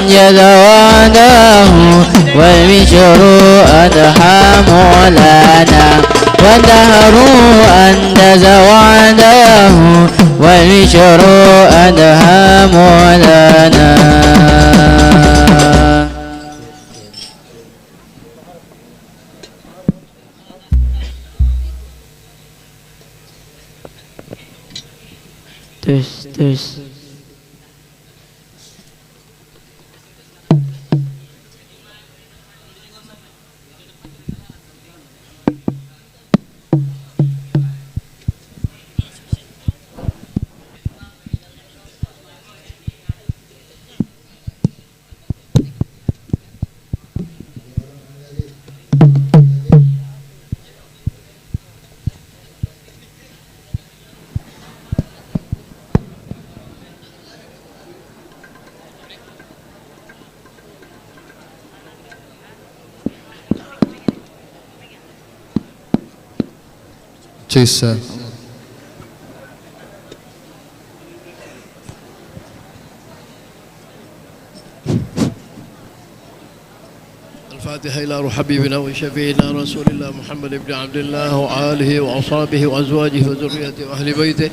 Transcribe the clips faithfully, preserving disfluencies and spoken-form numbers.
جذع وعده والبشر أضحى مولانا، والدهر أنجز وعده والبشر أضحى مولانا. Tes, tes. Cisa. الفاتحة إلى روح حبيبنا وشفيعنا رسول الله محمد بن عبد الله وآله وأصحابه وأزواجه وذريته وأهل بيته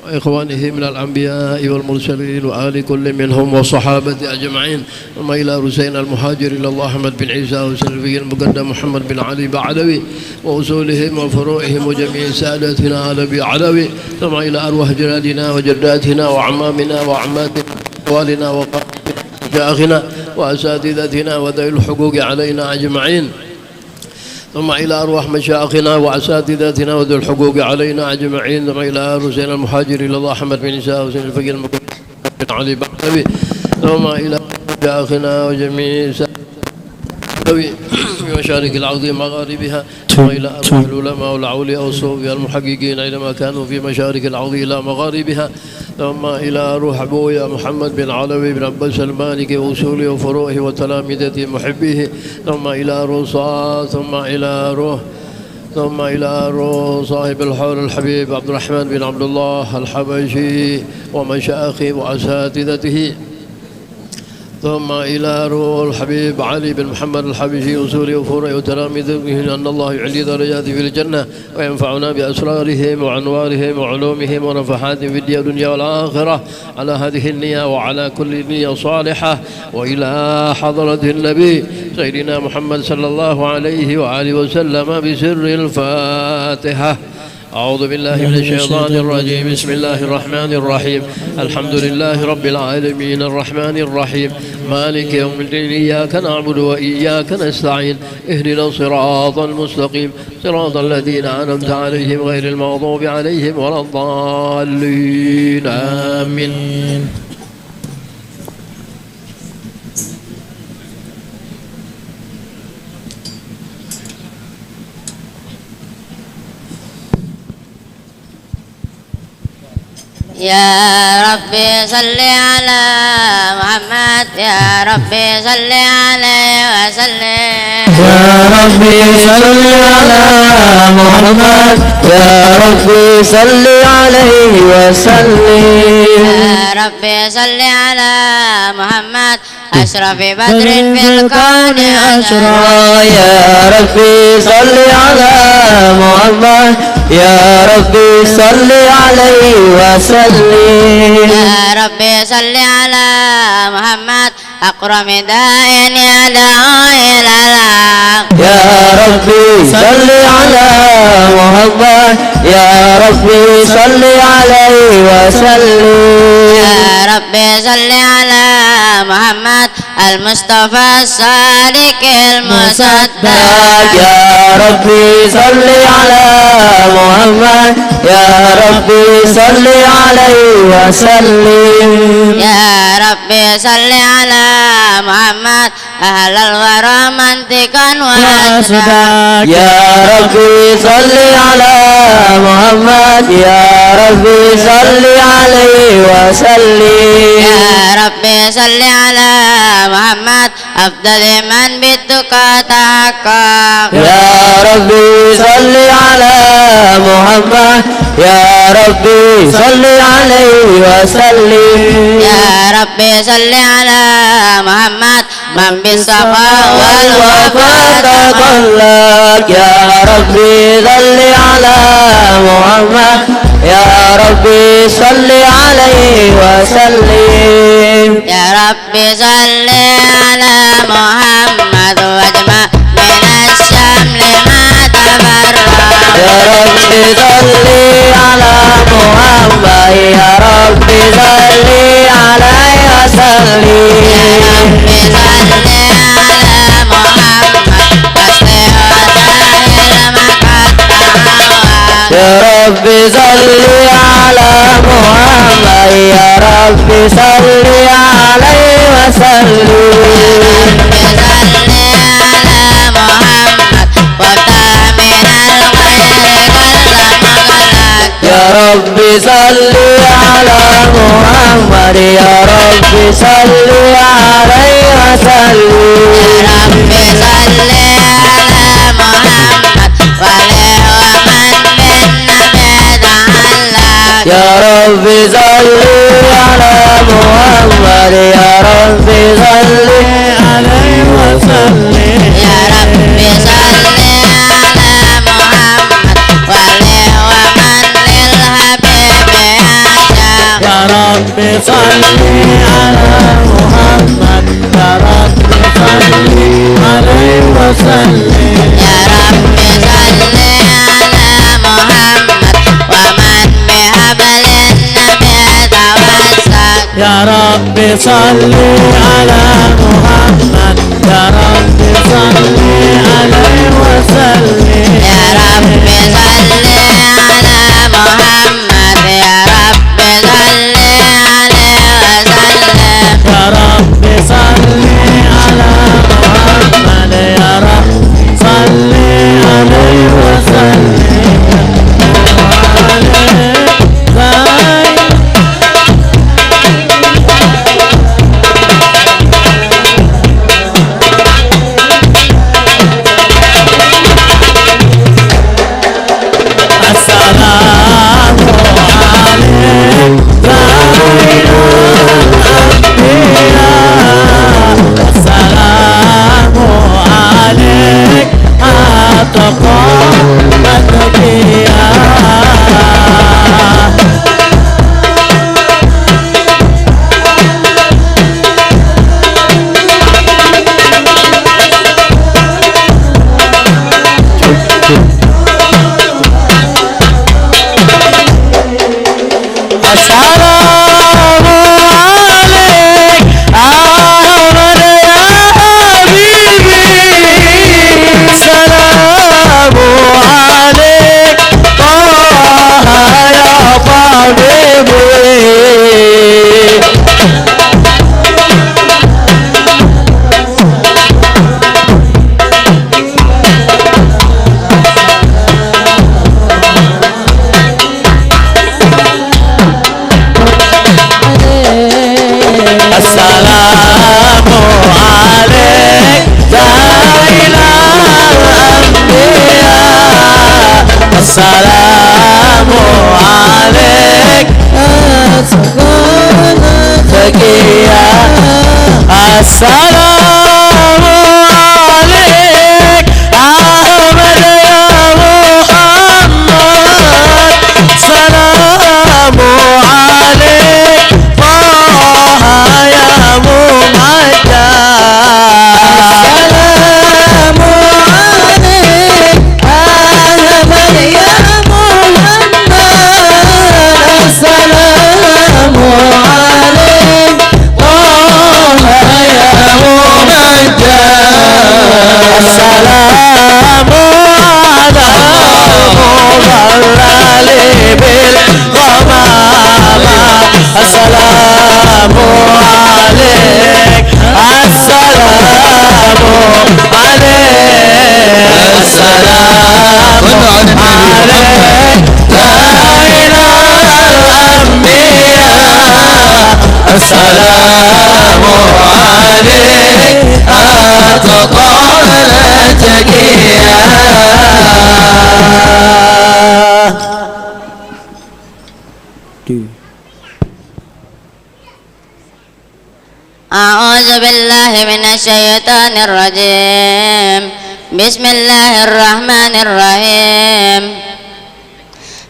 وإخوانه من الأنبياء والمرسلين وآل كل منهم والصحابة أجمعين. ثم إلى رسينا المهاجر إلى الله أحمد بن عيسى وسلفه المقدم محمد بن علي بعلوي وأصولهم وفروعهم وجميع ساداتنا علوي علوي. ثم إلى أرواح جدادنا وجداتنا وعمامنا وعماتنا وأخوالنا وقرابينا ومشايخنا وأساتذتنا وذوي الحقوق علينا أجمعين. ثم إلى أرواح مشايخنا وأساتذتنا وذوي الحقوق علينا أجمعين. ثم إلى رسينا المهاجر إلى الله أحمد بن عيسى وسلفه المقدم علي بعلوي. ثم إلى مشايخنا وجميع سادتنا في مشارق الأرض ومغاربها. ثم إلى أرواح العلماء والأولياء والصوفياء المحققين أينما كانوا في مشارق الأرض إلى مغاربها. ثم إلى روح أبويا محمد بن علوي بن عباس المالكي وأصوله وفروعه وتلامذته محبيه. ثم إلى روح صا-، ثم إلى روح، ثم إلى روح صاحب الحول الحبيب عبد الرحمن بن عبد الله الحبشي ومشايخه وأساتذته. ثم إلى روح الحبيب علي بن محمد الحبشي وأصوله وفروعه وتلامذته، أن الله يعلي درجاته في الجنة وينفعنا بأسرارهم وأنوارهم وعلومهم ونفحاتهم في الدنيا والآخرة على هذه النية وعلى كل نية صالحة، وإلى حضرة النبي سيدنا محمد صلى الله عليه وآله وسلم بسر الفاتحة. أعوذ بالله من الشيطان الرجيم. بسم الله الرحمن الرحيم. الحمد لله رب العالمين. الرحمن الرحيم. مالك يوم الدين. إياك نعبد وإياك نستعين. اهدنا الصراط المستقيم. صراط الذين أنعمت عليهم غير المغضوب عليهم ولا الضالين. آمين. يا ربي صل على محمد، يا ربي صل عليه وسلم. يا ربي صل على محمد، يا ربي صل عليه وسلم. يا ربي صل على محمد، أشرف بدر في الكون أشرق. يا ربي صل على محمد، يا ربي صل عليه وسلم. يا ربي صل على محمد، أكرم داع يدعو إلى الحق. يا ربي صل على محمد، يا ربي صل عليه وسلم. يا ربي صل على محمد، المصطفى الصادق المصدق. يا ربي صل على محمد، يا ربي صل عليه وسلم. يا ربي صل على محمد، أحلى الورى منطقا وأصدق. يا ربي صل على محمد، يا ربي صل عليه وسلم. يا ربي صل على محمد، أفضل من بالتقى تحقق. يا ربي صل على محمد، يا ربي صل عليه وسلم. يا ربي صل على محمد، من بالسخاء والوفاء تخلق. يا ربي صل على محمد، يا ربي صل عليه وسلم. يا رب صل على محمد واجمع من الشمل ما تفرق. يا رب صل على محمد، يا رب صل عليه وسلم. يا رب صل على محمد واصلح وسائر ما قد تهوى. يا رب صل على محمد، يا رب صل عليه وسلم. يا رب صل على محمد وافتح من الخير كل مغلق. يا رب صل على محمد، يا رب صل عليه وسلم. يا رب صل على محمد وآله ومن بالنبي تعلق. يا رب صل على محمد، يا رب صل عليه وسلم. يا رب صل على محمد وآله ومن للحبيب عاشق. يا رب صل على محمد، يا رب صل عليه وسلم. يا رب صل على محمد ومن بحبل النبي توسل. يا رب صل على محمد، يا رب صل عليه وسلم. يا رب صل على محمد، يا رب صل عليه وسلم. يا رب صل على محمد، يا رب صل عليه وسلم. السلام عليك زين الأنبياء، السلام عليك أتقى الأتقياء. السلام عليك أحمد يا حبيبي، السلام عليك طه يا طبيبي. السلام عليك زين الأنبياء، السلام عليك أتقى الأتقياء. السلام عليك أحمد يا محمد، سلام عليك طه يا ممجد. السلام عليك أحمد يا محمد، السلام عليك طه يا ممجد. السلام على المظلل بالغمامة. السلام عليك، السلام عليك، السلام عليك زين الأنبياء. السلام عليك أتقى الأتقياء. أعوذ أعوذ بالله من الشيطان الرجيم. بسم الله الرحمن الرحيم.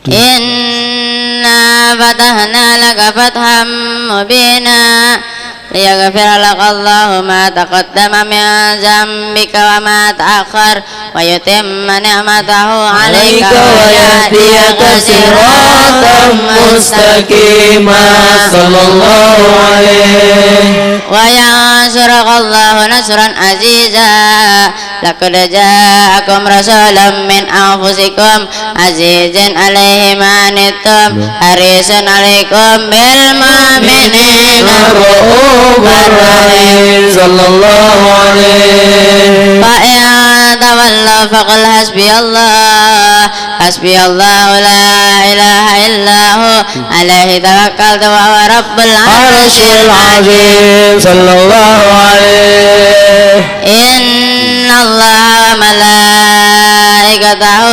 إنا فتحنا لك فتحا مبينا ليغفر لك الله ما تقدم من ذنبك وما تأخر ويتم نعمته عليك ويهديك صراطا مستقيما. صلى الله عليه. وينصرك الله نصرا عزيزا. لقد جاءكم رسول من أنفسكم عزيز عليه ما عنتم حريص عليكم بالمؤمنين رؤوف رحيم. صلى الله عليه. فإن تولوا فقل حسبي الله، حسبي الله لا إله إلا هو، عليه توكلت وهو رب العرش العظيم. صلى الله عليه. إن الله وملائكته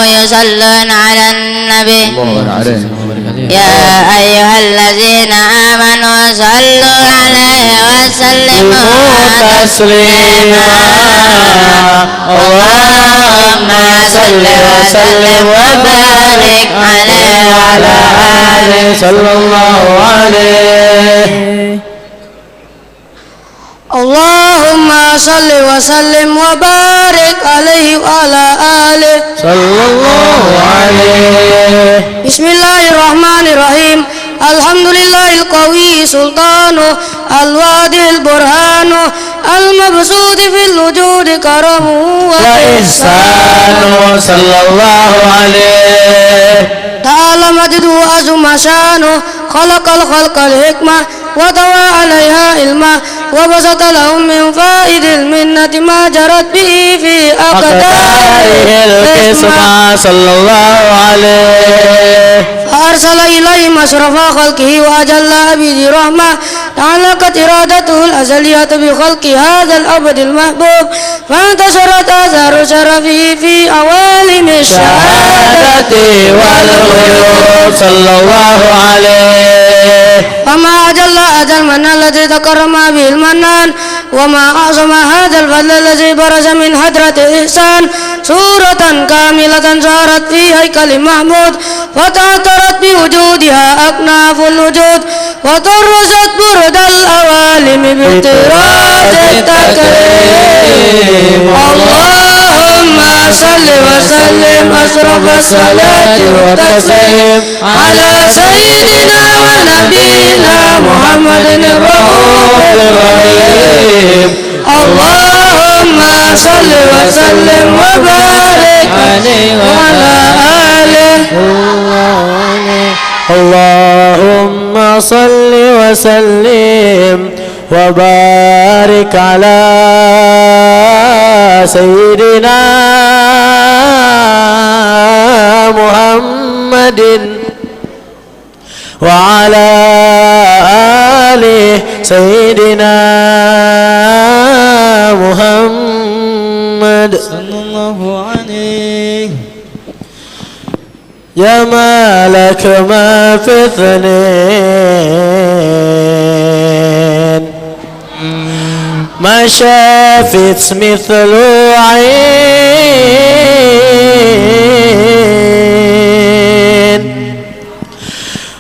يصلون على النبي. اللهم صل وسلم وبارك عليه. يا أيها الذين آمنوا صلوا عليه وسلموا تسليما. اللهم صل وسلم وبارك عليه وعلى آله. صلى الله عليه. اللهم صل وسلم وبارك عليه وعلى آله. صلى الله عليه. بسم الله الرحمن الرحيم. الحمد لله القوي سلطانه، الواضح البرهان، المبسوط في الوجود كرمه وإحسانه. صلى الله عليه. تعالى مجده وعظم شانه، خلق الخلق الحكمة، وطوى عليها علما، وبسط لهم من فائض المنة ما جرت به في أقداره القسمة. صلى الله عليه. فأرسل إليهم أشرف خلقه وأجل عبيده رحمة، تعلقت إرادته الأزلية بخلق هذا العبد المحبوب، فانتشرت آثار شرفه في عوالم الشهادة والغيوب. صلى الله عليه. فما أجل هذا المنان الذي تكرم به المنان، وما أعظم هذا الفضل الذي برز من حضرة الإحسان صورة كاملة ظهرت في هيكل محمود، فتعطرت بوجودها أكناف الوجود، وطرزت برد العوالم بطراز التكريم. اللهم صل وسلم أشرف الصلاة والتسليم على سيدنا ونبينا محمد الرؤوف الرحيم. اللهم صل وسلم وبارك عليه وعلى آله. اللهم صل وسلم وبارك على سيدنا محمد وعلى آل سيدنا محمد. صلى الله عليه. يا مالك ما في اثنين، ما شافت مثل عين.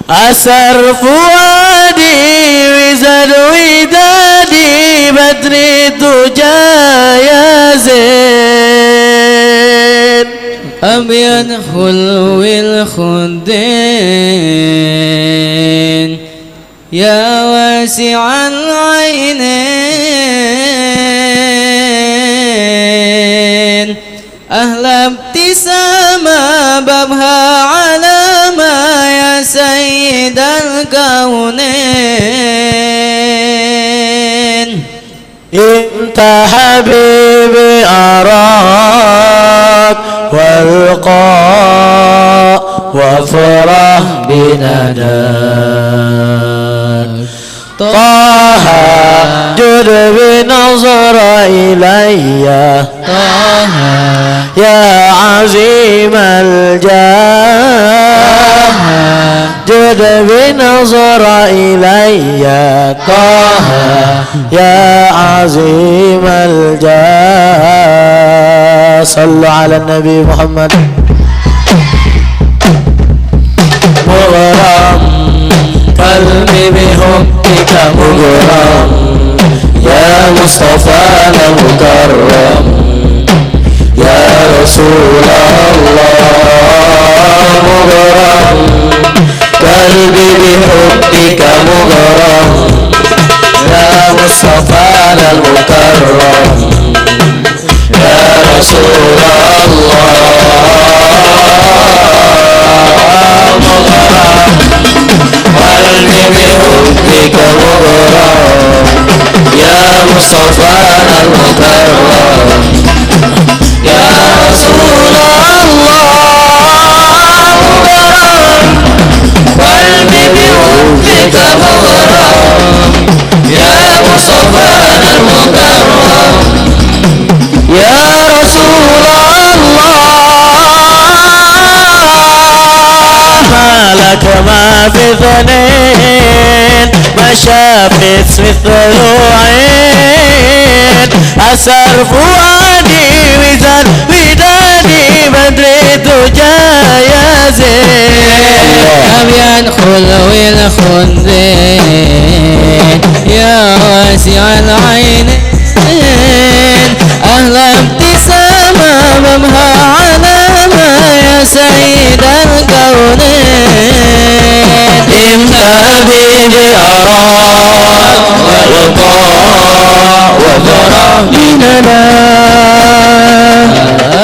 أسر فؤادي وزاد ودادي بدر الدجى يا زين. أبيض خلو الخدين يا واسع العينين. أحلى ابتسامة بابها علامة يا سيد الكونين. انت حبيبي أراك والقاء وافرح بنداك. طه، جد بنظر إلي. طه، يا عظيم الجاه. طه، جد بنظر إلي. طه، يا عظيم الجاه. صلوا على النبي محمد. مغرم، قلبي بحبك مغرم، يا مصطفانا المكرم، يا رسول الله. مغرم، قلبي بحبك مغرم، يا مصطفانا المكرم، يا رسول الله. مغرم، قلبي بحبك مغرم، يا مصطفانا المكرم، يا رسول الله. مغرم، قلبي بحبك مغرم، يا مصطفانا المكرم، يا رسول الله. ما لك ما في اثنين، ما شافت مثل عين. أسر فؤادي وزاد ودادي بدر الدجى يا زين. أبيض خلو الخدين يا واسع العينين، أحلى ابتسامة بابها علامة يا سيد الكونين. انت حبيبي أراك وألقاك وأفرح بنداك. طه،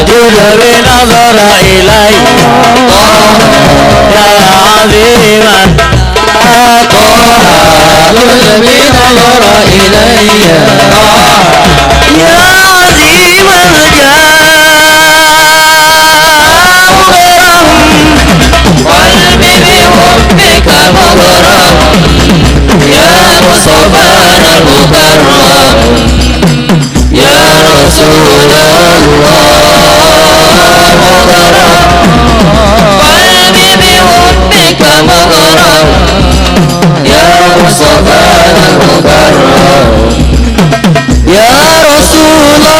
جد بنظر إلي. طه، يا عظيما. طه، جد بنظر إلي. طه، يا عظيم الجاه. مغرم، قلبي بحبك مغرم، يا مصطفانا المكرم، يا رسول الله. مغرم، قلبي بحبك مغرم، يا مصطفانا المكرم، يا رسول الله.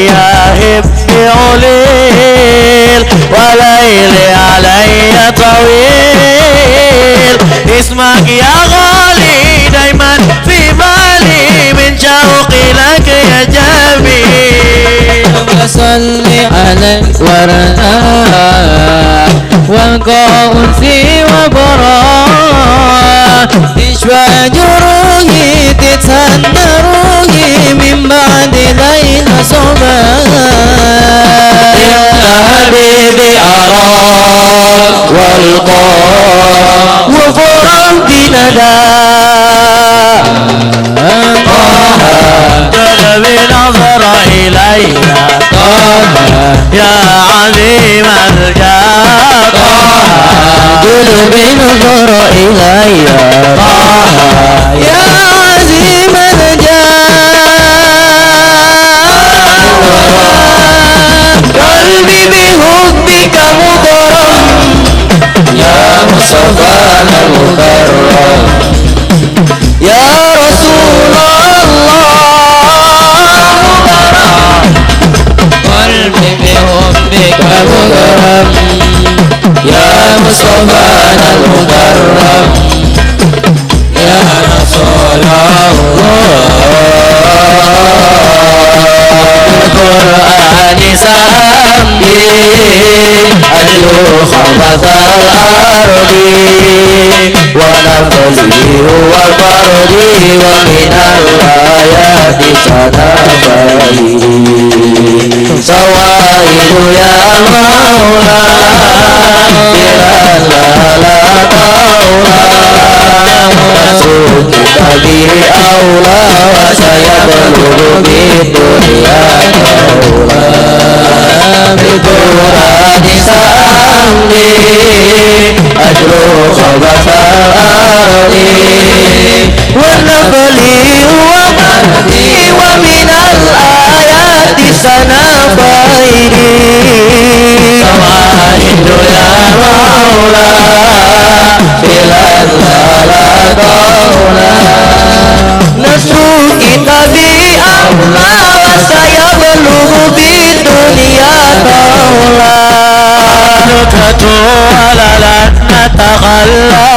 يا حبي عليل وليلي علي طويل، اسمك يا غالي دايما في بالي من شوقي لك يا جميل. اللهم صل على الورى والقاء أنسي وبرا، تشفى جروحي تتسنى روحي من بعد ليلة صبا. يا حبيبي أراك وألقاك وفرح بنداك. طه، جد بنظر إلي. طه، يا عظيم الجاه. طه، جد بنظر إلي. طه، يا عظيم الجاه. قلبي بحبك مغرم، يا مصطفانا المكرم، يا رسول الله. قلبي بحبك مغرم، يا مصطفانا المكرم، يا رسول الله. القرآن سأمضي أتلو خبث الأرض، ونفسي هو فرضي ومن الآيات تنفلي. سوائل يا مولا، بلا لا لا قولا، رسولك به أولى، وسيبلغ بالدنيا طولا. بالقرآن Di sambi ajru khabathal ardi, wa nafli wa bardi wa minal ayati sana faidi. Sawahidu ya maula, bilan la la qaula. Nasru kitabi aula, wa sayablughu bid dunya taula. Nukatu wala lan natakhalla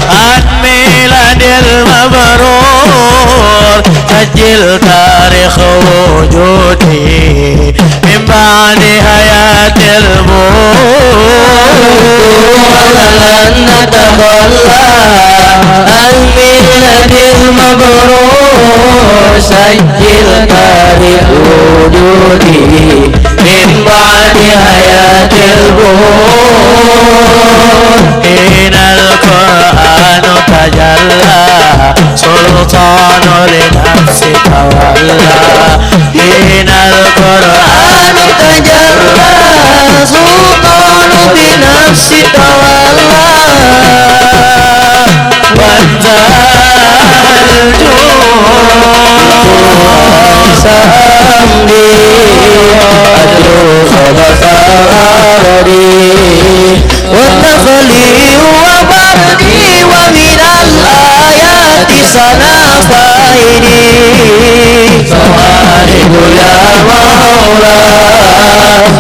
an miladil mabrur. Sajil tarikh wujudi min ba'di hayatil bur. Wa lan natakhalla an miladil mabrur. Sajil tarikh wujudi min ba'di hayatil bur. Hinal Qur'anu tajalla, sultanu li nafsi tawalla. Hinal Qur'anu tajalla, sultanu li nafsi tawalla. Wa zahal jud. Sambi ajru khabathal ardi. Wa nafli wa bardi wa minal ayati sana faidi. Sawahidu ya maula,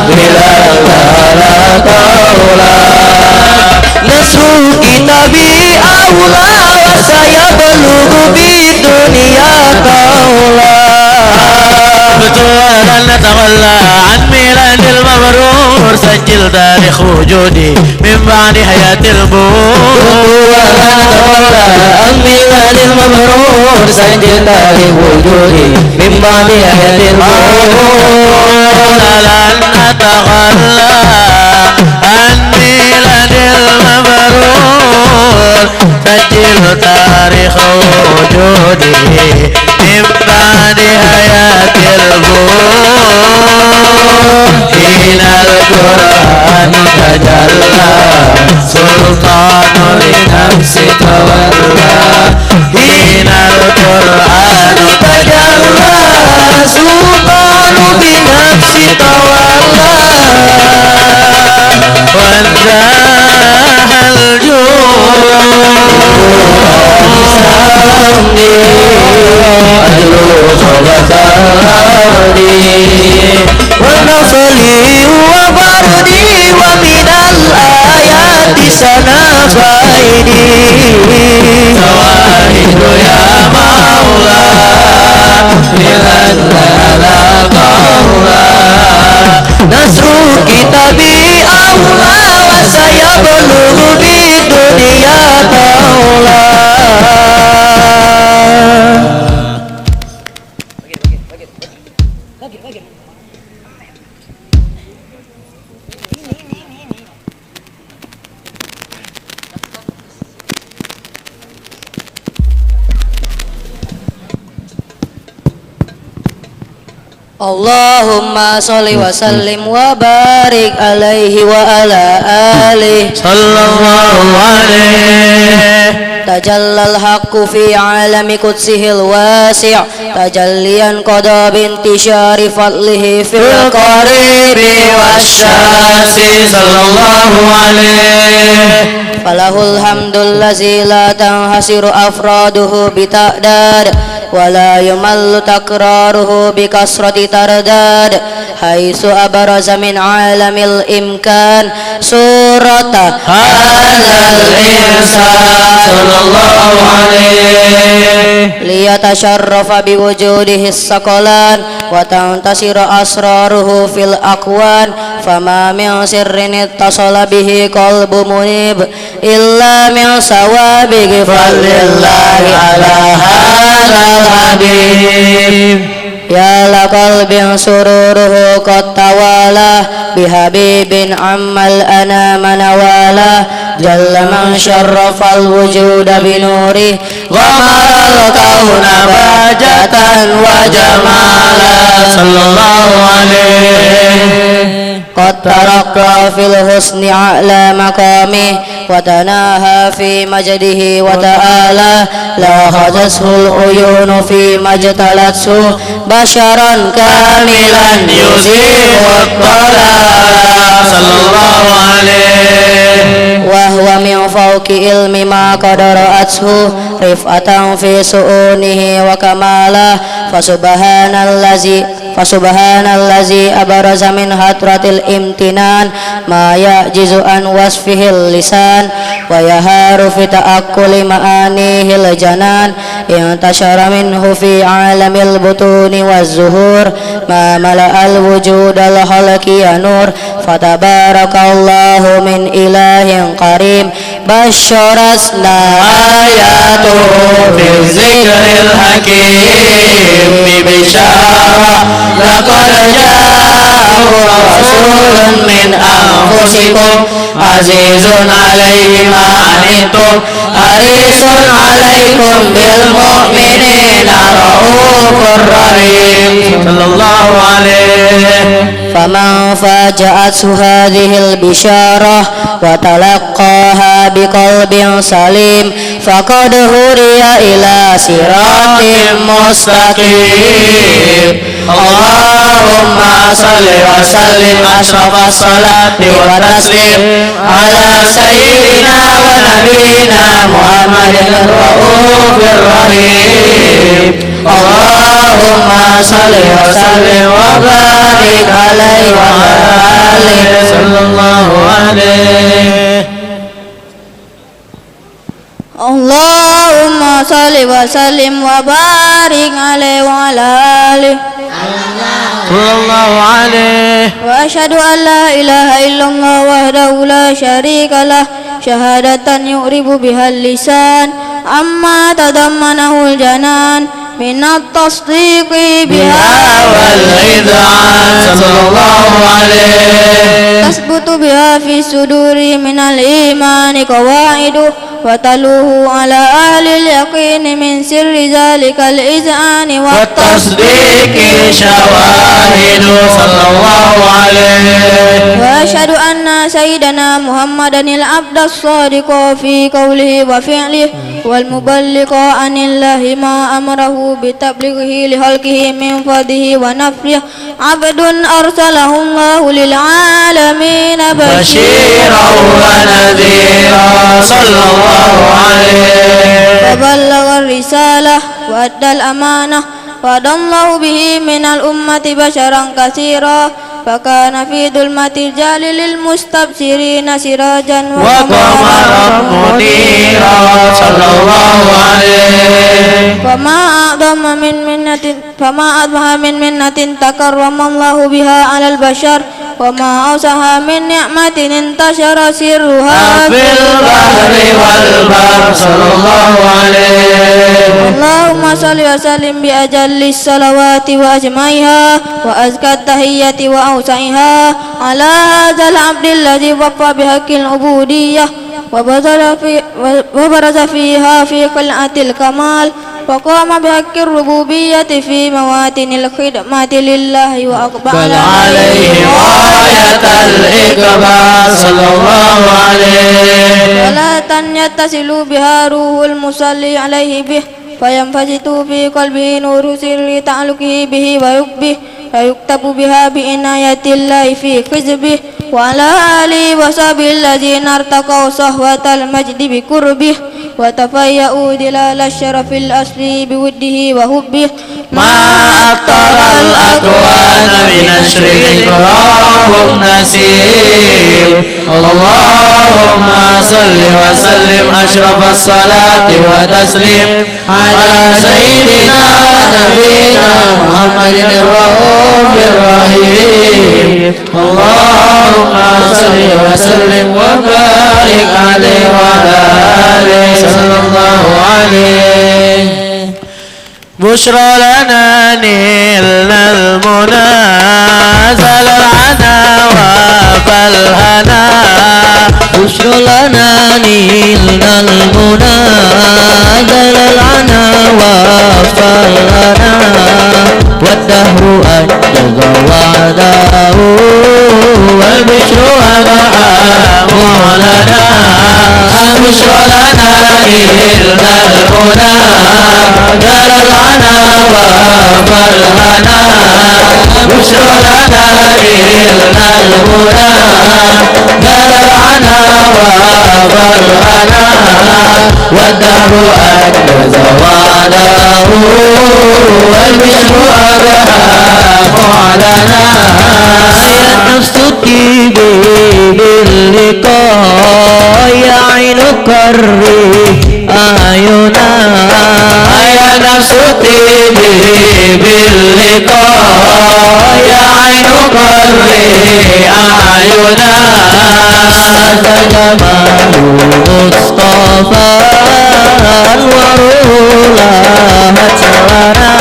bila la la qaula. Nasru kitabi aula, wa sayablughu bid dunya taula. Betul, lan natawalla an miladil mabrur, sajil tarikh wujudi min ba'di hayatil bur. Wa lan natawalla an miladil mabrur, sajil tarikh wujudi min ba'di hayatil bur. Wa lan natakhalla an miladil mabrur, sajil tarikh wujudi min ba'di hayatil bur. Hinal Qur'anu tajalla, sultanu li nafsi tawalla. Hinal Qur'anu tajalla, sultanu li nafsi tawalla. Wa zahal jud. Wa nafli wa bardi wa minal ayati sana faidi. Sawahidu ya maula, bila la la qaula. Nasru kitabi aula, wa sayablughu bid dunya taula. Allahumma sholli wa sallim wa barik alaihi wa ala alihi. Sallallahu alaihi. Tajallal haqqu fi alami qudsihil wasi', tajalliyan qada bintisyari fadlihi fil qaribi wasyasi. Sallallahu alaihi. Falahul hamdul ladzi la tanhasiru afraduhu bita'dad, wa la yumallu takraruhu bikasrati tardad, haitsu abraza min alamil imkan surata hadzal insan. Sallallahu alaihi. Liyatasharrafa biwujudihi saqalan, wa tantasira asraruhu fil akwan, fama min sirrin ittasala bihi qalbu munib, illa min sawabiqi fadlillahi ala hadzal habib. Ya la qalbin sururuhu qad tawala, bihabibin ammal anama nawala, jalla man syarrafal wujuda binurih, ghamaral kauna bahjatan wa jamala. Sallallahu alaihi. وترقى في الحسن أعلى مقامه، وتناهى في مجده وتعالى، لاحظته العيون فيما اجتلته، بشرا كاملا يزيح الضلال، صلى الله عليه. وهو من فوق علم ما قد رأته رفعة في شؤونه وكماله، فسبحان الذي فسبحان الذي أبرز من حضرة الامتنان ما يعجز عن وصفه اللسان، ويهار في تأكل معانيه الجنان، انتشر منه في عالم البطون والظهور ما ملأ الوجود الخلقي نور، فتبارك الله من إله كريم، بشرتنا آياته في الذكر الحكيم ببشارة، لقد جاءكم رسول من أنفسكم عزيز عليه ما عنتم حريص عليكم بالمؤمنين رءوف رحيم. صلى الله عليه. فمن فاجأته هذه البشارة وتلقاها بقلب سليم فقد هدي إلى صراط مستقيم. اللهم صل وسلم أشرف الصلاة والتسليم على سيدنا ونبينا محمد الرؤوف الرحيم. اللهم صل وسلم وبارك عليه وعلى آله. صلى الله عليه. اللهم صل وسلم وبارك عليه وعلى آله. صلى الله عليه. وأشهد أن لا إله إلا الله وحده لا شريك له، شهادة يعرب بها اللسان عما تضمنه الجنان من التصديق بها والإذعان. صلى الله عليه. تثبت بها في الصدور من الإيمان قواعده، وتلوح على أهل اليقين من سر ذلك الإذعان والتصديق شواهده. صلى الله عليه. وأشهد أن سيدنا محمدا العبد الصادق في قوله وفعله، والمبلغ عن الله ما أمره بتبليغه لخلقه من فضله ونفعه، عبد أرسله الله للعالمين بشيرا ونذيرا. صلى الله عليه. فبلغ الرسالة وأدى الأمانة، وهدى الله به من الأمة بشرا كثيرا، فكان في ظلمة الجهل للمستبصرين سراجا وقمرا منيرا. صلى الله عليه. فما أعظم من منة فما أعظمها من منة تكرم الله بها على البشر، وما أوسعها من نعمة انتشر سرها في البحر والبحر. صلى الله عليه. اللهم صل وسلم بأجل الصلوات وأجمعها وأزكى التحية وأوسعها على هذا العبد الذي وفى بحق العبودية وبذل في، وبرز فيها في خلعة الكمال، وقام بحق الربوبية في مواطن الخدمة لله وأقبل عليه غاية الإقبال. صلى الله عليه. صلاة يتصل بها روح المصلي عليه به، فينبسط في قلبه نور سر تعلقه به وحبه، فيكتب بها بعناية الله في حزبه، وعلى آله وصحبه الذين ارتقوا صحوة المجد بقربه، وتفيأوا ظلال الشرف الأصلي بوده وحبه. ما أكثر الأكوان بنشر ذكراهم نسيم. اللهم صل وسلم أشرف الصلاة والتسليم على سيدنا ونبينا محمد الرؤوف الرحيم. اللهم صل وسلم وبارك عليه وعلى آله. صلى الله عليه. بشرى لنا نلنا المنى، زال العنا وفى الهنا. بشرى لنا نلنا المنى، زال العنا وفى الهنا. والدهر أنجز وعده، نلنا المنى، دار الهنا وباب الهنا، بشرى لنا نلنا المنى، دار الهنا وباب الهنا، والدهر أنجز وعده، والبشر أضحى معلنا. يا نفس طيبي باللقاء، يا عين قري أعينا. يا نفس طيبي باللقاء، يا عين قري أعينا. هذا جمال مصطفى، أنواره لاهت لنا.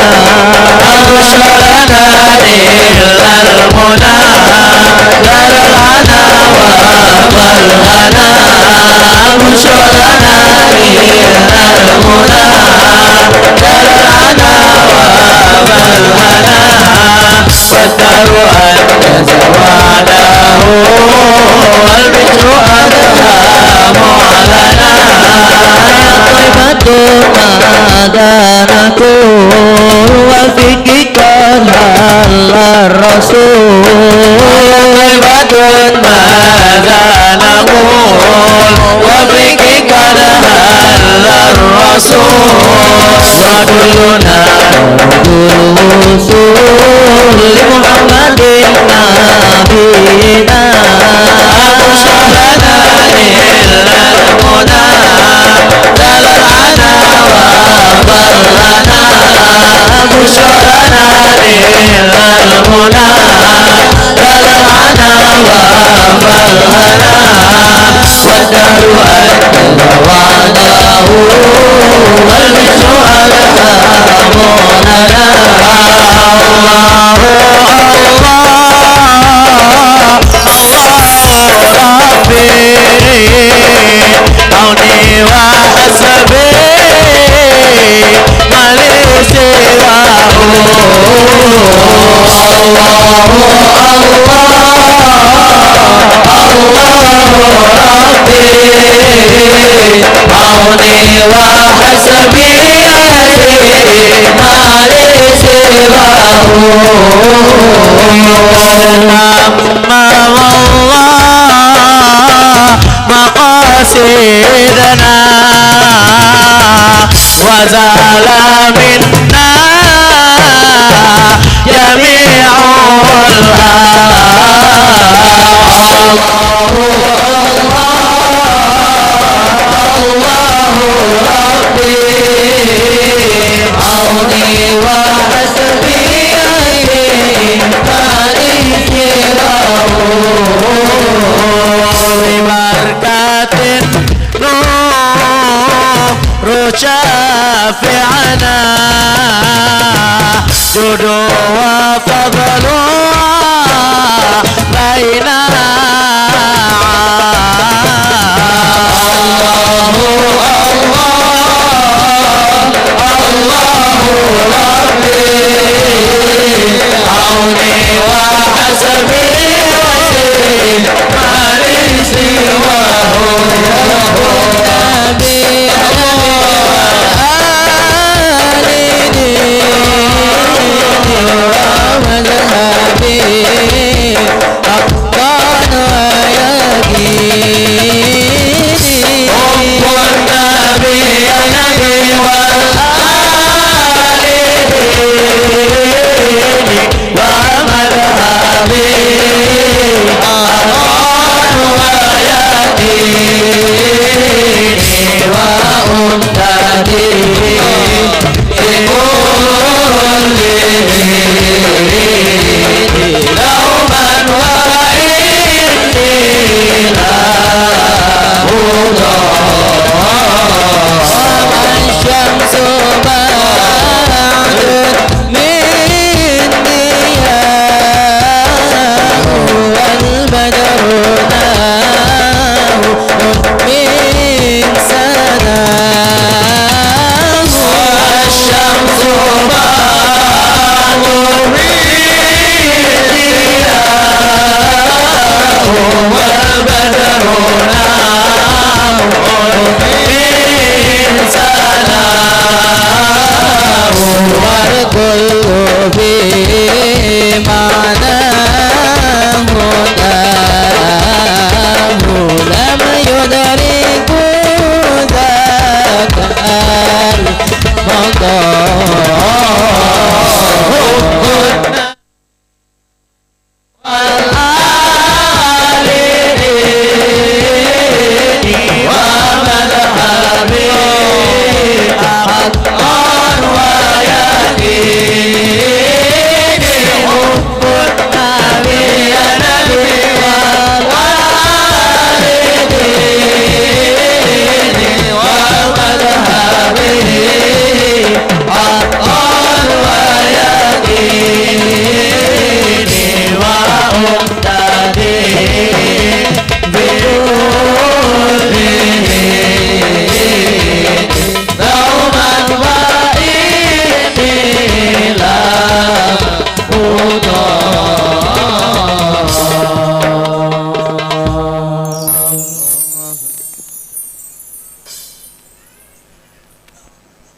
بشرى لنا نلنا المنى، دار الهنا وباب الهنا، بشرى لنا نلنا المنى، دار الهنا وباب الهنا، والدهر أنجز وعده، والبشر أضحى معلنا. طيبة ما زال نقول، وفيك قد هل الرسول. طيبة ما زال نقول، وفيك قد هل الرسول. وكلنا نرجو الوصول لمحمد نبينا. بشرى لنا نلنا المنى، دار الهنا وباب الهنا، بشرى لنا نلنا المنى، دار الهنا وباب الهنا، والدهر أنجز وعده، والبشر أضحى معلنا. الله، الله، الله ربي، عوني وحسبي، ما لي سواه. الله، الله، الله ربي، عوني وحسبي، ما لي سواه. أما والله مقاصدنا، وزال منا جميع الهوى. الله، الله، الله ربي، عوني وحسبي، ما لي سواه. ببركة نور شافعنا، جود وفضل علينا. الله، الله، الله ربي، عوني وحسبي، ما لي سواه. نبي آل ديني ومذهبي. حقا ويقينا. حب النبي وآله ومذهبه. حقا ويقينا.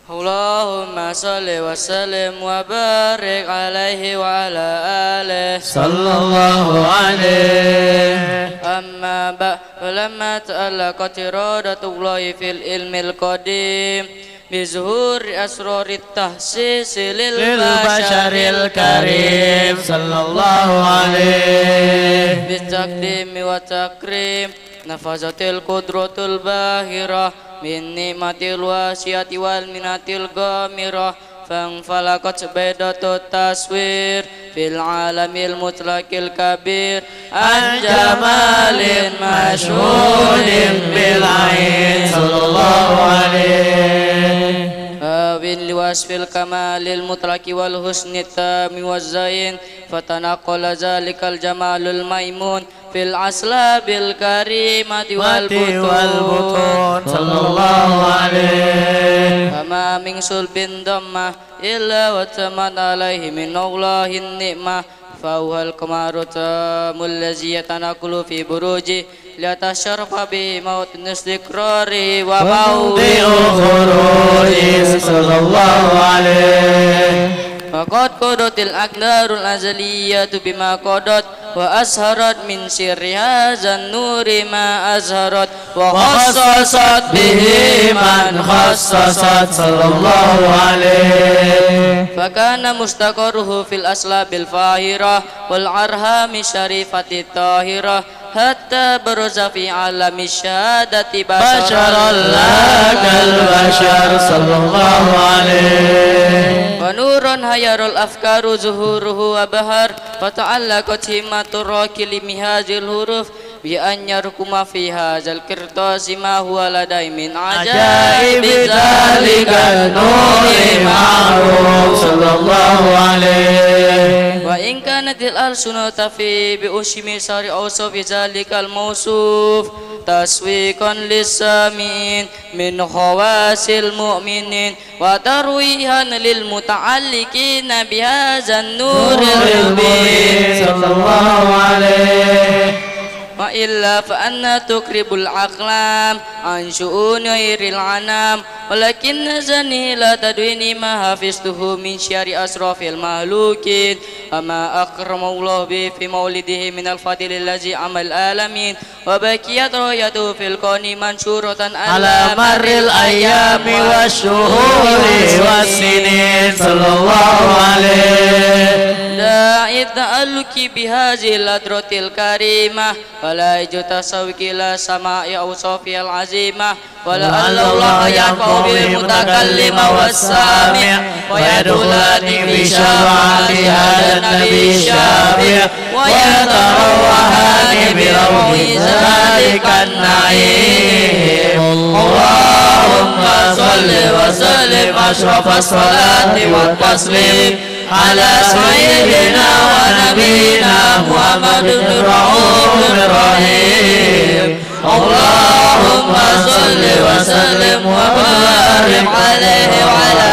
Allahumma shalli wa sallim wa barik alaihi wa ala alihi. Sallallahu alaihi. Amma ba'd, falamma ta'allaqat iradatullahi fil ilmil qadim bi zuhuri asrarit tahsis lil Lil basharil basharil karim. Sallallahu alaihi. Bi taqdimi wa takrim. Nafazatil qudratul bahirah min ni'matil wasiati wal minatil ghamirah, fanfalaqat baidatut taswir fil alamil mutlaqil kabir an jamalin masyhudin bil ain. Sallallahu alaihi. Awin liwasfil kamalil mutlaqi wal husni tami wazzain, fatanaqala zalikal jamalul maimun fil aslabil karimati wal Mati wal butun. Butun. Sallallahu alaihi. Fama min sulbin dhammah illa wa tammat alaihi min Allahin ni'mah, fa huwal qamaru tamul ladzi yatanaqalu fi buruji liyatasharrafa bihi mawtin istiqrari wa Wa mawdi'u mawdi'u khuruji. Sallallahu alaihi. Faqad qadatil aqdarul azaliyatu bima qadat, wa azharat min sirri hadzan nuri ma azharat, wa khassasat bihi man khassasat. Sallallahu alaihi. Fakana mustaqarruhu fil aslabil fahirah wal arhami syarifati tahirah, hatta baraza fi alami syahadati Basyaral basyaral la kal bashar. Sallallahu alaihi. Wa nuran hayarul afkaru zuhuruhu abhar, fa ta'allaqat himmatur raqili bihadzihil huruf, bi an yarquma fi hadzal qirtasi ma huwa ladai min Ajaibi ajaibi dzalikan dzalika nuri nuri ma'ruf. Ma'ruf. Sallallahu alaihi. Wa in kanatil alsunu tafi bi ushmi sari ausafi dzalikal mausuf, taswiqan lissami'in min khawasil mu'minin, wa tarwihan lil muta'alliqina bihadzan nuril Nuril mubin. Mubin. Sallallahu alaihi. Wa illa fa anna tuqribul aqlam an syu'uni khairil anam, walakin hazani la tadwini ma hafiztuhu min syari asrafil makhluqin, wa ma akramallahu bi fi maulidihi minal fadlil ladzi amal alamin, wa baqiyat royatu fil koni mansyuratan Ala ala marril marril ayami ayyami wa syuhuri wa sinin. Sallallahu alaihi. Da'i ta'alluqi bihazil hadratil karimah, wa la yajuzu tasawwuki ila sama'i awsafihal azimah, wa la'alla Allah yanfa'u bil mutakallima was sami', wa yadkhulani fi syafa'ati hadan nabi syafi', wa yatarawwahani bi rawhi dzalikan na'im. Allahumma shalli wa sallim asyrafas shalati wat taslim ala sayyidina wa nabiyyina Muhammadin raufir rahim. Allahumma shalli wa sallim wa barik alaihi wa ala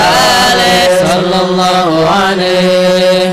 alihi. Sallallahu alaihi.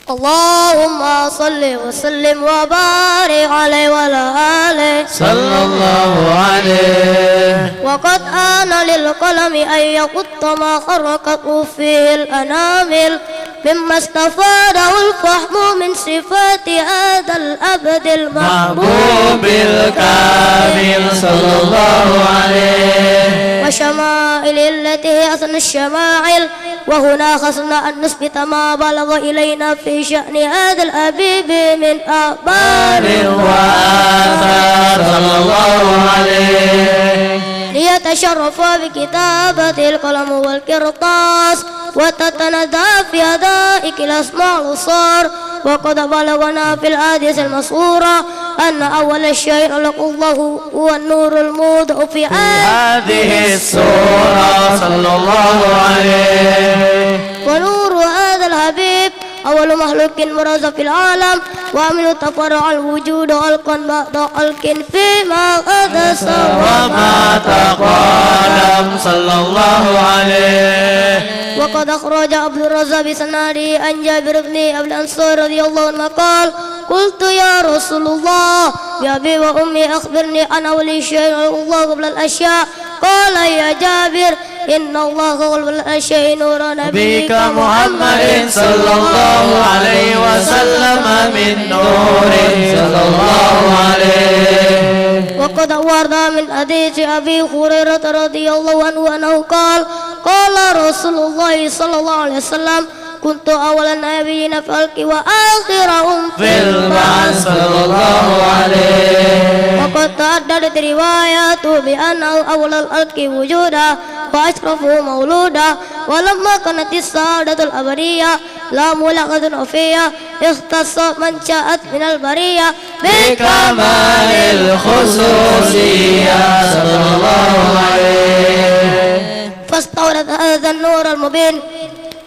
اللهم صل وسلم وبارك عليه وعلى آله. صلى الله عليه. وقد آن للقلم أن يخط ما خرقته فيه الأنامل، مما استفاده الفهم من صفات هذا العبد المحبوب محبوب الكامل. صلى الله عليه. وشمائله التي هي أحسن الشمائل، وهنا خصنا أن نثبت ما بلغ إلينا في شأن هذا الحبيب من أخبار وآثار. صلى الله عليه. ليتشرف بكتابته القلم والقرطاس، وتتندى في حدائق الأسماء الأبصار. وقد بلغنا في الأحاديث المشهورة أن أول شيء خلقه الله هو النور الموضع في في هذه السورة. صلى الله عليه. ونور هذا الحبيب أول مخلوق برز في العالم، ومنه تفرع الوجود خلقا بعد خلق فيما قد سبق. وما تقدم. صلى الله عليه. وقد أخرج عبد الرزاق بسنده عن جابر بن عبد الأنصار رضي الله عنهما قال: قلت يا رسول الله بأبي وأمي أخبرني عن أول شيء خلق الله قبل الأشياء. قال: يا جابر، إن الله خلق قبل الأشياء نور نبيك محمد صلى الله عليه وسلم من نور صلى الله عليه. وقد ورد من حديث أبي هريرة رضي الله عنه أنه قال: قال رسول الله صلى الله عليه وسلم: كنت أول النبيين في الخلق وآخرهم في البعث صلى الله عليه. وقد تعددت روايات بأنه أول الخلق وجودا وأشرفهم مولودا. ولما كانت السعادة الأبدية لا ملاحظة خفية، اختص من شاءت من البرية بكمال الخصوصية صلى الله عليه. فاستورث هذا النور المبين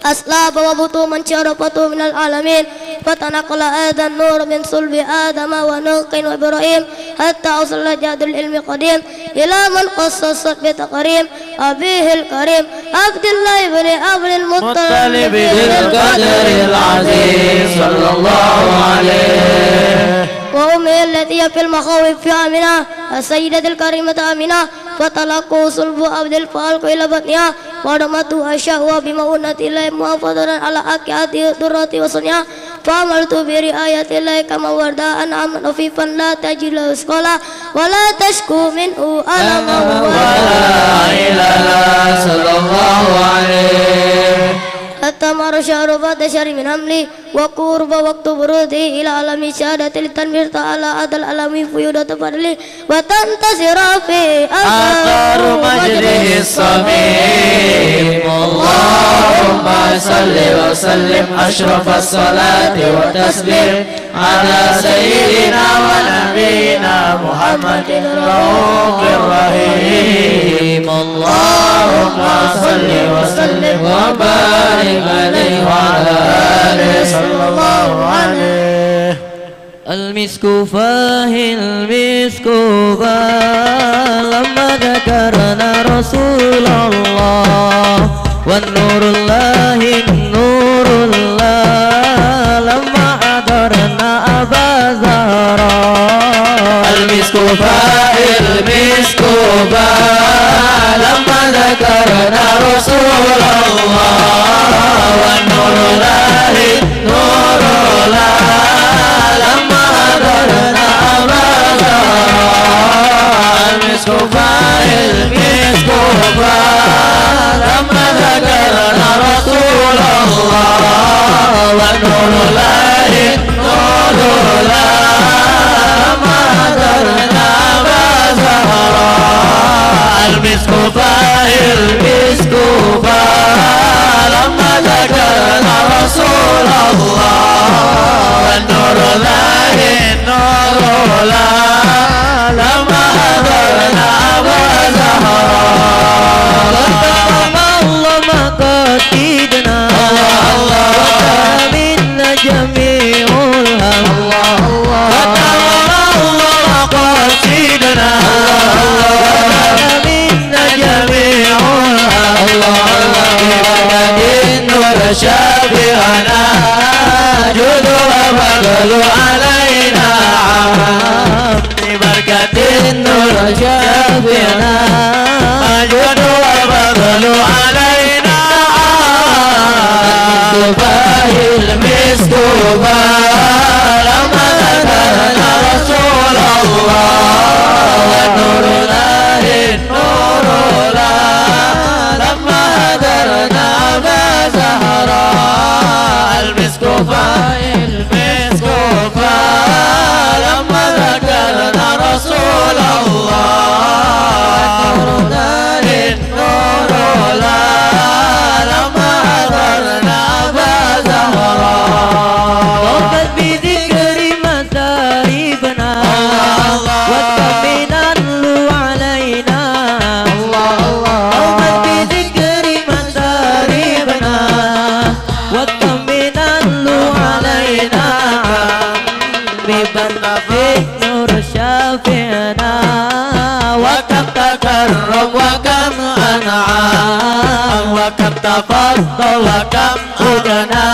أصلاب وبطون من شرفته من العالمين، فتنقل هذا النور من صلب آدم ونوح وإبراهيم حتى وصل جد العلم القديم إلى من خصصت بتكريم أبيه الكريم عبد الله بن عبد المطلب ذي القدر العظيم صلى الله عليه. وأمه التي هي في المخاوف آمنة، السيدة الكريمة آمنة، فتلقاه صلب عبد فألقاه إلى بطنها، وضمته أحشاؤها بمعونة الله محافظة على حق هذه الدرة وصونها، فحملته برعاية الله كما ولدها أنعاما خفيفا لا تجد له مثقالا ولا تشكو منه ألما ولا إللا صلى الله عليه. حتى مر شهر بعد شهر من حمله وقرب وقت بروزه إلى عالم الشهادة لتنوير تعالى هذا العالم فيوضات فضله وتنتشر فيه أثار مجده الصميم. اللهم صل وسلم أشرف الصلاة والتسليم على سيدنا ونبينا محمد الرؤوف الرحيم. اللهم صل وسلم وبارك عليه وعلى آله صلى الله عليه. المسك فاه المسك فاه لما ذكرنا رسول الله، والنور الله النور الله لما حضرنا أبا زهراء. المسك فاه المسك فاه لما ذكرنا رسول الله، والنور الله نور الله لما حضرنا أبا زهراء. المسك فاه المسك فاه لما ذكرنا رسول الله، والنور الله نور الله لما حضرنا أبا زهراء. المسك فاه المسك فاه لما ذكرنا رسول الله، والنور الله نور الله لما حضرنا أبا زهراء. الله الله مقاصدنا، الله الله وتممنا جميع الهم. الله الله وتمم الله مقاصدنا، الله الله وتممنا جميع الهم. الله الله ببركة النور شفعنا، جود وفضل علينا عام. ببركة النور شفعنا، جود وفضل علينا عام. المسك فاه المسك فاه لما ذكرنا رسول الله، والنور الله النور الله لما حضرنا أبا زهراء. المسك فاه المسك فاه لما ذكرنا رسول الله، والنور الله النور الله لما حضرنا أبا زهراء. طابت بذكر مشاربنا، الله الله وتممنا علينا. الله الله طابت بذكر مشاربنا، وتممنا علينا. ببركة النور شفعنا، وكم تكرم وكم أنعم. وكم تفضل وكم أغنى،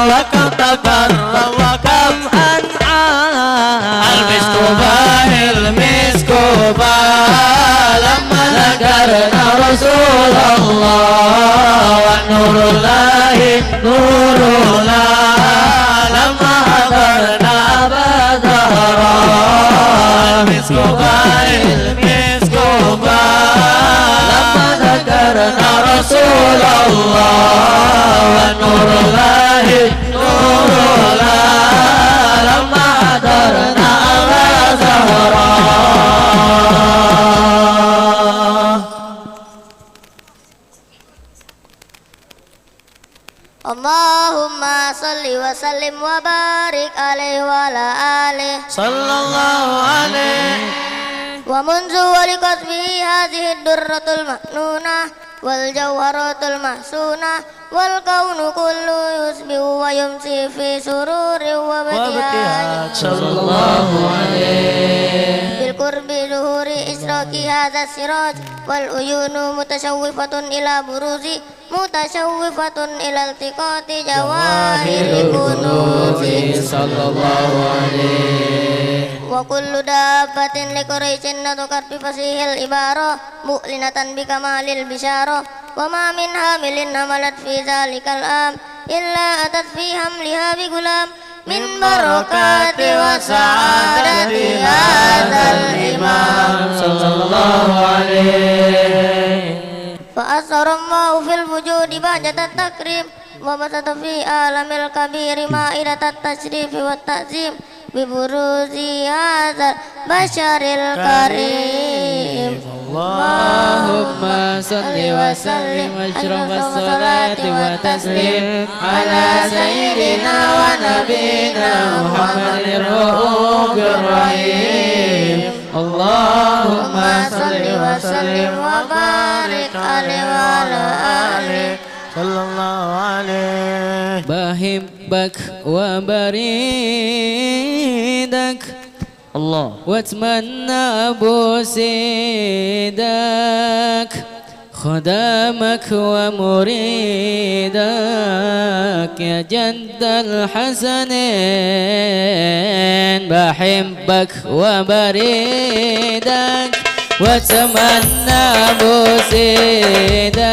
وكم تفرد وكم أنعى. المسك فالمسك فلما ذكرنا رسول الله ونور الله نور الله لما حضرنا أبا زهراء. المسك فالمسك فلما ذكرنا رسول الله ونور الله نور الله لما حضرنا أبا زهراء. اللهم صل وسلم وبارك عليه وعلى آله. صلى الله عليه. ومنذ خلقت به هذه الدرة المكنونة والجوهرة المحصونة والكون كله يصبح ويمسي في سرور وابتهاج. وابتهاج. صلى الله عليه. بالقرب ظهور إشراق هذا السراج والعيون متشوفة إلى بروز متشوفة إلى التقاط جواهر كنوزه. صلى الله عليه. وكل دابة لقريش نطقت بفصيح العبارة معلنة بكمال البشارة، وما من حامل حملت في ذلك العام إلا أتت في حملها بغلام من بركات وسعادة هذا الإمام. صلى الله عليه. فأثر الله في الوجود بهجة التكريم، وبسط في عالم الكبير مائدة التشريف والتعظيم ببروز هذا البشر الكريم. اللهم صل وسلم أشرف الصلاة والتسليم على سيدنا ونبينا محمد الرؤوف الرحيم. اللهم صل وسلم وبارك عليه وعلى آله. صلى الله عليه. بحبك وبريدك. الله. واتمنى بوسيدك. خدامك ومريدك يا جد الحسنين، بحبك وبريدك واتمنى بوسيدك،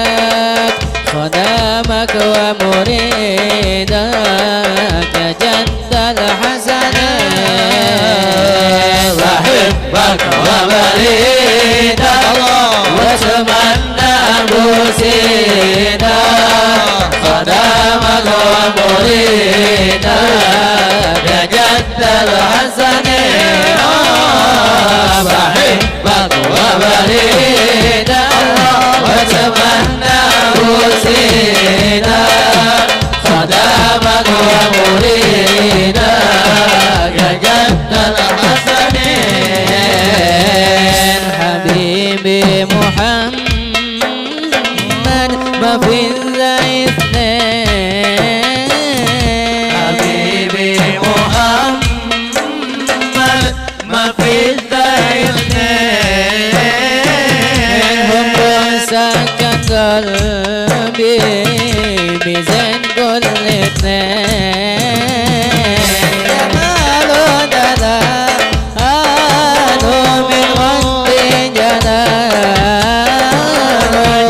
خدامك ومريدك يا جد الحسنين. بحبك وبريدك واتمنى بوسيدك، خدامك ومريدك يا جد الحسنين. بحبك وبريدك واتمنى بوسيدك، خدامك ومريدك يا جد الحسنين. حبيبي محمد، ما في إلا اثنين. حبيبي محمد، ما في إلا اثنين. منهم سكن قلبي بزين كل اثنين. جمال جلال من وصف جلال.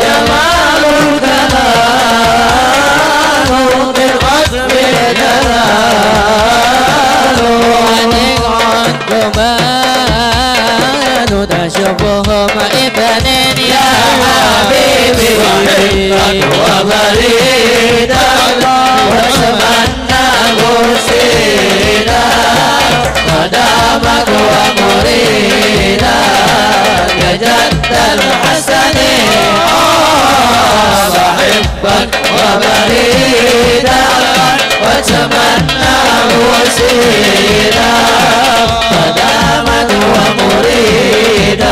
جمال جلال من وصف جلال. وتشبههم اثنين يا حبيبي. وبريد الله واتمنى مرشدا، خدامك ومريدا يا جد الحسن. آه، بحبك وبريدك واتمنى مرشدا، خدامك ومريدك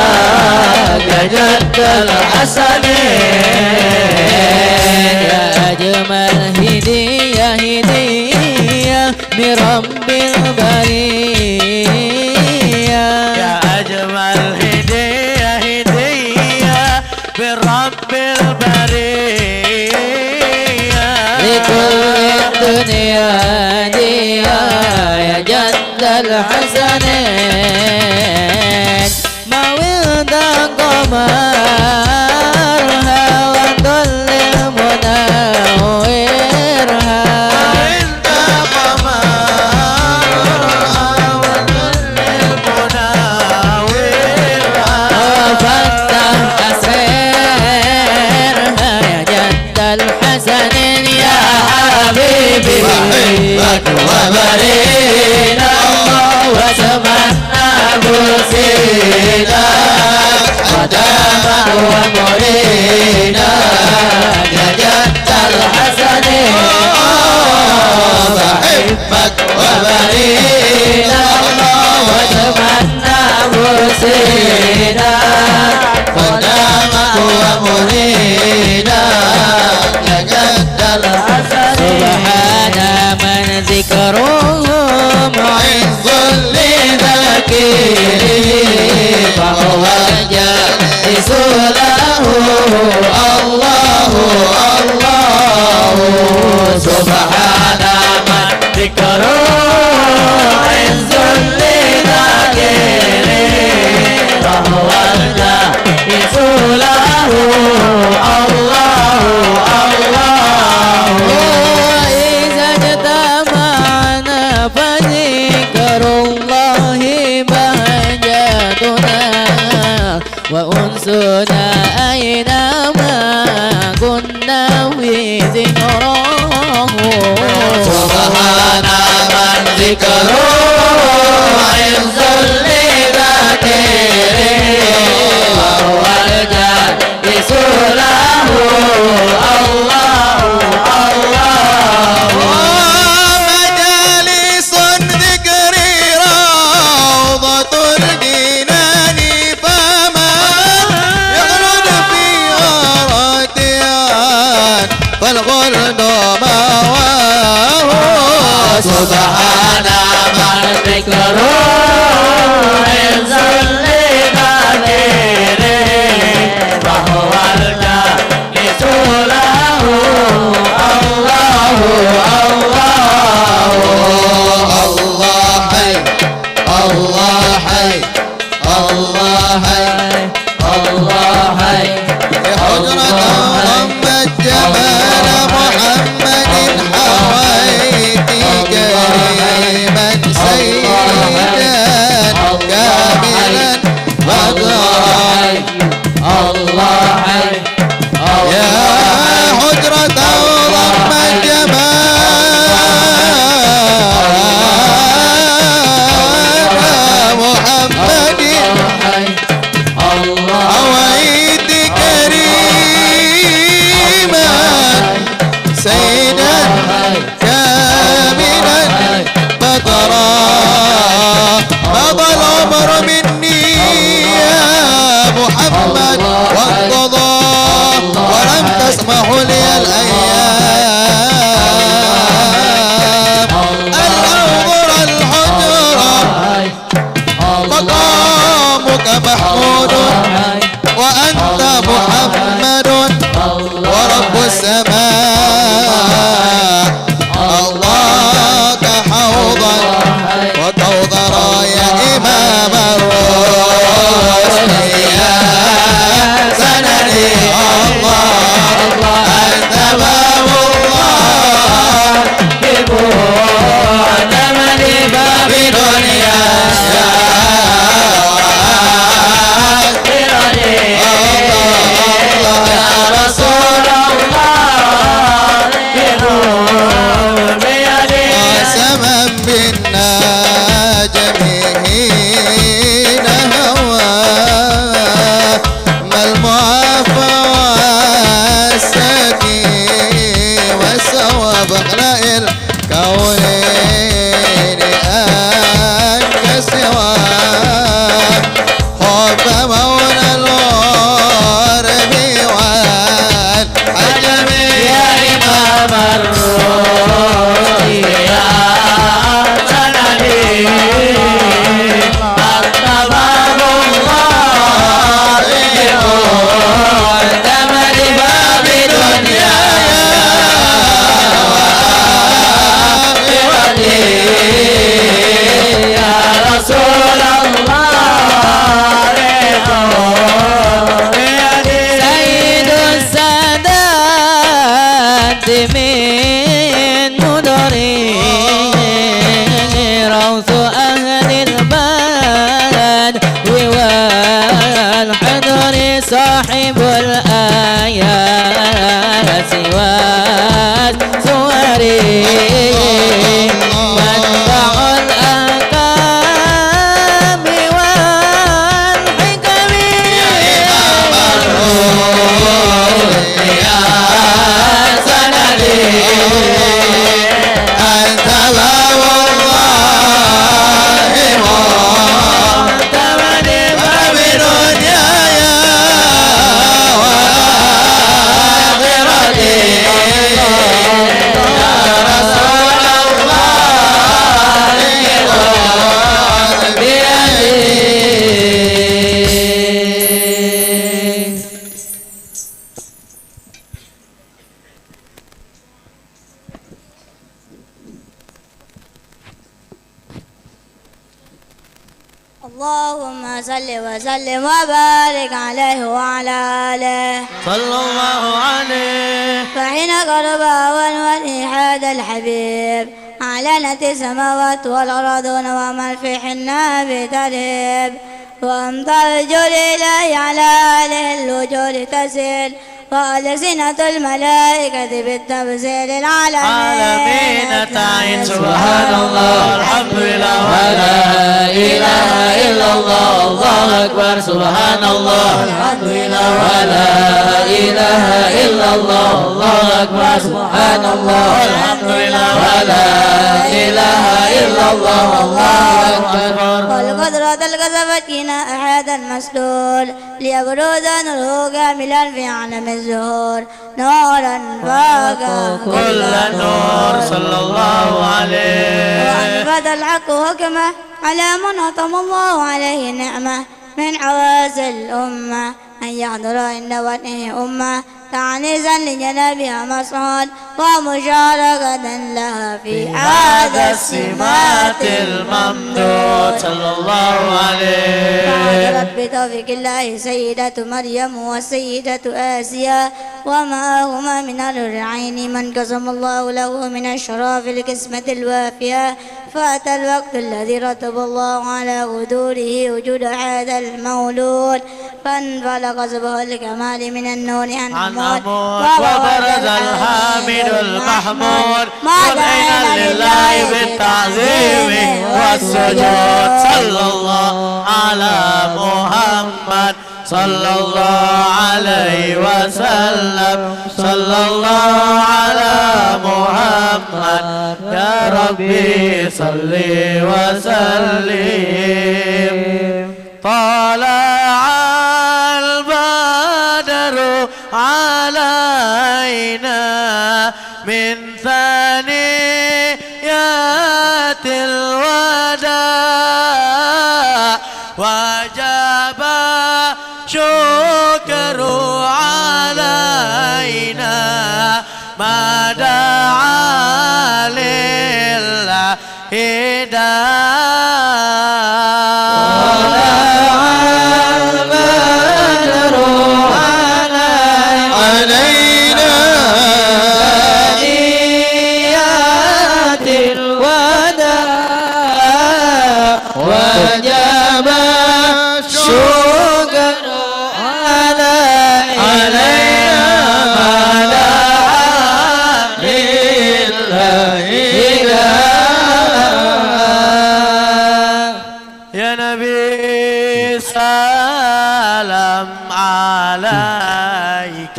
يا جد الحسنين. يا أجمل هدية، هدية من رب البرية. يا أجمل هدية، هدية من رب Bil bariyah. Likulli dunya diya ya jaddal hasanin. Mawil dan qamar hawa kullil munawwirha. Mawil dan qamar hawa kullil munawwirha. Wa fattah asrarha ya jaddal hasanin ya habibi. Wa ahibbak wa barina wa tamanna busina wa dama wa murina ya jaddal hasanin. Wa ahibbak wa barina wa tamanna busina wa dama wa murina ya jaddal hasanin. Subhana man zikruhu mu'izzul lidhakirihi fahuwal jalisu lahu. Allahu, Allahu, subhana man zikruhu izzul lidhakirihi fahuwal jalisu lahu. Allahu, Allahu. Wa iza ijtama'na fa zikrullahi bahjatuna wa unsuna aina ma kunna fi zikruhu. Subhana man zikruhu izzul lidhakirihi wa huwal jalisu lahu. Allahu, Allahu. Majalisun zikri rawdatul jinani faman yaghlud fiha ratiyan fal ghurdu mawahu. Subhana man zikruhu izzul lidhakirihi fahuwal jalisu lahu. Allahu, Allahu. Allah hayy, Allah hayy. الله حي، الله حي. يا حجرة ضمت جمال محمد حويت كريما سيدا كاملا بدرا. الله حي. يا حجرة ضمت جمال محمد حويت كريما سيدا كاملا بدرا. مضى العمر مني يا محمد وانقضى ولم تسمح لي الأيام أن أحضر الحجرة. مقامك محمود وأنت محمد ورب السماء. أرضاك حوضا وكوثرا يا إمام الرسل يا Sahibul ayat siwas suwari, manba'ul akami wal hikami. Ya sanadi, anta babullahi mu'tamadi, babi dunyaya wa akhirati. Ya Rasulullah, biyadi. اللهم صل وسلم وبارك عليه وعلى آله. صلى الله عليه. فحين قرب أول وجه هذا الحبيب، أعلنت السماوات والأرضون ومن فيهن بترهيب، وأمطار الجود إليه على أهل الوجود تسيل، وألسنة الملائكة بالتمثيل العالمين. عالمين تعين. سبحان الله، الحمد لله، ولا إله إلا الله، الله أكبر. سبحان الله، الحمد لله، ولا إله إلا الله، الله أكبر. سبحان الله، الحمد لله، ولا إله إلا الله، الله أكبر. والقدرة الكسفت كنا أحد المسدود، ليبرز نوره كاملا في عالم الظهور. نورا فاق كل نور. صلى الله عليه. وأنفذ الحق حكمه على من أتم الله عليه نعمة من حواس الأمة، أن يحضر عند وضعه أمة، تعنيزا لجنابها مصعود، ومشاركة لها في هذا السمات الممدود. صلى الله عليه. بعد رب توفيق الله سيدة مريم والسيدة آسيا ومعهما من الحور العين من قسم الله له من الشرف القسمة الوافية، فأتى الوقت الذي رتب الله على قدوره وجود هذا المولود، فانفلق صبح الكمال من النور عن عن عمود، عمود، وبرز وبرز الحميد الحميد المحمود، المحمود، مادحا مدحنا لله لله بالتعظيم بالتعظيم والسجود. والسجود. صلى الله على محمد، صلى الله عليه وسلم، صلى الله على محمد، يا ربي صل وسلم. طلع البدر علينا من ثنيات الوداع، وجب الشكر علينا ما دعا لله داع. طلع البدر علينا ثنيات الوداع، وجب الشكر علينا ما دعا لله داع. يا نبي سلام عليك،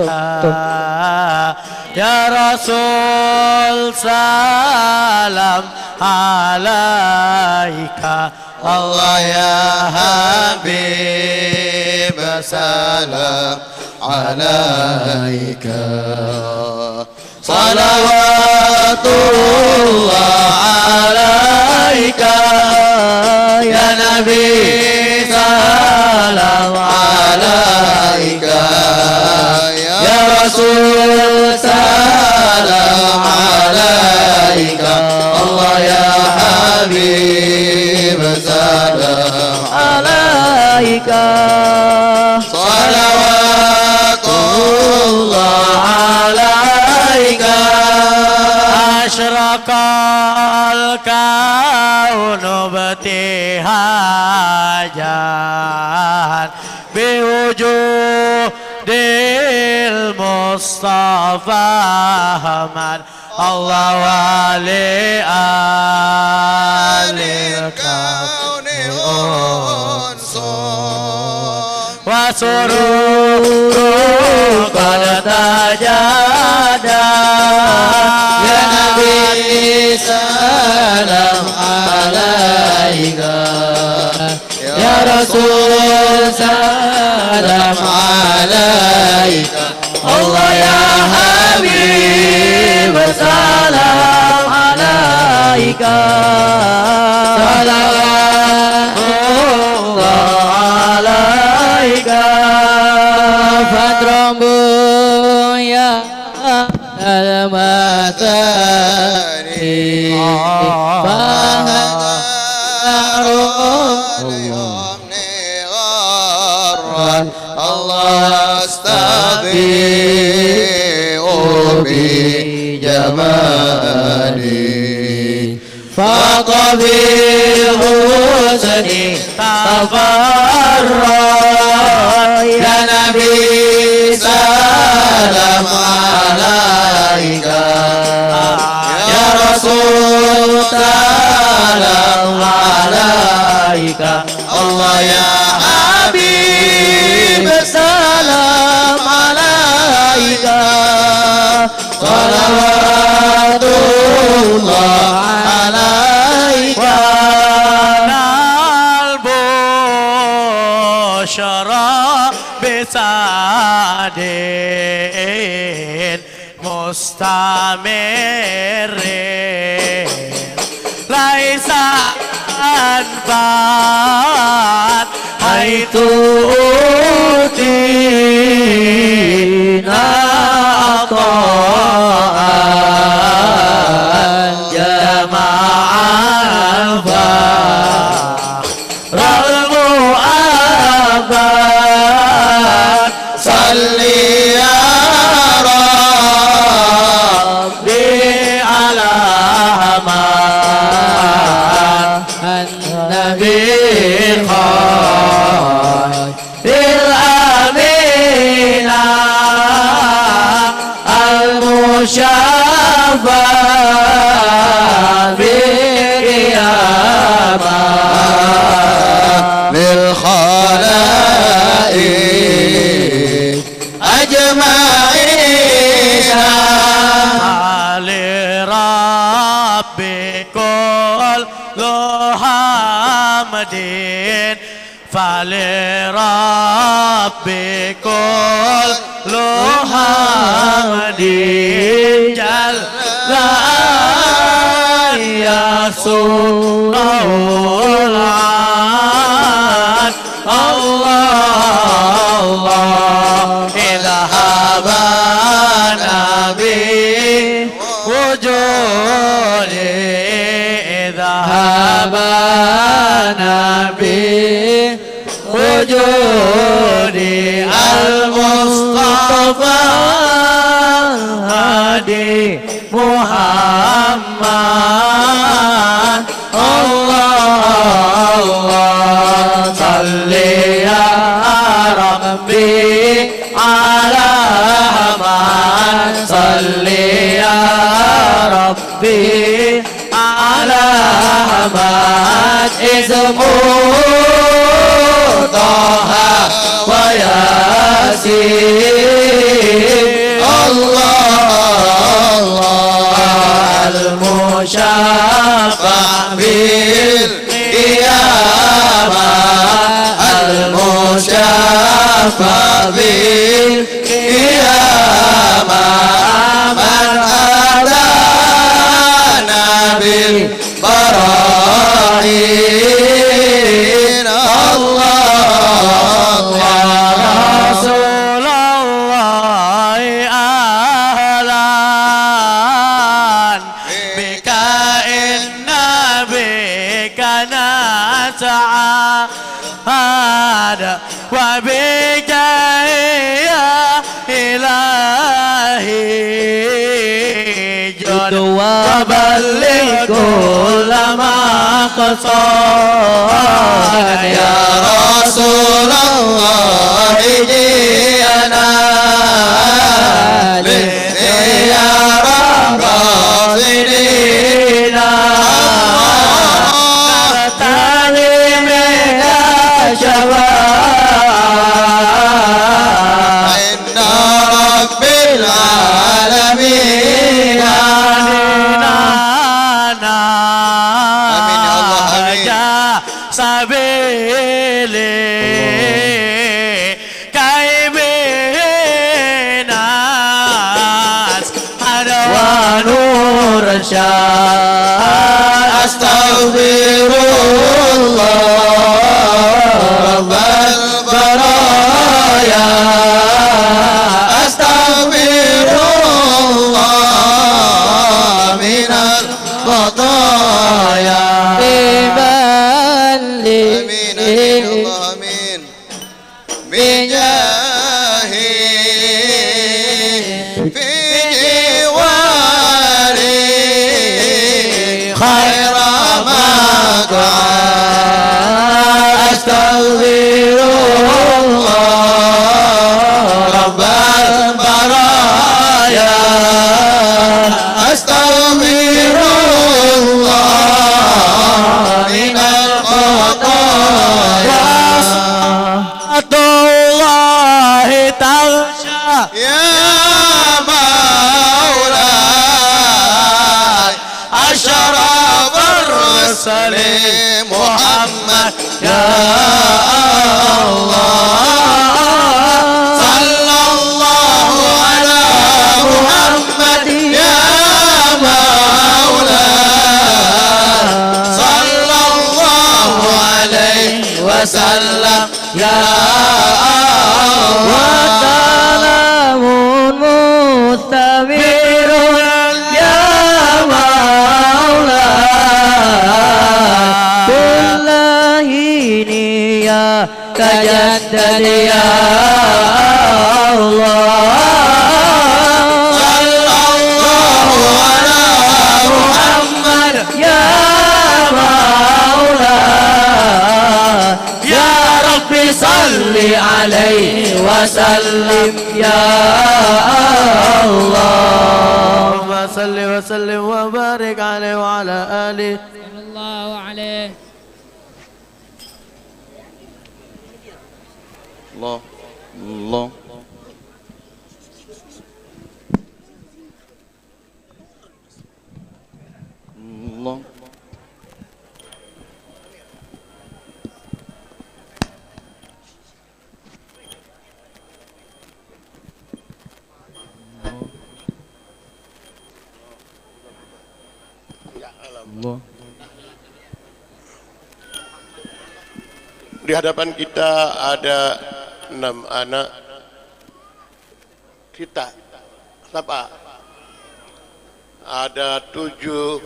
يا رسول سلام عليك، الله يا حبيب سلام عليك. صلوات الله عليك يا نبي، سلام عليك يا رسول، سلام عليك الله يا حبيب، سلام عليك. صلوات الله عليك. أشرق الكون ابتهاجا وجود المصطفى أحمد. الله ولي أهل الكون أنصر. وسرور قد تجدد. يا نبي سلام عليك. يا رسول سلام عليك. الله يا حبيب سلام عليك. صلوات الله عليك. فاتربوا يا المثاني. فهذا اليوم غرا الله أستضيء بجمالي. فاق بحسن تفرد. يا نبي سلام عليك. يا رسول سلام عليك. الله يا حبيب سلام عليك. صلوات الله عليك. البشرى بسعد مستمر ليس أنفعا حيث أوتينا عطاء جمع الفخر المؤبد. صل يا ربي على أحمد النبي خير الأمينة المشفع في القيامة للخلائق أجمعين. فلرب كل حمد، فلرب كل حمد جل أن يسوقه العان. الله، الله، إذ هبنا بوجوده، إذ هبنا بوجوده المصطفى هادي محمد. الله، الله، صل يا ربي على أحمد، صل يا ربي على أحمد، اسمه طه وياسين. الله، الله، المشفع بالقيامة، المشفع بالقيامة، من أتانا بال براهين. الله، الله، يا رسول الله، أهلا بك إنا بك نسعد. هذا وبك يا إلهي جد وبلغ كل مقصود. يا رسول الله، Sayyidina li khiyara qasidina. Tali mega syafaat. Inda Rabbil Alamin. Amin ya Allah, amin. Sabili kai binas ada wa nur syad. Astaghfirullah rabbal baraya. Astaghfirullah minal khataya. Iman li. Amin, amin, ya Allah, amin. Bijahi fi jiwari khaira maq'ad. Astaghfirullah rabbal baraya. Astaghfirullah minal khataya. Salatullahi taghsya. Ya Maulaya. Asyrafar rusuli Muhammad, ya Allah. Sallallahu ala Muhammad, ya Maula. Sallallahu alaihi wasallam. Ya Allah. Wa salamun mustamirun ya Maula. Billahi niyaka jaddad ya Allah. Sallallahu ala Muhammad ya Maula. Ya Rabbi salli alaihi wa sallim ya Allah. Allahumma salli wa sallim wa barik alaihi wa ala alihi. Sallallahu alaihi. Allah, Allah. Allah. Allah. Di hadapan kita ada enam anak kita. Siapa? Ada tujuh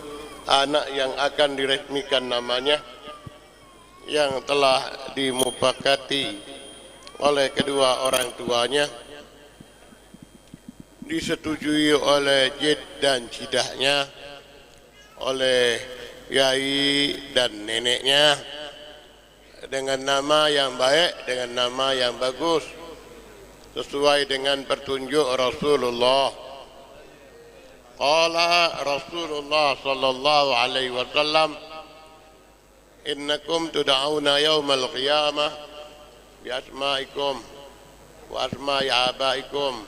anak yang akan diresmikan namanya, yang telah dimupakati oleh kedua orang tuanya, disetujui oleh jid dan jidahnya, oleh yai dan neneknya, dengan nama yang baik, dengan nama yang bagus, sesuai dengan petunjuk Rasulullah. Qala Rasulullah sallallahu alaihi wasallam, "Innakum tud'auna yaumal qiyamah bi asma'ikum wa asma'i abaikum,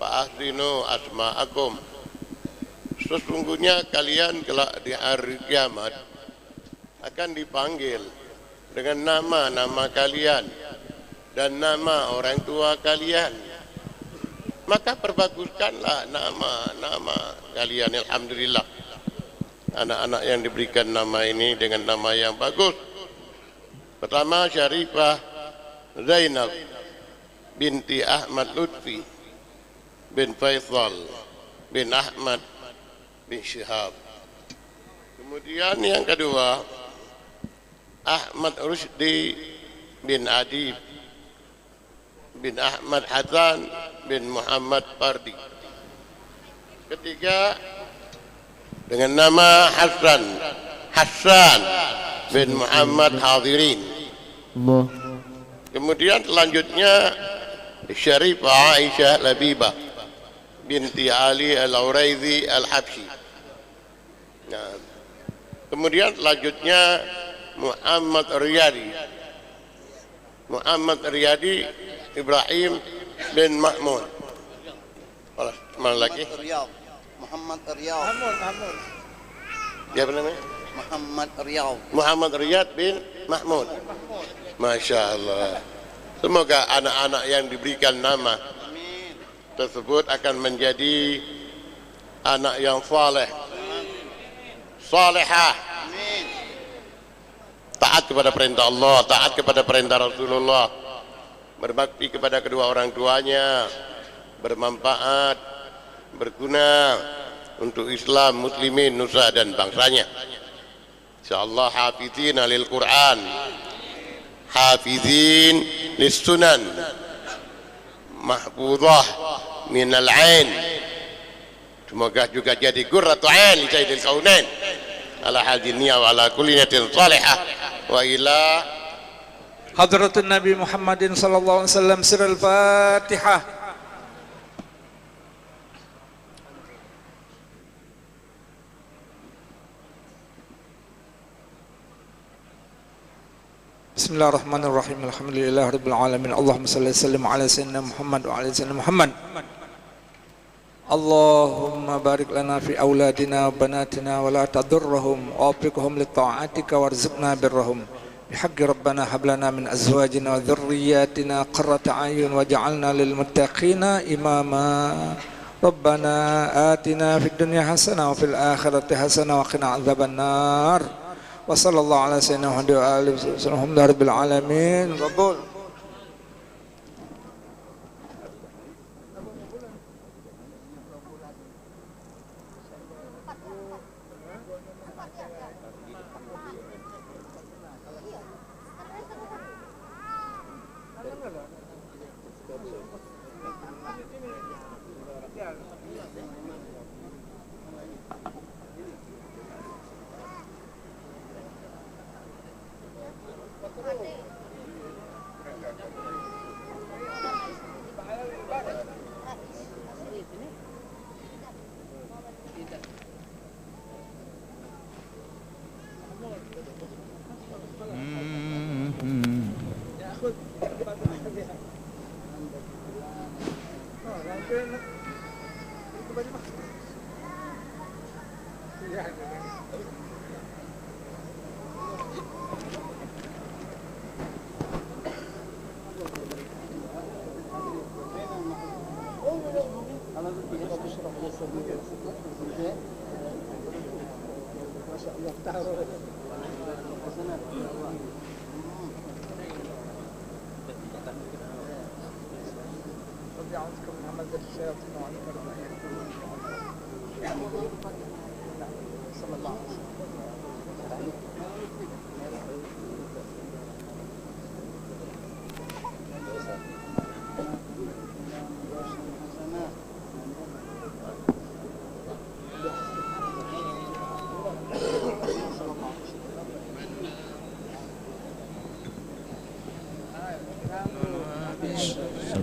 fa ahsinu asma'akum." Sesungguhnya kalian kelak di hari kiamat akan dipanggil dengan nama-nama kalian dan nama orang tua kalian. Maka perbaguskanlah nama-nama kalian. Alhamdulillah. Anak-anak yang diberikan nama ini dengan nama yang bagus. Pertama, Syarifah Zainab binti Ahmad Lutfi bin Faisal bin Ahmad bin Syihab. Kemudian yang kedua, Ahmad Rusdi bin Adib bin Ahmad Hasan bin Muhammad Fardi. Ketiga, dengan nama Hasan, Hasan bin Muhammad Hadirin. Allah. Kemudian selanjutnya Syarifah Aisyah Labibah binti Ali Al-Uraizi Al-Habsyi. Nah, kemudian selanjutnya Muhammad Riyadi. Muhammad Riyadi Ibrahim bin Mahmud. Alah, mana lagi? Muhammad Riyad. Muhammad Riyad. Mahmud, Mahmud. Siapa namanya? Muhammad Riyad. Muhammad Riyad bin Mahmud. Masya Allah. Semoga anak-anak yang diberikan nama tersebut akan menjadi anak yang saleh, salehah, taat kepada perintah Allah, taat kepada perintah Rasulullah, berbakti kepada kedua orang tuanya, bermanfaat, berguna untuk Islam, muslimin, nusa dan bangsanya. Insyaallah, hafizina lil Quran, hafizin lis sunan, mahfuzah minal ain. Semoga juga jadi qurratu ain li sayyidil kaunain. Ala hadhihi niyah wa ala kulli niyatin salihah. Wa ila Hadratun Nabi Muhammadin sallallahu alaihi wasallam, sirrul Fatihah. Bismillahirrahmanirrahim. Alhamdulillahirabbil alamin. Allahumma shalli wa sallim ala sayyidina Muhammad wa ala sayyidina Muhammad. Allahumma barik lana fi auladina wa banatina wa la tadurrahum, wa waffiqhum li ta'atika warzuqna birrahum. Bihaqqi Rabbana hab lana min azwajina wa dzurriyyatina qurrata a'yun waj'alna lil muttaqina imama. Rabbana atina fid dunya hasanah wa fil akhirati hasanah wa qina adzabannar. Wa sallallahu ala sayyidina Muhammad wa alihi wasallam. Alhamdulillahi rabbil alamin. Qabul.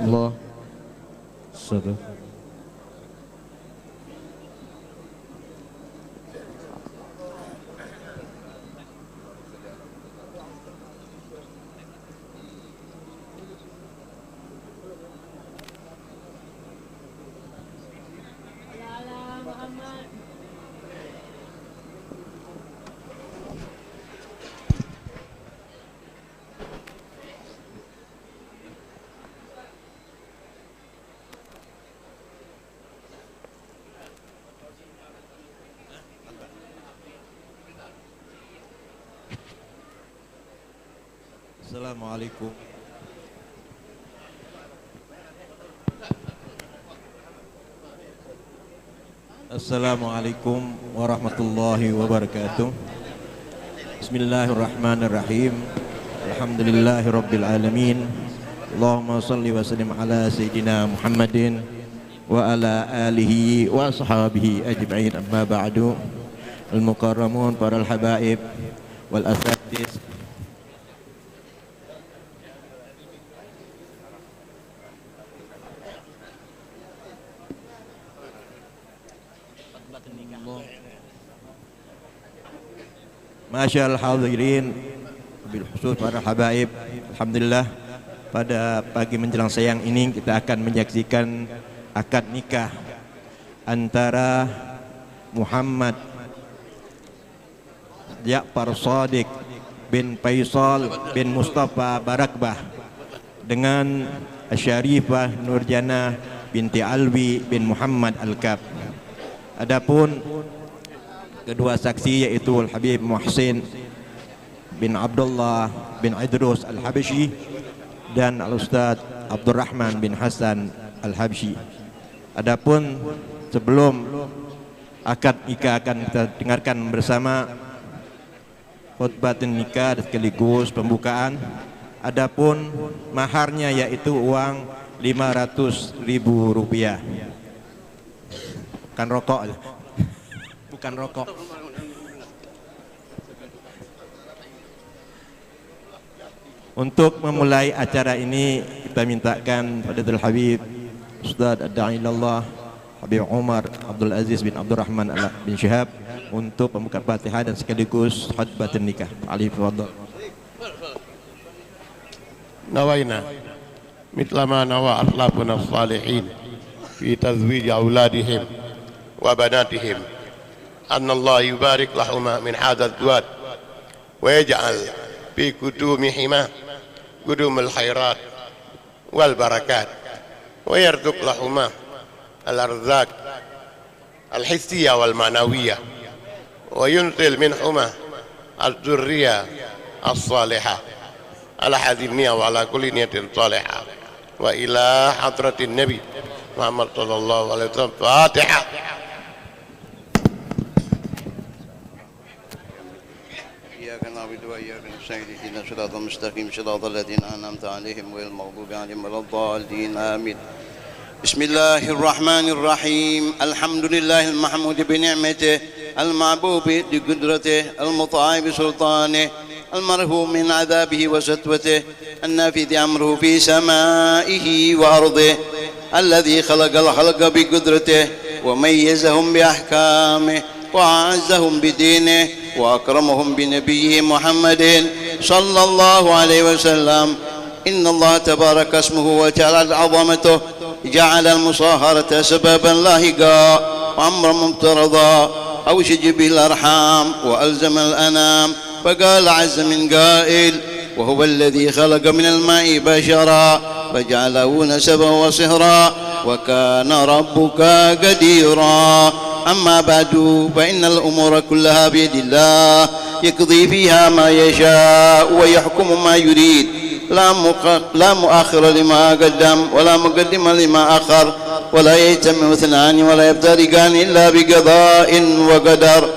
Allah. Satu. Assalamualaikum. Assalamualaikum warahmatullahi wabarakatuh. Bismillahirrahmanirrahim. Alhamdulillahirabbil alamin. Allahumma shalli wa sallim ala sayyidina Muhammadin wa ala alihi wa ashabihi ajma'in, amma ba'du. Al-mukarramun, para al-habaib, wal asatiz. Masyaallah hadirin, bil khusus para habaib, alhamdulillah, pada pagi menjelang siang ini kita akan menyaksikan akad nikah antara Muhammad Ja'far Shadiq bin Faisal bin Mustafa Barakbah dengan Syarifah Nurjana binti Alwi bin Muhammad Al-Kab. Adapun kedua saksi yaitu Al-Habib Muhsin bin Abdullah bin Idrus Al-Habsyi dan Al-Ustaz Abdurrahman bin Hasan Al-Habsyi. Adapun sebelum akad nikah akan kita dengarkan bersama khutbah nikah sekaligus pembukaan. Adapun maharnya yaitu uang lima ratus ribu rupiah. Bukan rokok. Bukan rokok. Untuk memulai acara ini, kita mintakan Fadilatul Habib Ustaz Ad-Da'i Ilallah Habib Umar Abdul Aziz bin Abdurrahman Al bin Syihab untuk pembuka Fatihah dan sekaligus khutbah nikah. Ali, tafadhal. نوينا مثل ما نوى أسلافنا الصالحين في تزويج أولادهم وبناتهم أن الله يبارك لهما من هذا الزواج ويجعل في قدومهما قدوم الخيرات والبركات ويرزق لهما الأرزاق الحسية والمعنوية وينزل منهما الذرية الصالحة على هذه النية وعلى كل نية صالحة وإلى حضرة النبي محمد صلى الله عليه وسلم. فاتحة. إياك نعبد وإياك نستعين. اهدنا الصراط المستقيم، صراط الذين أنعمت عليهم غير المغضوب عليهم ولا الضالين. آمين. بسم الله الرحمن الرحيم. الحمد لله المحمود بنعمته، المعبود بقدرته، المطاع بسلطانه، المرحوم من عذابه وسطوته، النافذ أمره في سمائه وأرضه، الذي خلق الخلق بقدرته وميزهم بأحكامه وأعزهم بدينه وأكرمهم بنبيه محمد صلى الله عليه وسلم. إن الله تبارك اسمه وتعالى عظمته جعل المصاهرة سببا لاحقا وأمرا مفترضا، أوشج به الأرحام وألزم الأنام، فقال عز من قائل: وهو الذي خلق من الماء بشرا فجعله نسبا وصهرا وكان ربك قديرا. أما بعد، فإن الأمور كلها بيد الله، يقضي فيها ما يشاء ويحكم ما يريد، لا مق-، لا مؤخر لما قدم ولا مقدم لما أخر، ولا يجتمع اثنان ولا يفترقان إلا بقضاء وقدر.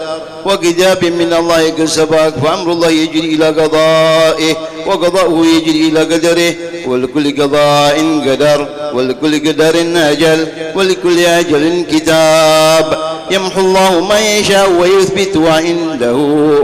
وكتاب من الله قد سبق، فأمر الله يجري إلى قضائه، وقضاؤه يجري إلى قدره، ولكل قضاء قدر، ولكل قدر أجل، ولكل أجل كتاب. يمحو الله ما يشاء ويثبت، وعنده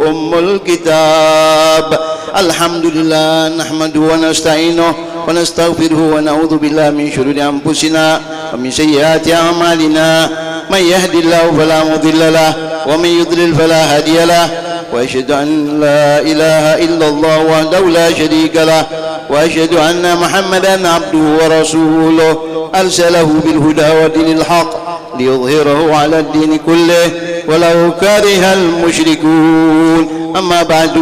أم الكتاب. الحمد لله، نحمده ونستعينه ونستغفره ونعوذ بالله من شرور أنفسنا ومن سيئات أعمالنا. من يهد الله فلا مضل له، ومن يضلل فلا هادي له، وأشهد أن لا إله إلا الله وحده لا شريك له، وأشهد أن محمدا عبده ورسوله، أرسله بالهدى ودين الحق ليظهره على الدين كله ولو كره المشركون. أما بعد،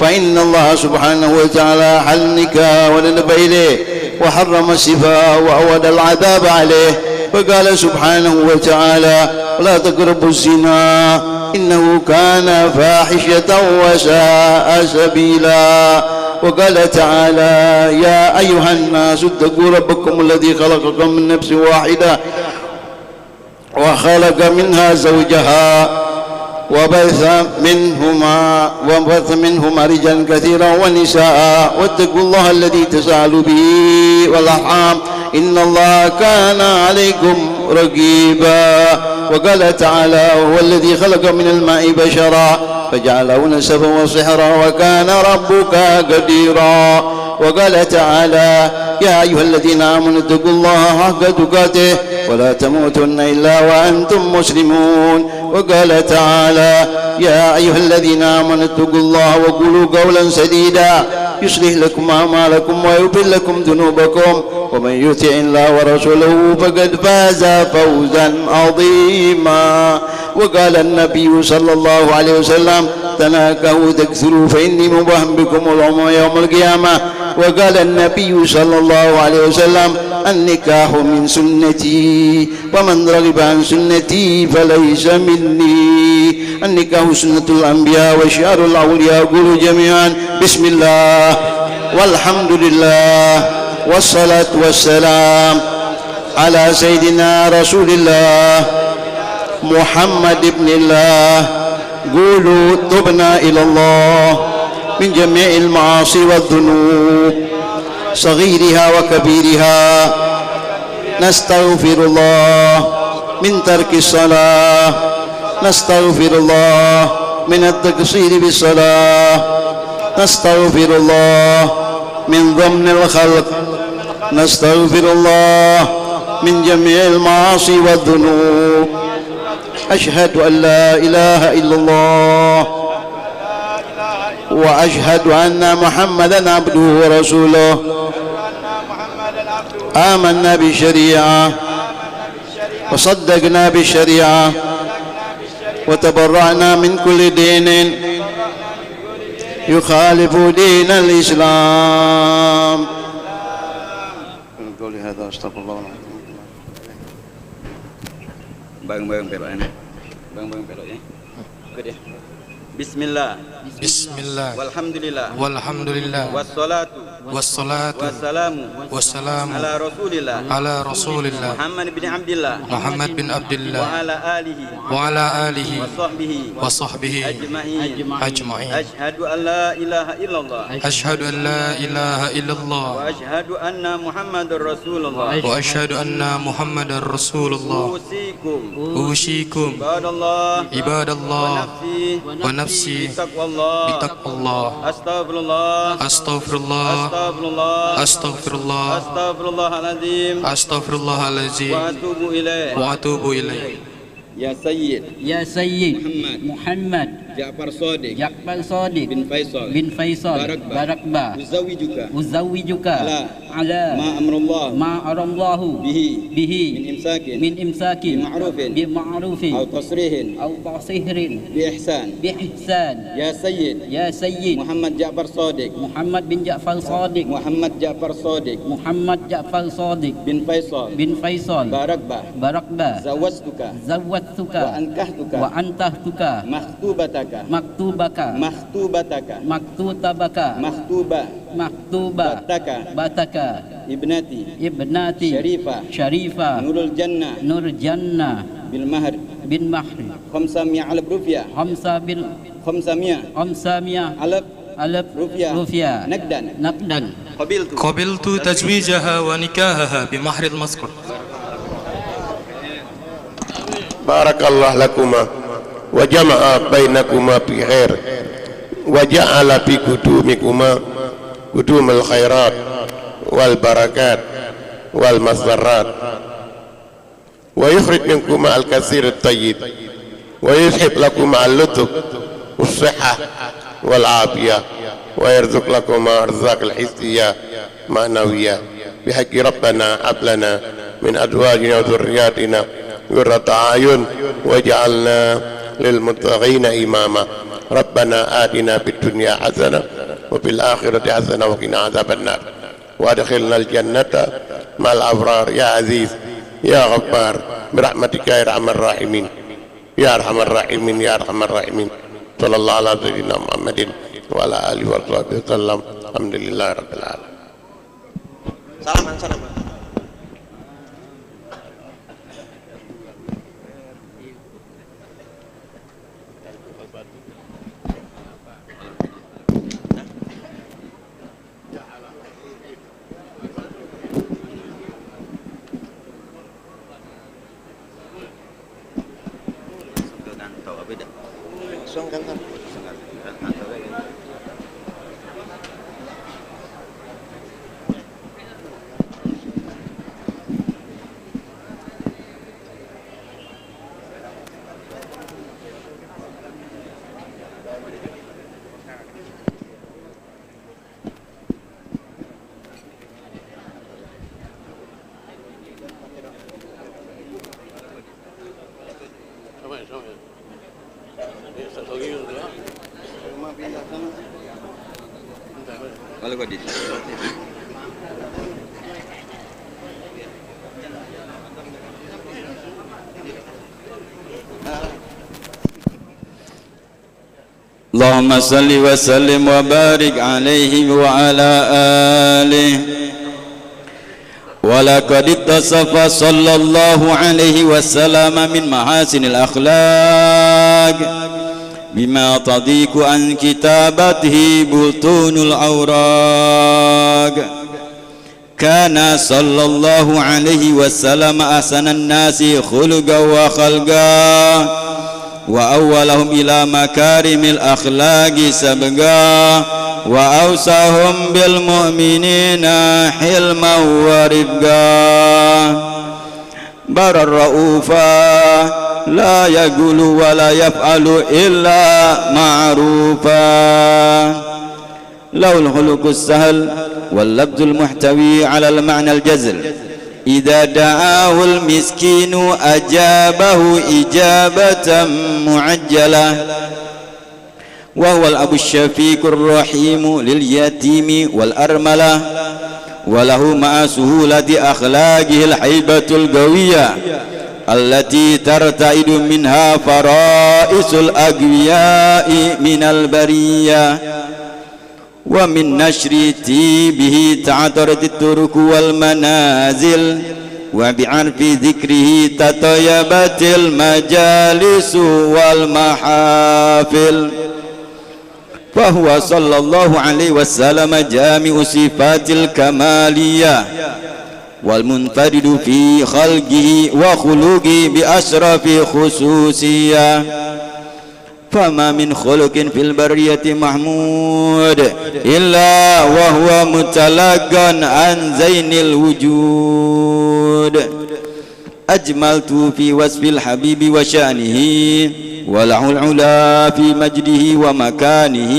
فإن الله سبحانه وتعالى أحل النكاح وندب إليه، وحرم السفاح وأوعد العذاب عليه، فقال سبحانه وتعالى: ولا تقربوا الزنا إنه كان فاحشة وساء سبيلا. وقال تعالى: يا أيها الناس اتقوا ربكم الذي خلقكم من نفس واحدة وخلق منها زوجها وبث منهما، وبث منهما رجالا كثيرا ونساء، واتقوا الله الذي تساءلوا به والأرحام، إن الله كان عليكم رقيبا. وقال تعالى: وهو الذي خلق من الماء بشرا فجعله نسبا وصهرا وكان ربك قديرا. وقال تعالى: يا أيها الذين آمنوا اتقوا الله حق تقاته ولا تموتن إلا وأنتم مسلمون. وقال تعالى: يا أيها الذين آمنوا اتقوا الله وقولوا قولا سديدا يصلح لكم أعمالكم ويغفر لكم ذنوبكم ومن يطع الله ورسوله فقد فاز فوزا عظيما. وقال النبي صلى الله عليه وسلم: تناكحوا تكثروا فإني مباح بكم العمر يوم القيامة. وقال النبي صلى الله عليه وسلم: النكاح من سنتي ومن رغب عن سنتي فليس مني. النكاح سنة الأنبياء وشعار الأولياء. قولوا جميعا: بسم الله والحمد لله والصلاة والسلام على سيدنا رسول الله محمد بن الله. قولوا: تبنا إلى الله من جميع المعاصي والذنوب صغيرها وكبيرها. نستغفر الله من ترك الصلاة. نستغفر الله من التقصير بالصلاة. نستغفر الله من ظلم الخلق. نستغفر الله من جميع المعاصي والذنوب. أشهد أن لا إله إلا الله وأشهد أن محمدا عبده ورسوله. آمنا بالشريعة وصدقنا بالشريعة وتبرأنا من كل دين يخالف دين الإسلام. قولي هذا أستغفر الله العظيم. Bareng-bareng pelok, eh. Bareng-bareng pelok, eh. Ikut, eh. Bismillah. Bismillah. Walhamdulillah. Walhamdulillah. Wassalatu. Wassalatu. Wassalamu. Wassalamu. Ala Rasulillah. Ala Rasulillah. Muhammad bin Abdillah. Muhammad bin Abdillah. Wa ala alihi. Wa ala alihi. Wa sahbihi. Wa sahbihi. Ajma'in. Ajma'in. Asyhadu an la ilaha illallah. Asyhadu an la ilaha illallah. Wa asyhadu anna Muhammadar Rasulullah. Wa asyhadu anna Muhammadar Rasulullah. Usikum. Usikum. Ibadallah. Ibadallah. Wa nafsi. Wa nafsi. Bitaqwallah. Bitaqwallah. Astaghfirullah. Astaghfirullah. Astaghfirullah. Astaghfirullah. Astaghfirullahalazim. Astaghfirullahalazim. Wa atubu ilaih. Wa atubu ilaih. Ya Sayyid. Ya Sayyid. Muhammad. Muhammad. Ja'far Shadiq. Ja'far Shadiq. Bin Faisal. Bin Faisal. Barakba. Barakba. Uzawijuka. Uzawijuka. Ala. Ala. Ma amrullah. Ma amrullahu. Bihi. Bihi. Min imsakin. Min imsakin. Bima'rufin. Bima'rufin. Au tasrihin. Au tasrihin. Bi ihsan. Bi ihsan. Ya Sayyid. Ya Sayyid. Muhammad Ja'far Shadiq. Muhammad bin Ja'far Shadiq. Muhammad Ja'far Shadiq. Muhammad Ja'far Shadiq. Bin Faisal. Bin Faisal. Barakba. Barakba. Zawwajtuka. Zawwajtuka. Wa ankahtuka. Wa ankahtuka. Makhtubataka. Maktubaka. Makhtubataka. Maktutabaka. Makhtuba. Maktuba. Bataka. Bataka. Ibnati. Ibnati. Syarifah. Syarifah. Nurul Jannah. Nur Jannah. Bil mahr. Bin mahr. Khamsa mi'a alf rupiah. Khamsa bil. Khamsa mi'a. Khamsa mi'a. Alf. Alf. Rupiah. Rupiah. Naqdan. Naqdan. Qabiltu. Qabiltu tazwijaha wa nikahaha bi mahril mazkur. بارك الله لكما وجمع بينكما في خير وجعل في قدومكما قدوم الخيرات والبركات والمسرات ويخرج منكما الكثير الطيب ويذهب لكما اللطف والصحة والعافية ويرزق لكما أرزاق الحسية معنوية بحق ربنا هب لنا من أزواجنا وذرياتنا قرة أعين واجعلنا للمتقين إماما. ربنا آتنا في الدنيا حسنة وفي الآخرة حسنة وقنا عذاب النار. وأدخلنا الجنة مع الأبرار يا عزيز يا غفار برحمتك يا أرحم الراحمين. يا أرحم الراحمين، يا أرحم الراحمين. صلى الله على سيدنا محمد وعلى آله وصحبه وسلم. الحمد لله رب العالمين. Salaman, salaman. Kalau kau di اللهم صل وسلم وبارك عليه وعلى آله. ولقد اتصف صلى الله عليه وسلم من محاسن الأخلاق بما تضيق عن كتابته بطون الأوراق. كان صلى الله عليه وسلم أحسن الناس خلقا وخلقا، وأولهم إلى مكارم الأخلاق سبقا، وأوسعهم بالمؤمنين حلما ورفقا. برا رؤوفا، لا يقول ولا يفعل إلا معروفا. له الخلق السهل واللفظ المحتوي على المعنى الجزل. إذا دعاه المسكين أجابه إجابة معجلة، وهو الأب الشفيق الرحيم لليتيم والأرملة، وله مع سهولة أخلاقه الهيبة القوية التي ترتعد منها فرائس الأقوياء من البرية. ومن نشر طيبه تعطرت الطرق والمنازل، وبعرف ذكره تطيبت المجالس والمحافل. فهو صلى الله عليه وسلم جامع الصفات الكمالية، والمنفرد في خلقه وخلقه بأشرف خصوصية. فما من خلق في البرية محمود إلا وهو متلقا عن زين الوجود. أجملت في وصف الحبيب وشأنه، وله العلا في مجده ومكانه.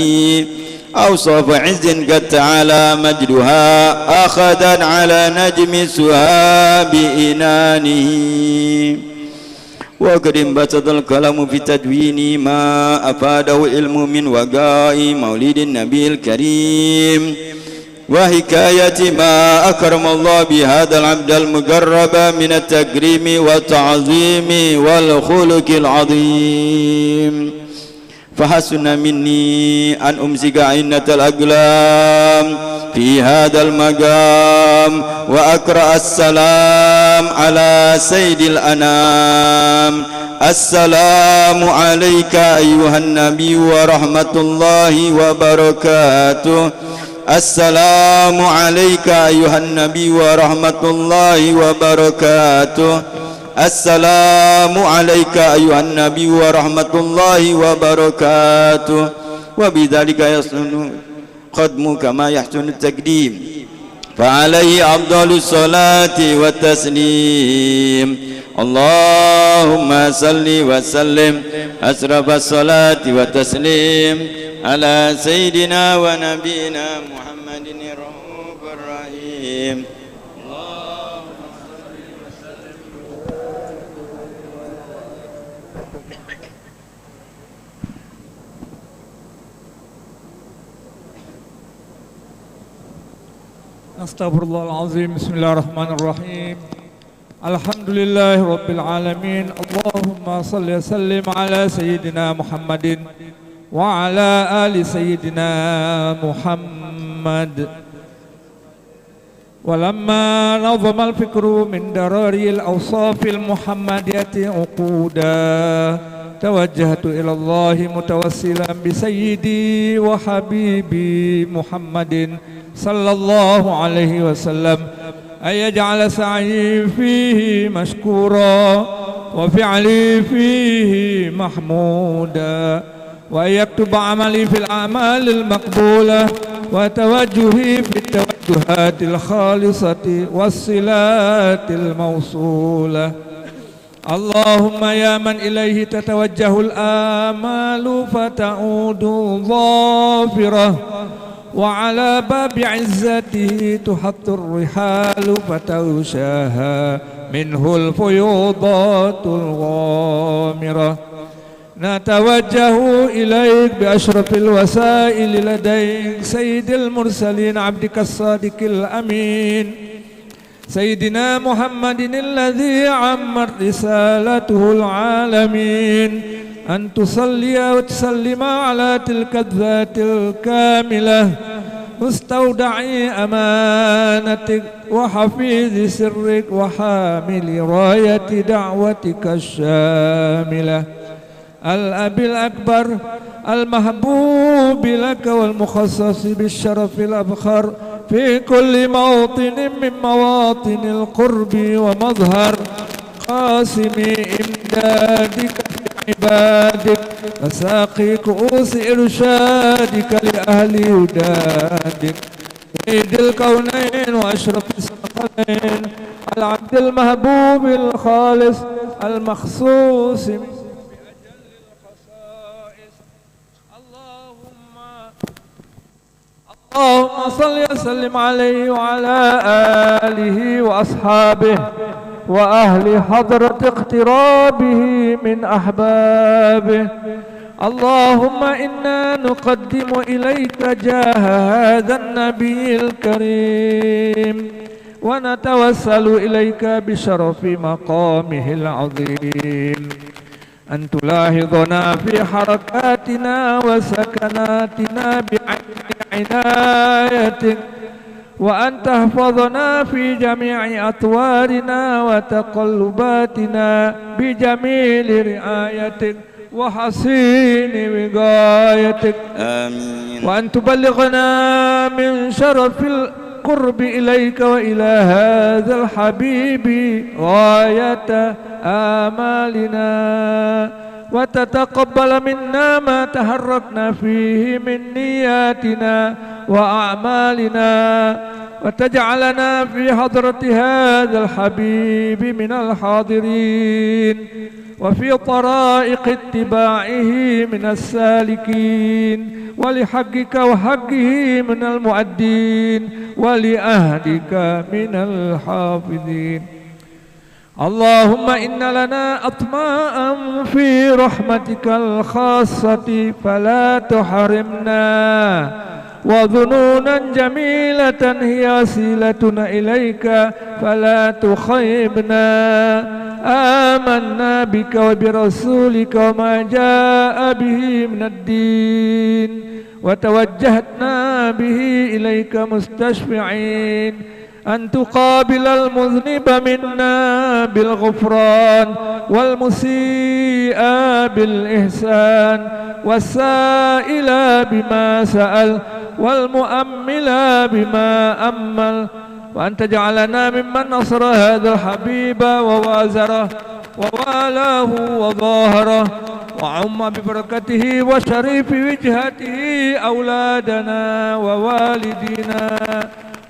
أوصاف عز قد تعالى مجدها أخذا على نجم سهاب إنانه. وقد انبسط القلم في تدوين ما أفاده العلم من وقائع مولد النبي الكريم، وحكاية ما أكرم الله بهذا العبد المقرب من التكريم والتعظيم والخلق العظيم. فحسن مني أن أمسك أعنة الأقلام في هذا المقام وأقرأ السلام على سيد الأنام. السلام عليك أيها النبي ورحمة الله وبركاته. السلام عليك أيها النبي ورحمة الله وبركاته. السلام عليك أيها النبي ورحمة الله وبركاته. وبذلك يحسن الختم كما يحسن التقديم، فعليه أفضل الصلاة والتسليم. اللهم صل وسلم أشرف الصلاة والتسليم على سيدنا ونبينا محمد الرؤوف الرحيم. Astaghfirullahalazim. Bismillahirrahmanirrahim. Alhamdulillahirabbil alamin. Allahumma shalli wa sallim ala sayyidina Muhammadin wa ala ali sayyidina Muhammad. ولما نظم الفكر من دراري الأوصاف المحمدية عقودا، توجهت إلى الله متوسلا بسيدي وحبيبي محمد صلى الله عليه وسلم أن يجعل سعيي فيه مشكورا وفعلي فيه محمودا، وأن يكتب عملي في الأعمال المقبولة، وتوجهي في التوجهات الخالصة والصلات الموصولة. اللهم يا من إليه تتوجه الآمال فتعود ظافرة، وعلى باب عزته تحط الرحال فتغشاها منه الفيوضات الغامرة. نتوجه إليك بأشرف الوسائل لديك سيد المرسلين عبدك الصادق الأمين سيدنا محمد الذي عمت رسالته العالمين أن تصلي وتسلم على تلك الذات الكاملة مستودع أمانتك وحفيظ سرك وحامل راية دعوتك الشاملة الأب الأكبر المحبوب لك والمخصص بالشرف الأبخر في كل موطن من مواطن القرب ومظهر قاسم إمدادك في عبادك وساقي كؤوس إرشادك لأهل هدادك سيد الكونين وأشرف الثقلين العبد المحبوب الخالص المخصوص اللهم اللهم صل وسلم عليه وعلى آله وأصحابه وأهل حضرة اقترابه من أحبابه. اللهم إنا نقدم إليك جاه هذا النبي الكريم ونتوسل إليك بشرف مقامه العظيم أن تلاحظنا في حركاتنا وسكناتنا بعين عنايتك، وأن تحفظنا في جميع أطوارنا وتقلباتنا بجميل رعايتك وحسين وقايتك. آمين. وأن تبلغنا من شرف القرب إليك وإلى هذا الحبيب غاية آمالنا، وتتقبل منا ما تحركنا فيه من نياتنا وأعمالنا، وتجعلنا في حضرة هذا الحبيب من الحاضرين، وفي طرائق اتباعه من السالكين، ولحقك وحقه من المؤدين، ولعهدك من الحافظين. اللهم إن لنا أطماعا في رحمتك الخاصة فلا تحرمنا، وظنونا جميلة هي وسيلتنا إليك فلا تخيبنا. آمنا بك وبرسولك وما جاء به من الدين، وتوجهنا به إليك مستشفعين أن تقابل المذنب منا بالغفران، والمسيء بالإحسان، والسائل بما سأل، والمؤمل بما أمل، وأن تجعلنا ممن نصر هذا الحبيب ووازره ووالاه وظاهره، وعم ببركته وشريف وجهته أولادنا ووالدينا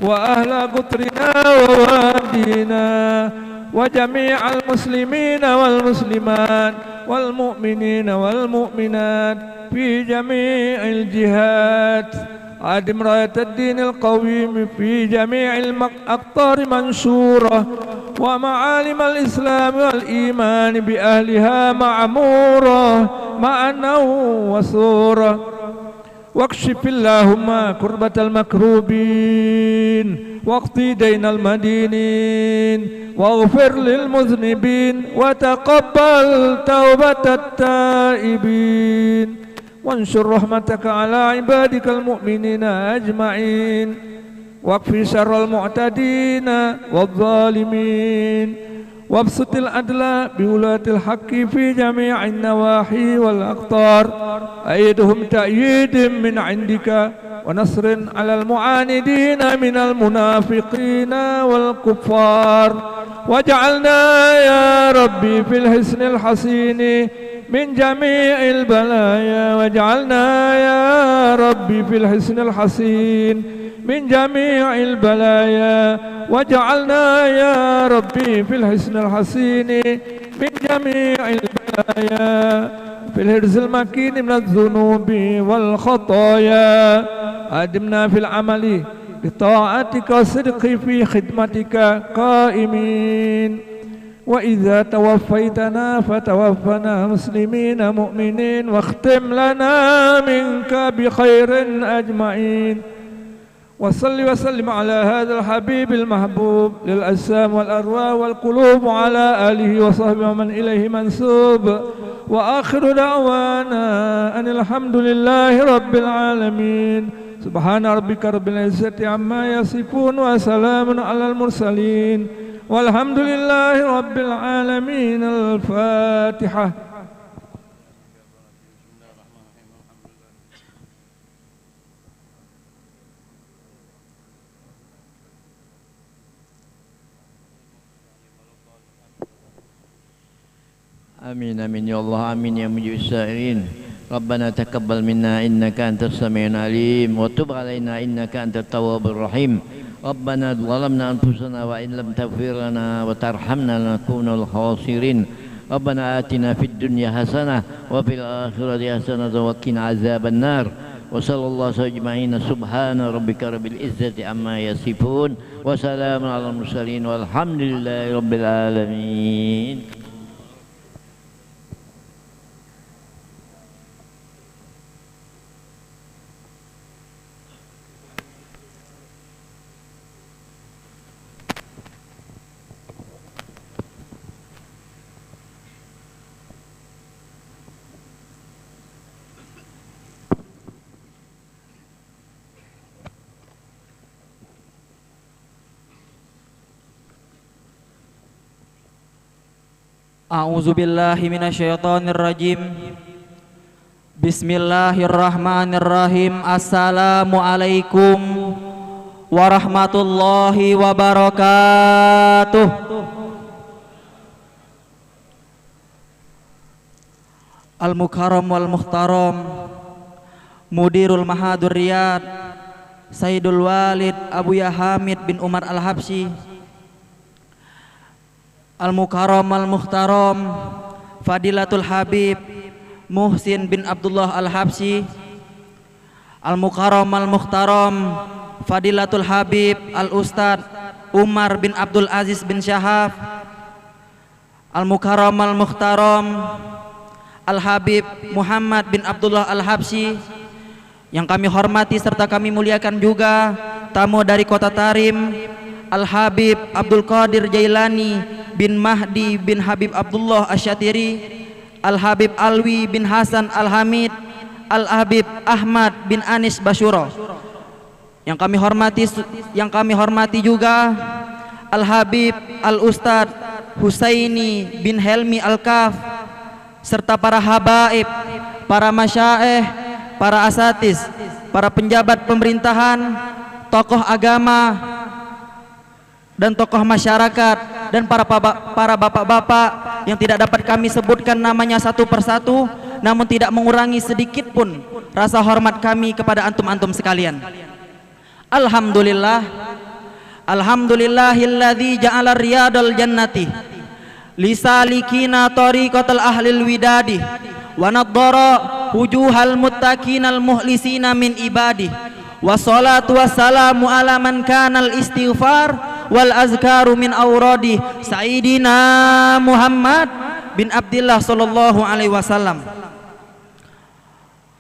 وأهل قطرنا ووادينا وجميع المسلمين والمسلمات والمؤمنين والمؤمنات في جميع الجهات. أدم راية الدين القويم في جميع الأقطار منشورة، ومعالم الإسلام والإيمان بأهلها معمورة معنى وصورة. واكشف اللهم كربة المكروبين، واقض دين المدينين، واغفر للمذنبين، وتقبل توبة التائبين، وانشر رحمتك على عبادك المؤمنين أجمعين، واكف شر المعتدين والظالمين، وابسط العدل بولاة الحق في جميع النواحي والأقطار، أيدهم تأييد من عندك ونصر على المعاندين من المنافقين والكفار، واجعلنا يا ربي في الحصن الحصين من جميع البلايا، واجعلنا يا ربي في الحصن الحصين من جميع البلايا، واجعلنا يا ربي في الحصن الحصين من جميع البلايا، في الحرز المكين من الذنوب والخطايا. أدمنا في العمل بطاعتك والصدق في خدمتك قائمين. وإذا توفيتنا فتوفنا مسلمين مؤمنين واختم لنا منك بخير أجمعين. وصل وسلم على هذا الحبيب المحبوب للأجسام والأرواح والقلوب وعلى آله وصحبه ومن إليه منسوب. وآخر دعوانا أن الحمد لله رب العالمين. سبحان ربك رب العزة عما يصفون وسلام على المرسلين والحمد لله رب العالمين. الفاتحة. آمين، آمين يا الله، آمين يا مجيب السائلين. ربنا تقبل منا إنك أنت السميع العليم وتب علينا إنك أنت التواب الرحيم. ربنا ظلمنا أنفسنا وإن لم تغفر لنا وترحمنا لنكونن من الخاسرين. ربنا آتنا في الدنيا حسنة وفي الآخرة حسنة وقنا عذاب النار. وصلى الله أجمعين. سبحان ربك رب العزة عما يصفون وسلام على المرسلين والحمد لله رب العالمين. A'udzubillahi minasyaitonirrajim. Bismillahirrahmanirrahim. Assalamualaikum warahmatullahi wabarakatuh. Al-Mukarram wal Muhtaram, Mudirul Mahadur Riyad, Sayyidul Walid Abuya Hamid bin Umar Al-Habsyi, Al-Mukarram Al-Muhtaram, Fadilatul Habib Muhsin bin Abdullah Al-Habsyi, Al-Mukarram Al-Muhtaram, Fadilatul Habib Al-Ustadz Umar bin Abdul Aziz bin Syahaf, Al-Mukarram Al-Muhtaram, Al-Habib Muhammad bin Abdullah Al-Habsyi, yang kami hormati serta kami muliakan juga tamu dari Kota Tarim, Al-Habib Abdul Qadir Jailani bin Mahdi bin Habib Abdullah Asy-Syatiri, Al-Habib Alwi bin Hasan Al-Hamid, Al-Habib Ahmad bin Anis Basyuro. Yang kami hormati, yang kami hormati juga Al-Habib Al-Ustadz Husaini bin Helmi Al-Kaf, serta para habaib, para masyaikh, para asatiz, para penjabat pemerintahan, tokoh agama, dan tokoh masyarakat, dan para paba-, para bapak-bapak yang tidak dapat kami sebutkan namanya satu persatu, namun tidak mengurangi sedikit pun rasa hormat kami kepada antum-antum sekalian. Alhamdulillah. Alhamdulillahilladzi ja'ala riyadal jannati lisalikina tariqatal ahlil widadi, wa nadhara wujuhal muttaqinal mukhlisina min ibadi. Wassalatu wassalamu ala man kanal istighfar wal azkaru min auradi Sayyidina Muhammad bin Abdillah sallallahu alaihi wasallam.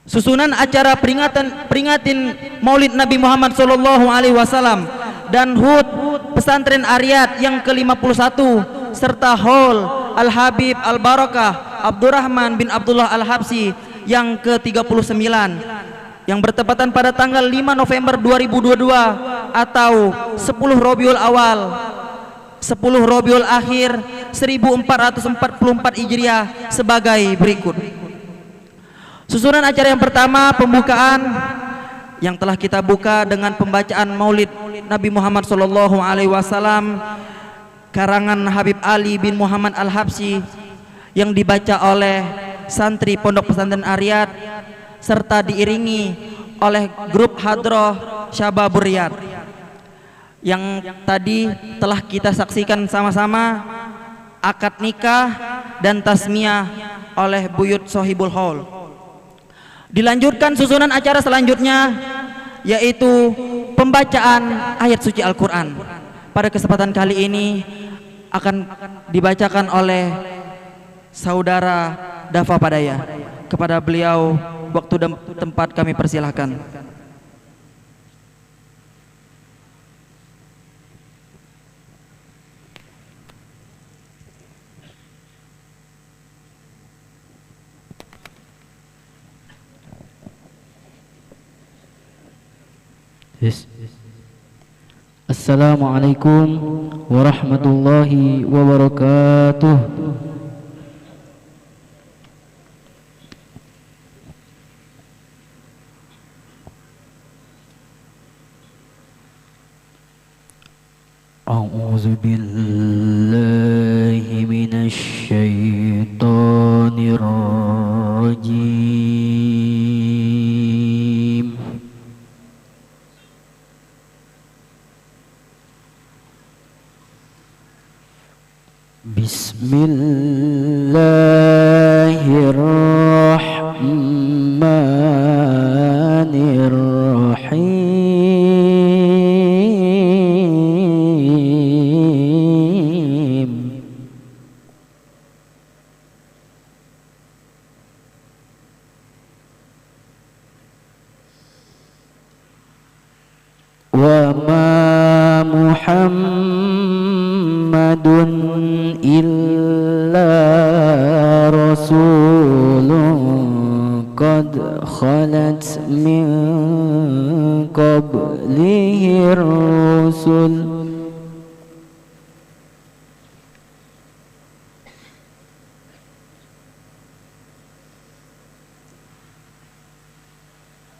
Susunan acara peringatan, peringatin Maulid Nabi Muhammad sallallahu alaihi wasallam dan hut Pesantren Ariyat yang ke lima puluh satu serta Hall Al Habib Al Barakah Abdurrahman bin Abdullah Al Habsyi yang ke tiga puluh sembilan yang bertepatan pada tanggal lima November dua ribu dua dua atau sepuluh Rabiul Awal, sepuluh Rabiul Akhir seribu empat ratus empat puluh empat Hijriah sebagai berikut. Susunan acara yang pertama, pembukaan yang telah kita buka dengan pembacaan Maulid Nabi Muhammad sallallahu alaihi wasallam karangan Habib Ali bin Muhammad Al-Habsyi yang dibaca oleh santri Pondok Pesantren Ariyat serta diiringi oleh grup Hadroh Syababur Riyad. Yang tadi telah kita saksikan sama-sama akad nikah dan tasmiyah oleh Buyut Sohibul Haul. Dilanjutkan susunan acara selanjutnya, yaitu pembacaan ayat suci Al-Quran. Pada kesempatan kali ini, akan dibacakan oleh Saudara Dafa Padaya. Kepada beliau, waktu dan tempat kami persilahkan. Yes. Assalamualaikum warahmatullahi wabarakatuh. أعوذ بالله من الشيطان الرجيم. بسم الله الرحمن الرحيم. وما محمد إلا رسول قد خلت من قبله الرسل.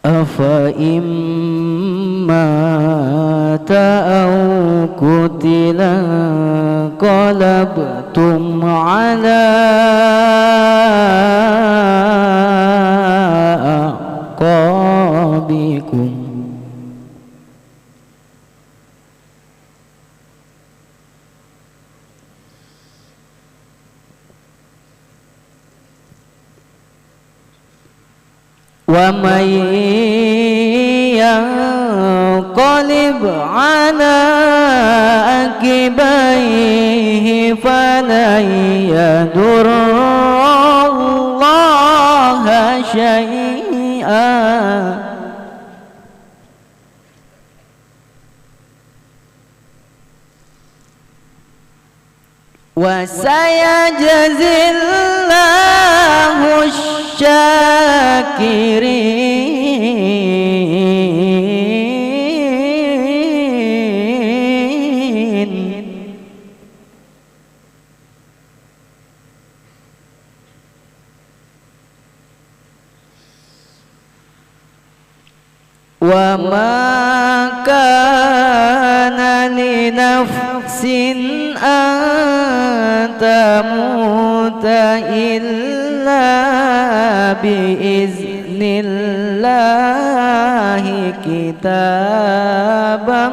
أفإن مات أو قتل انقلبتم على أعقابكم. ومن ينقلب على عقبيه فلن يضر الله شيئا. وسيجزي الله الشاكرين. وما كان لنفس أن تموت إلا بإذن الله كتابا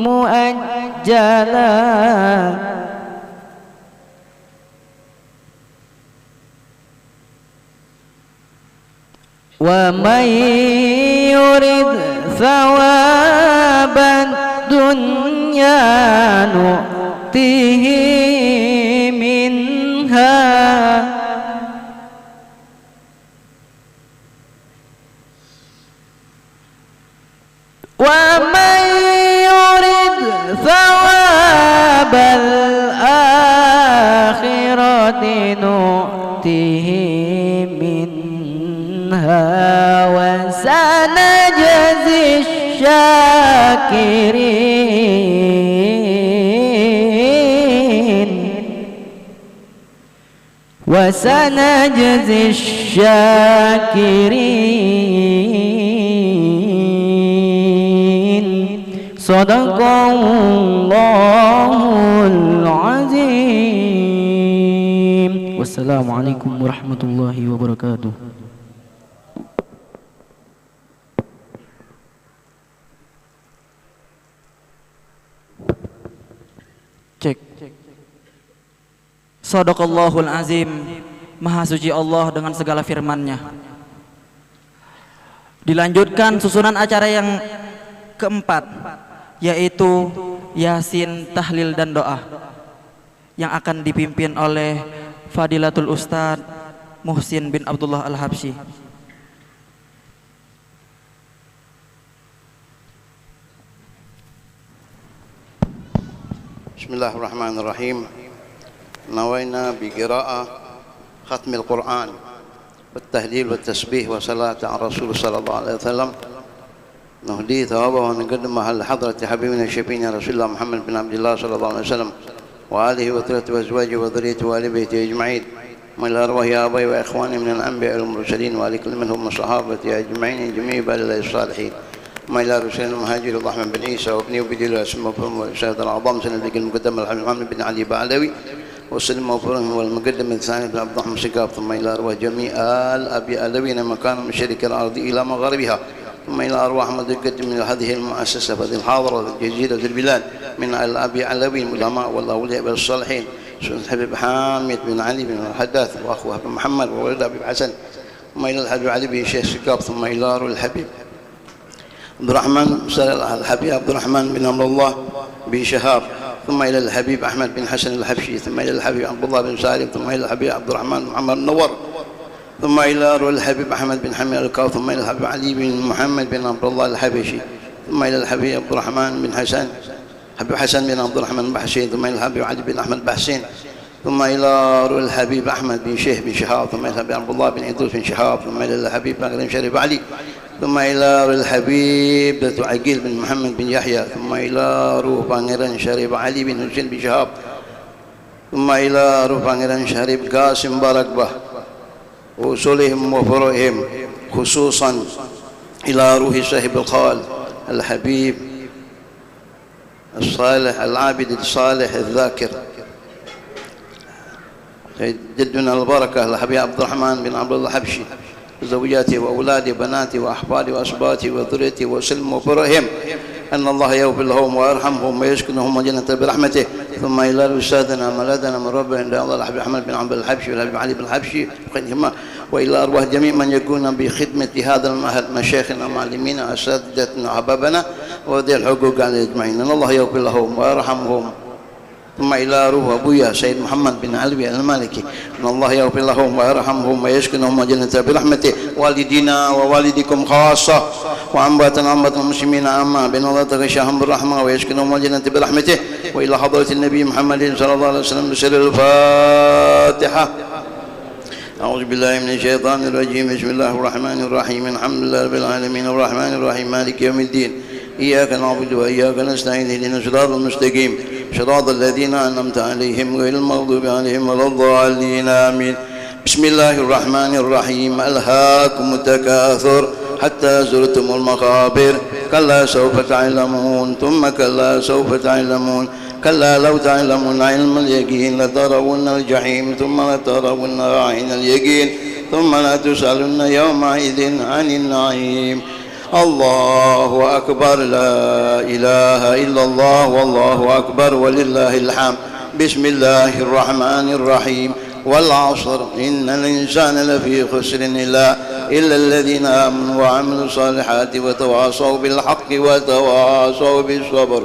مؤجلا. ومن يرد ثواب الدنيا نؤته منها ومن يرد ثواب الآخرة نؤته منها وسنجزي الشاكرين. وسنجزي الشاكرين. صدق الله العظيم. والسلام عليكم ورحمة الله وبركاته. Cek. Sadaqallahul Azim, Maha Suci Allah dengan segala firman-Nya. Dilanjutkan susunan acara yang keempat, yaitu Yasin, tahlil, dan doa. yang akan dipimpin oleh Fadilatul Ustadz Muhsin bin Abdullah Al-Habsyi. بسم الله الرحمن الرحيم. نوينا بقراءة ختم القرآن والتهليل والتسبيح والصلاة على الرسول صلى الله عليه وسلم. نهدي ثوابه ونقدمها لحضرة حبيبنا شفيعنا رسول الله محمد بن عبد الله صلى الله عليه وسلم وآله وطيبة وأزواجه وذريته وآل بيته أجمعين. وإلى أرواح آبائي وإخواني من الأنبياء والمرسلين وآل كل منهم والصحابة أجمعين جميع عباد الله الصالحين. وإلى رسل المهاجر أحمد بن عيسى وابن عبيد الله ثم وفاهم والسادة الأعظم سيدنا النبي المقدم الحبيب محمد بن علي بعلوي وسلم وفاهم والمقدم الثاني بن عبد الرحمن سقاف ثم إلى أرواح جميع آل أبي علوي مكان مشرق الأرض إلى مغاربها ثم إلى أرواح متقدمين هذه المؤسسة في هذه الحاضرة الجزيرة البلاد من آل أبي علوي العلماء والأولياء والصالحين سيدنا الحبيب حامد بن علي بن الحداث وأخوه أبي محمد وولد أبي حسن ثم إلى الحبيب علي بن شيخ سقاف ثم إلى روح الحبيب عبد الرحمن سال الحبيب عبد الرحمن بن عبد الله بن شهاب ثم إلى الحبيب أحمد بن حسن الحبشي ثم إلى الحبيب عبد الله بن سالم ثم إلى الحبيب عبد الرحمن محمد منور ثم إلى روح الحبيب أحمد بن حميد الكاظم ثم إلى الحبيب علي بن محمد بن عبد الله الحبشي ثم إلى الحبيب عبد الرحمن بن حسن حبيب حسن بن عبد الرحمن بحسين ثم إلى الحبيب علي بن أحمد بحسين ثم إلى روح الحبيب أحمد بن شيخ بن شهاب ثم إلى الحبيب عبد الله بن إدريس بن شهاب ثم إلى الحبيب بكر بن شريف علي ثم إلى روح الحبيب دتو عقيل بن محمد بن يحيى ثم إلى روح Pangeran Syarif Ali bin Husain bin Syahab ثم إلى روح Pangeran Syarif Qasim Barakbah وأصولهم وفروعهم خصوصا إلى روح صاحب القول الحبيب الصالح العابد الصالح الذاكر جدنا البركة الحبيب عبد الرحمن بن عبد الله الحبشي وزوجاته وأولاده وبناته وأحفاده وأسباطه وذريته وسلم وفرعهم أن الله يغفر لهم ويرحمهم ويسكنهم الجنة برحمته ثم إلى أستاذنا ملاذنا مربينا عند الله الحبيب أحمد بن عبد الحبشي والحبيب علي بن الحبشي وغيرهما وإلى أرواح جميع من يقومون بخدمة هذا المعهد مشايخنا ومعلمينا وأساتذتنا وأحبابنا وذوي الحقوق علينا أجمعين أن الله يغفر لهم ويرحمهم ثم إلى روح أبويا سيد محمد بن علوي المالكي أن الله يغفر لهم ويرحمهم ويسكنهم الجنة برحمته والدينا ووالديكم خاصة وأمواتنا وأموات المسلمين عامة بأن الله يتغشاهم بالرحمة ويسكنهم الجنة برحمته وإلى حضرة النبي محمد صلى الله عليه وسلم بسر الفاتحة أعوذ بالله من الشيطان الرجيم بسم الله الرحمن الرحيم الحمد لله رب العالمين الرحمن الرحيم مالك يوم الدين إياك نعبد وإياك نستعين اهدنا الصراط المستقيم صراط الذين أنعمت عليهم غير المغضوب عليهم ولا الضالين آمين بسم الله الرحمن الرحيم ألهاكم التكاثر حتى زرتم المقابر كلا سوف تعلمون ثم كلا سوف تعلمون كلا لو تعلمون علم اليقين لترون الجحيم ثم لترونها عين اليقين ثم لتسألن يومئذ عن النعيم الله أكبر لا إله إلا الله والله أكبر ولله الحمد بسم الله الرحمن الرحيم والعصر إن الإنسان لفي خسر إلا إلا الذين آمنوا وعملوا الصالحات وتواصوا بالحق وتواصوا بالصبر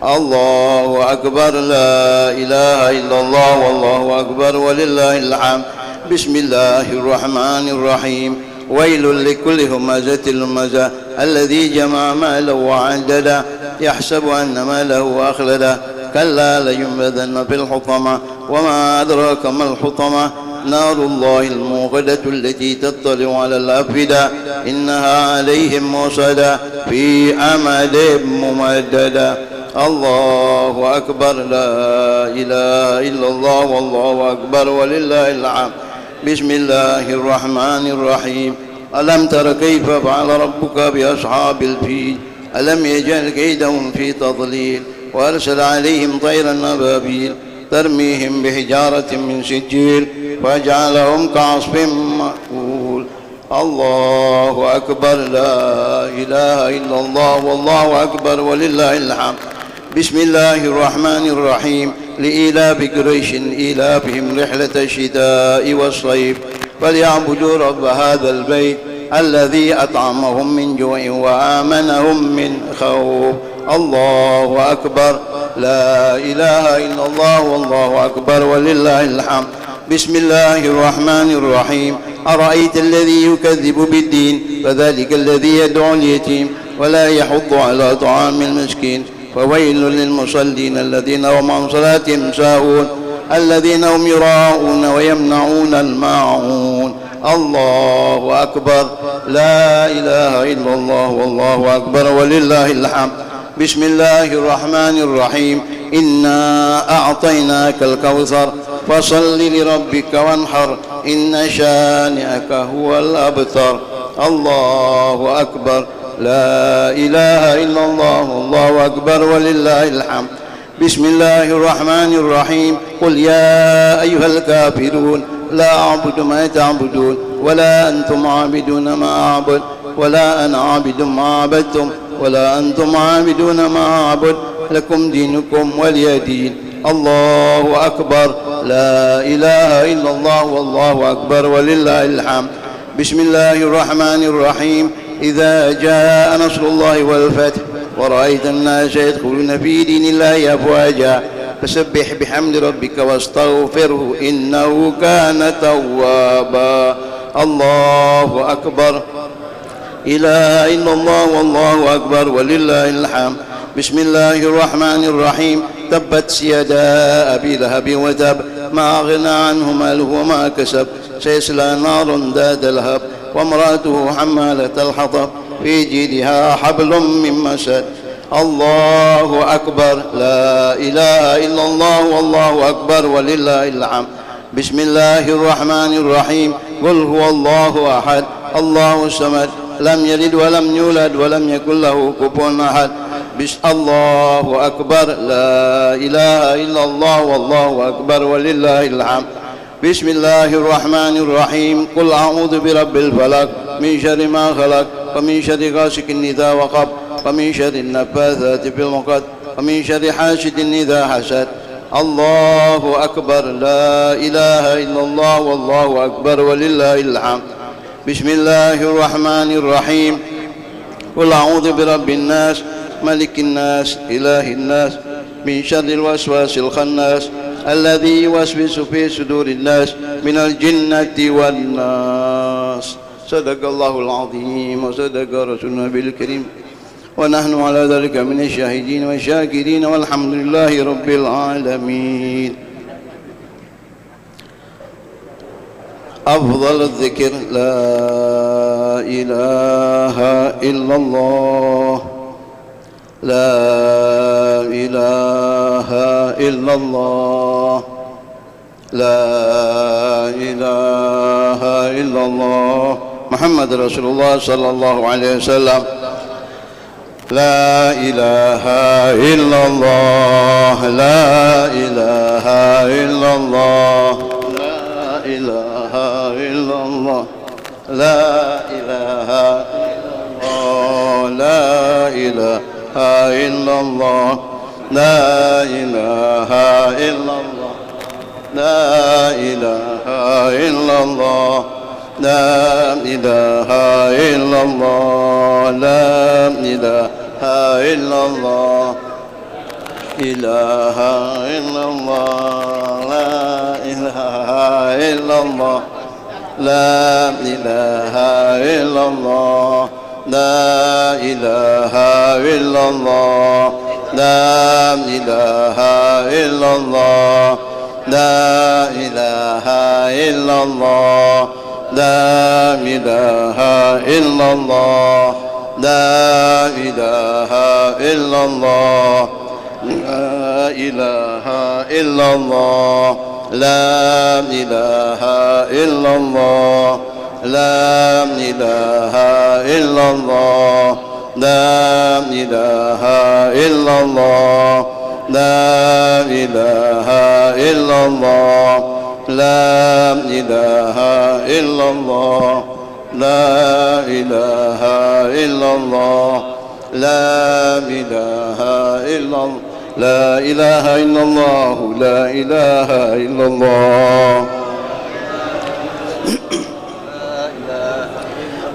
الله أكبر لا إله إلا الله والله أكبر ولله الحمد بسم الله الرحمن الرحيم ويل لكل همزة لمزة الذي جمع مالا وعدده يحسب أن ماله أخلده كلا لينبذن في الحطمة وما أدراك ما الحطمة نار الله الموقدة التي تطلع على الأفئدة إنها عليهم مؤصدة في أمد ممددة الله أكبر لا إله إلا الله والله أكبر ولله الحمد بسم الله الرحمن الرحيم ألم تر كيف فعل ربك بأصحاب الفيل ألم يجعل كيدهم في تضليل وأرسل عليهم طيرا أبابيل ترميهم بحجارة من سجيل فجعلهم كعصف مأكول الله أكبر لا إله إلا الله والله أكبر ولله الحمد بسم الله الرحمن الرحيم لإيلاف قريش إيلافهم رحلة الشتاء والصيف فليعبدوا رب هذا البيت الذي أطعمهم من جوع وآمنهم من خوف الله أكبر لا إله إلا الله والله أكبر ولله الحمد. بسم الله الرحمن الرحيم. أرأيت الذي يكذب بالدين فذلك الذي يدع اليتيم ولا يحض على طعام المسكين فويل للمصلين الذين هم عن صلاتهم ساهون الذين هم يراءون ويمنعون الماعون. الله أكبر. لا إله إلا الله والله أكبر ولله الحمد. بسم الله الرحمن الرحيم. إنا أعطيناك الكوثر فصل لربك وانحر إن شانئك هو الأبتر. الله أكبر. لا إله إلا الله والله أكبر ولله الحمد. بسم الله الرحمن الرحيم. قل يا أيها الكافرون لا أعبد ما تعبدون ولا أنتم عابدون ما أعبد ولا أنا عابد ما عبدتم ولا أنتم عابدون ما أعبد لكم دينكم ولي دين. الله أكبر. لا إله إلا الله والله أكبر ولله الحمد. بسم الله الرحمن الرحيم. إذا جاء نصر الله والفتح ورأيت الناس يدخلون في دين الله أفواجا فسبح بحمد ربك واستغفره إنه كان توابا. الله أكبر. إله إلا الله والله أكبر ولله الحمد. بسم الله الرحمن الرحيم. تبت يدا أبي لهب وتب. ما أغنى عنه ماله وما كسب. سيصلى نارا ذات لهب. وامرأته حمالة الحطب. في جيدها حبل من مسد. الله أكبر. لا إله إلا الله والله أكبر ولله الحمد. بسم الله الرحمن الرحيم. قل هو الله أحد. الله الصمد. لم يلد ولم يولد ولم يكن له كفوا أحد. بس-، الله أكبر. لا إله إلا الله والله أكبر ولله الحمد. بسم الله الرحمن الرحيم. قل أعوذ برب الفلق. من شر ما خلق. ومن شر غاسق إذا وقب. ومن شر النفاثات في العقد. ومن شر حاسد إذا حسد. الله أكبر. لا إله إلا الله والله أكبر ولله الحمد. بسم الله الرحمن الرحيم. قل أعوذ برب الناس. ملك الناس. إله الناس. من شر الوسواس الخناس. الذي يوسوس في صدور الناس. من الجنة والناس. صدق الله العظيم وصدق رسول النبي الكريم. ونحن على ذلك من الشاهدين والشاكرين والحمد لله رب العالمين. أفضل الذكر لا إله إلا الله. لا إله إلا الله. لا إله إلا الله. محمد رسول الله صلى الله عليه وسلم. لا إله إلا الله. لا إله إلا الله. لا إله إلا الله. لا إله إلا الله. لا إله إلا الله. لا إله إلا الله. لا إله إلا الله. لا إله إلا الله. لا إله إلا الله. إله إلا الله. لا إله إلا الله. لا إله إلا الله. لا إله إلا الله. لا إله إلا الله. لا إله إلا الله. لا إله إلا الله. لا إله إلا الله. لا إله إلا الله. لا إله إلا الله. لا إله إلا الله. لا إله إلا الله. لا إله إلا الله. لا إله إلا الله. لا إله إلا الله. لا إله إلا الله. لا إله إلا الله. لا إله إلا الله.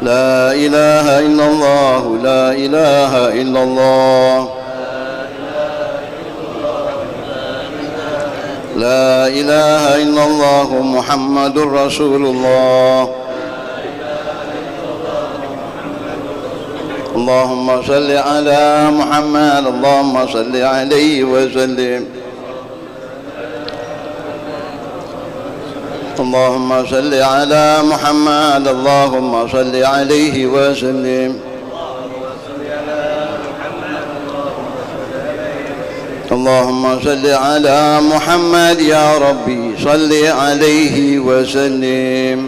لا إله إلا الله. لا إله إلا الله. لا إله إلا الله محمد رسول الله. اللهم صل على محمد، اللهم صل عليه وسلم. اللهم صل على محمد، اللهم صل عليه وسلم. اللهم صل على محمد يا ربي، صل عليه وسلم.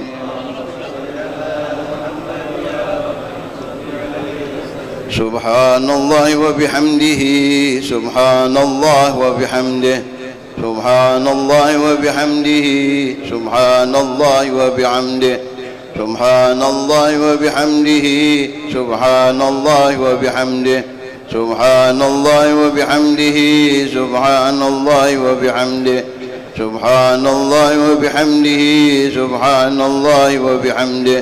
سبحان الله وبحمده، سبحان الله وبحمده، سبحان الله وبحمده، سبحان الله وبحمده، سبحان الله وبحمده، سبحان الله وبحمده، سبحان الله وبحمده، سبحان الله وبحمده، سبحان الله وبحمده، سبحان الله وبحمده،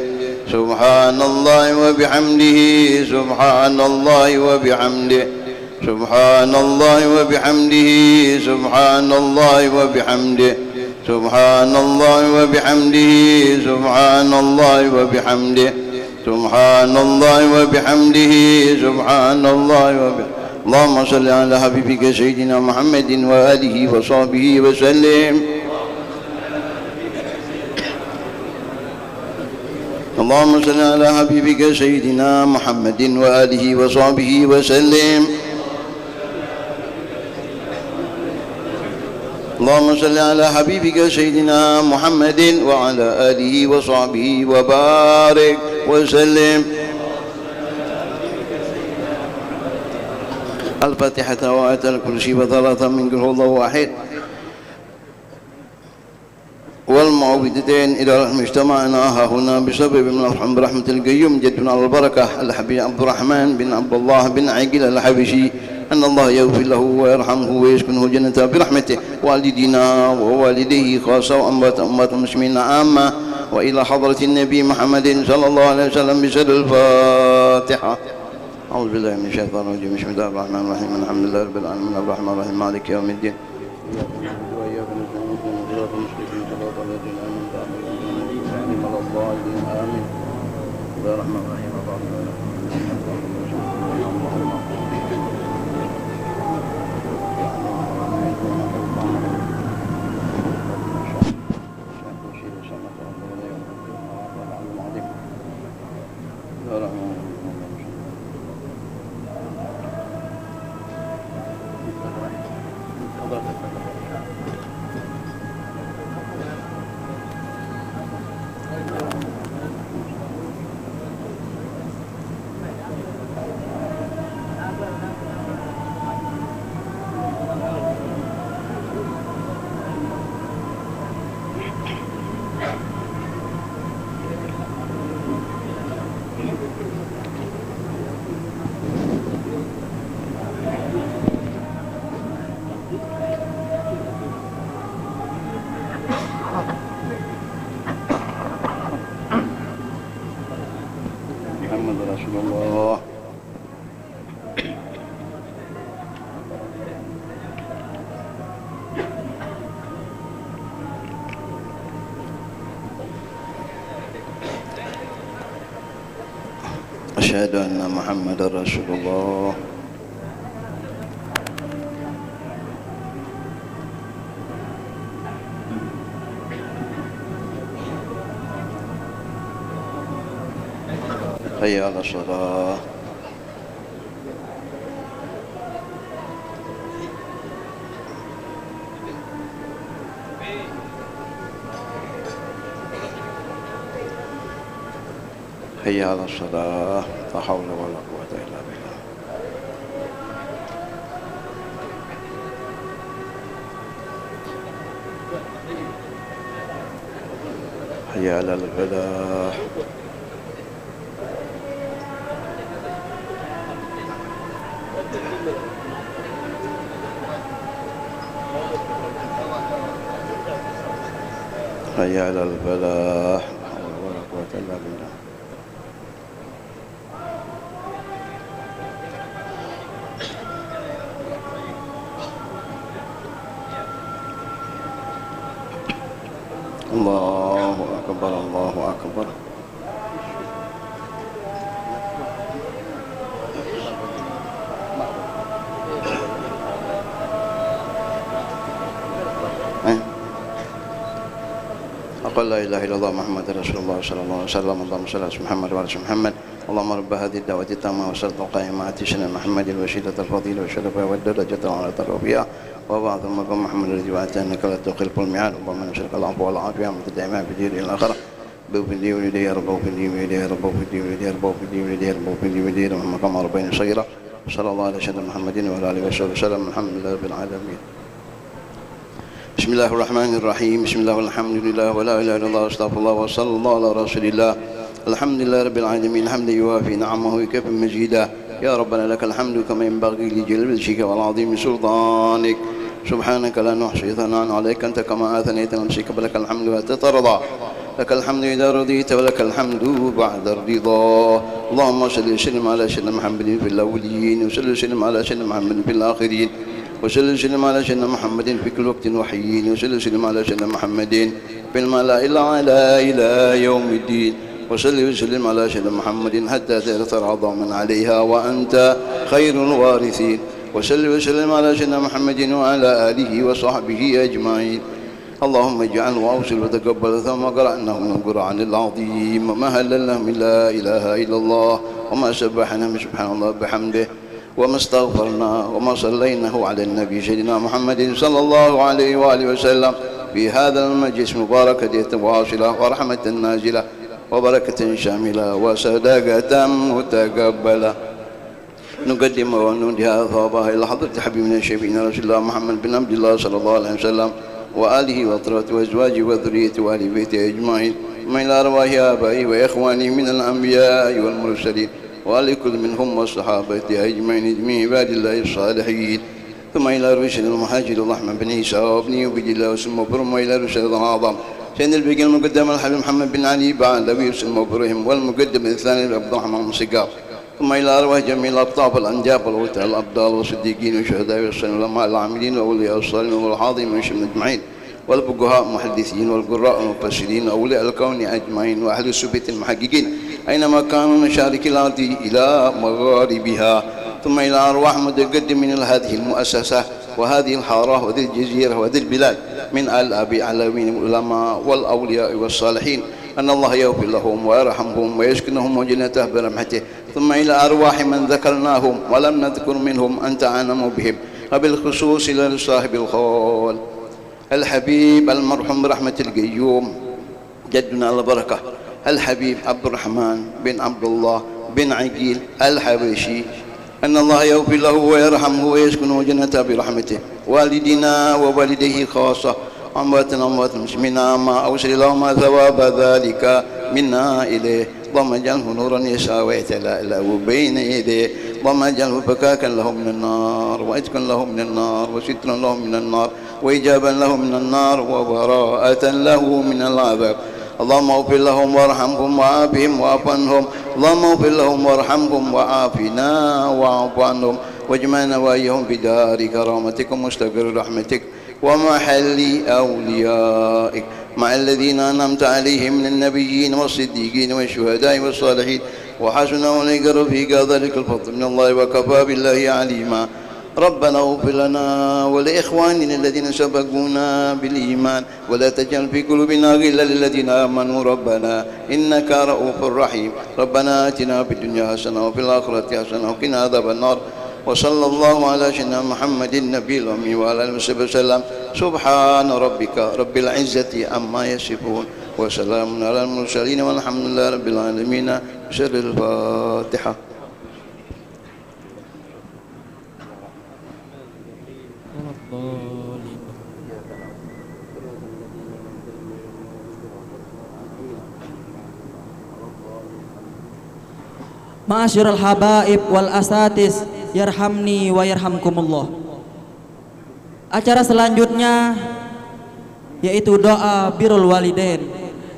سبحان الله وبحمده، سبحان الله وبحمده، سبحان الله وبحمده، سبحان الله وبحمده، سبحان الله وبحمده، سبحان الله وبحمده، سبحان الله وبحمده، سبحان الله وبحمده. اللهم صل على حبيبك سيدنا محمد وآله وصحبه وسلم. اللهم صل على حبيبك سيدنا محمد وآله وصحبه وسلم. اللهم صل على حبيبك سيدنا محمد وعلى آله وصحبه وبارك وسلم. الفاتحة وآية الكرسي وثلاثة من قل هو الله أحد. والمعوذتين إذا اجتمعنا هاهنا بسبب من الحمد برحمة القيوم جدنا البركة الحبيب عبد الرحمن بن عبد الله بن عقيل الحبشي، أن الله يغفر له ويرحمه ويسكنه جنة برحمته، والدينا ووالديه خاصة وأموات أمة المسلمين عامة، وإلى حضرة النبي محمد صلى الله عليه وسلم بسر الفاتحة. أعوذ بالله من الشيطان الرجيم. بسم الله الرحمن الرحيم. الحمد لله رب العالمين. الرحمن الرحيم. مالك يوم الدين. إياك نعبد وإياك نستعين. اهدنا الصراط المستقيم. صراط الذين أنعمت عليهم غير المغضوب عليهم ولا الضالين. آمين. بسم الله الرحمن الرحيم. محمد رسول الله. أشهد أن محمدا رسول الله. حي على الصلاة. حي على الصلاة. لا حول ولا قوة إلا بالله. حي على الفلاح. حي على الفلاح. لا حول ولا قوة إلا بالله. Allahu Akbar, Allahu Akbar. Eh. Aqul la ilaha illallah Muhammadur Rasulullah sallallahu alaihi wasallam. Allahumma shalli ala Muhammad wa ala ali Muhammad. اللهم رب هذه الدعوة التامة والصلاة القائمة آت سيدنا محمد الوسيلة والفضيلة والشرف والدرجة العلى الرفيعة وابعثه مقام محمود الذي وعدته إنك لا تخلف الميعاد. اللهم إنا نسألك العفو والعافية والمعافاة الدائمة في الدنيا والآخرة. رب اغفر لي ولوالدي، رب اغفر لي ولوالدي، رب اغفر لي ولوالدي، رب اغفر لي ولوالدي، رب اغفر لي ولوالدي، ارحمهما كما ربياني صغيرا. صلى الله على سيدنا محمد وعلى آله وصحبه وسلم. الحمد لله رب العالمين. بسم الله الرحمن الرحيم. بسم الله والحمد لله ولا إله إلا الله واستغفر الله وصلى الله على رسول الله. الحمد لله رب العالمين، حمدا يوافي نعمه ويكافئ مزيده. يا ربنا لك الحمد كما ينبغي لجلال وجهك وعظيم سلطانك. سبحانك لا نحصي ثناء عليك أنت كما أثنيت على نفسك، فلك الحمد حتى ترضى، لك الحمد إذا رضيت، ولك الحمد بعد الرضا. اللهم صل وسلم على سيدنا محمد في الأولين، وصل وسلم على سيدنا محمد في الآخرين، وصل وسلم على سيدنا محمد في كل وقت وحين، وصل وسلم على سيدنا محمد في الملأ الأعلى إلى يوم الدين، وصل وسلم على سيدنا محمد حتى ترث الأرض ومن عليها وأنت خير الوارثين، وصل وسلم على سيدنا محمد وعلى آله وصحبه أجمعين. اللهم اجعل وأوصل وتقبل ثواب ما قرأناه من القرآن العظيم، وما هللناه من لا إله إلا الله، وما سبحناه من سبحان الله بحمده، وما استغفرناه وما صليناه على النبي سيدنا محمد صلى الله عليه وآله وسلم في هذا المجلس المبارك، هدية واصلة ورحمة نازلة وبركة شاملة وصدقة متقبلة. نقدم ونوديها ثوابها إلى حضرة حبيبنا شفيعنا رسول الله محمد بن عبد الله صلى الله عليه وسلم وآله وأطهاره وأزواجه وذريته وأهل بيته أجمعين، ثم إلى أرواح آبائه وإخوانه من الأنبياء والمرسلين وآل كل منهم والصحابة أجمعين، جميع عباد الله الصالحين. ثم إلى رؤوس المهاجر الرحمن بن عيسى وابنه عبيد الله وسلم وبرم، وإلى رؤوس الأعظم سيد البقيع المقدم الحبيب محمد بن علي بعلوي وسلم وبرهم، والمقدم الثاني عبد الرحمن بن سقاف. ثم إلى أرواح جميع الأقطاب والأنجاب والأوتاد الأبطال والصديقين والشهداء والصالحين والعلماء العاملين وأولياء الصالحين والحاضرين والمجتمعين أجمعين، والفقهاء المحدثين والقراء المفسرين وأولياء الكون أجمعين وأهل الصفة المحققين أينما كانوا من مشارق الأرض إلى مغاربها. ثم إلى أرواح متقدمين هذه المؤسسة وهذه الحارة وذي الجزيرة وذي البلاد من آل أبي علويين والعلماء والأولياء والصالحين، أن الله يغفر لهم ويرحمهم ويسكنهم جنته برحمته. ثم إلى أرواح من ذكرناهم ولم نذكر منهم أنت أعلم بهم، وبالخصوص إلى صاحب القول الحبيب المرحوم برحمة القيوم جدنا البركة الحبيب عبد الرحمن بن عبد الله بن عقيل الحبشي، أن الله يغفر له ويرحمه ويسكنه جنته برحمته، والدينا ووالديه خاصة، أمواتنا وأموات المسلمين عامة، أوصل اللهم ثواب ذلك منا إليه. اللهم اجعله نورا يسعى ويتلألأ بين يديه. اللهم اجعله فكاكا له من النار، وعتقا له من النار، وسترا له من النار، وحجابا له من النار، وبراءة له من العذاب. اللهم اغفر لهم وارحمهم وعافهم واعف عنهم. اللهم اغفر لهم وارحمهم وعافنا واعف عنهم، واجمعنا وإياهم في دار كرامتك ومستقر رحمتك ومحل أوليائك، مع الذين أنعمت عليهم من النبيين والصديقين والشهداء والصالحين، وحسن أولئك رفيقا، ذلك الفضل من الله، وكفى بالله عليما. ربنا اغفر لنا ولإخواننا الذين سبقونا بالإيمان، ولا تجعل في قلوبنا غلا للذين آمنوا ربنا إنك رءوف رحيم. ربنا آتنا في الدنيا حسنة وفي الآخرة حسنة وقنا عذاب النار. وصلى الله على سيدنا محمد النبي الأمي وعلى آله وصحبه وسلم. سبحان ربك رب العزة عما يصفون، وسلام على المرسلين، والحمد لله رب العالمين. بسر الفاتحة. Ma'asyiral habaib wal asatiz, yarhamni wa yarhamkumullah. Acara selanjutnya yaitu doa birrul walidain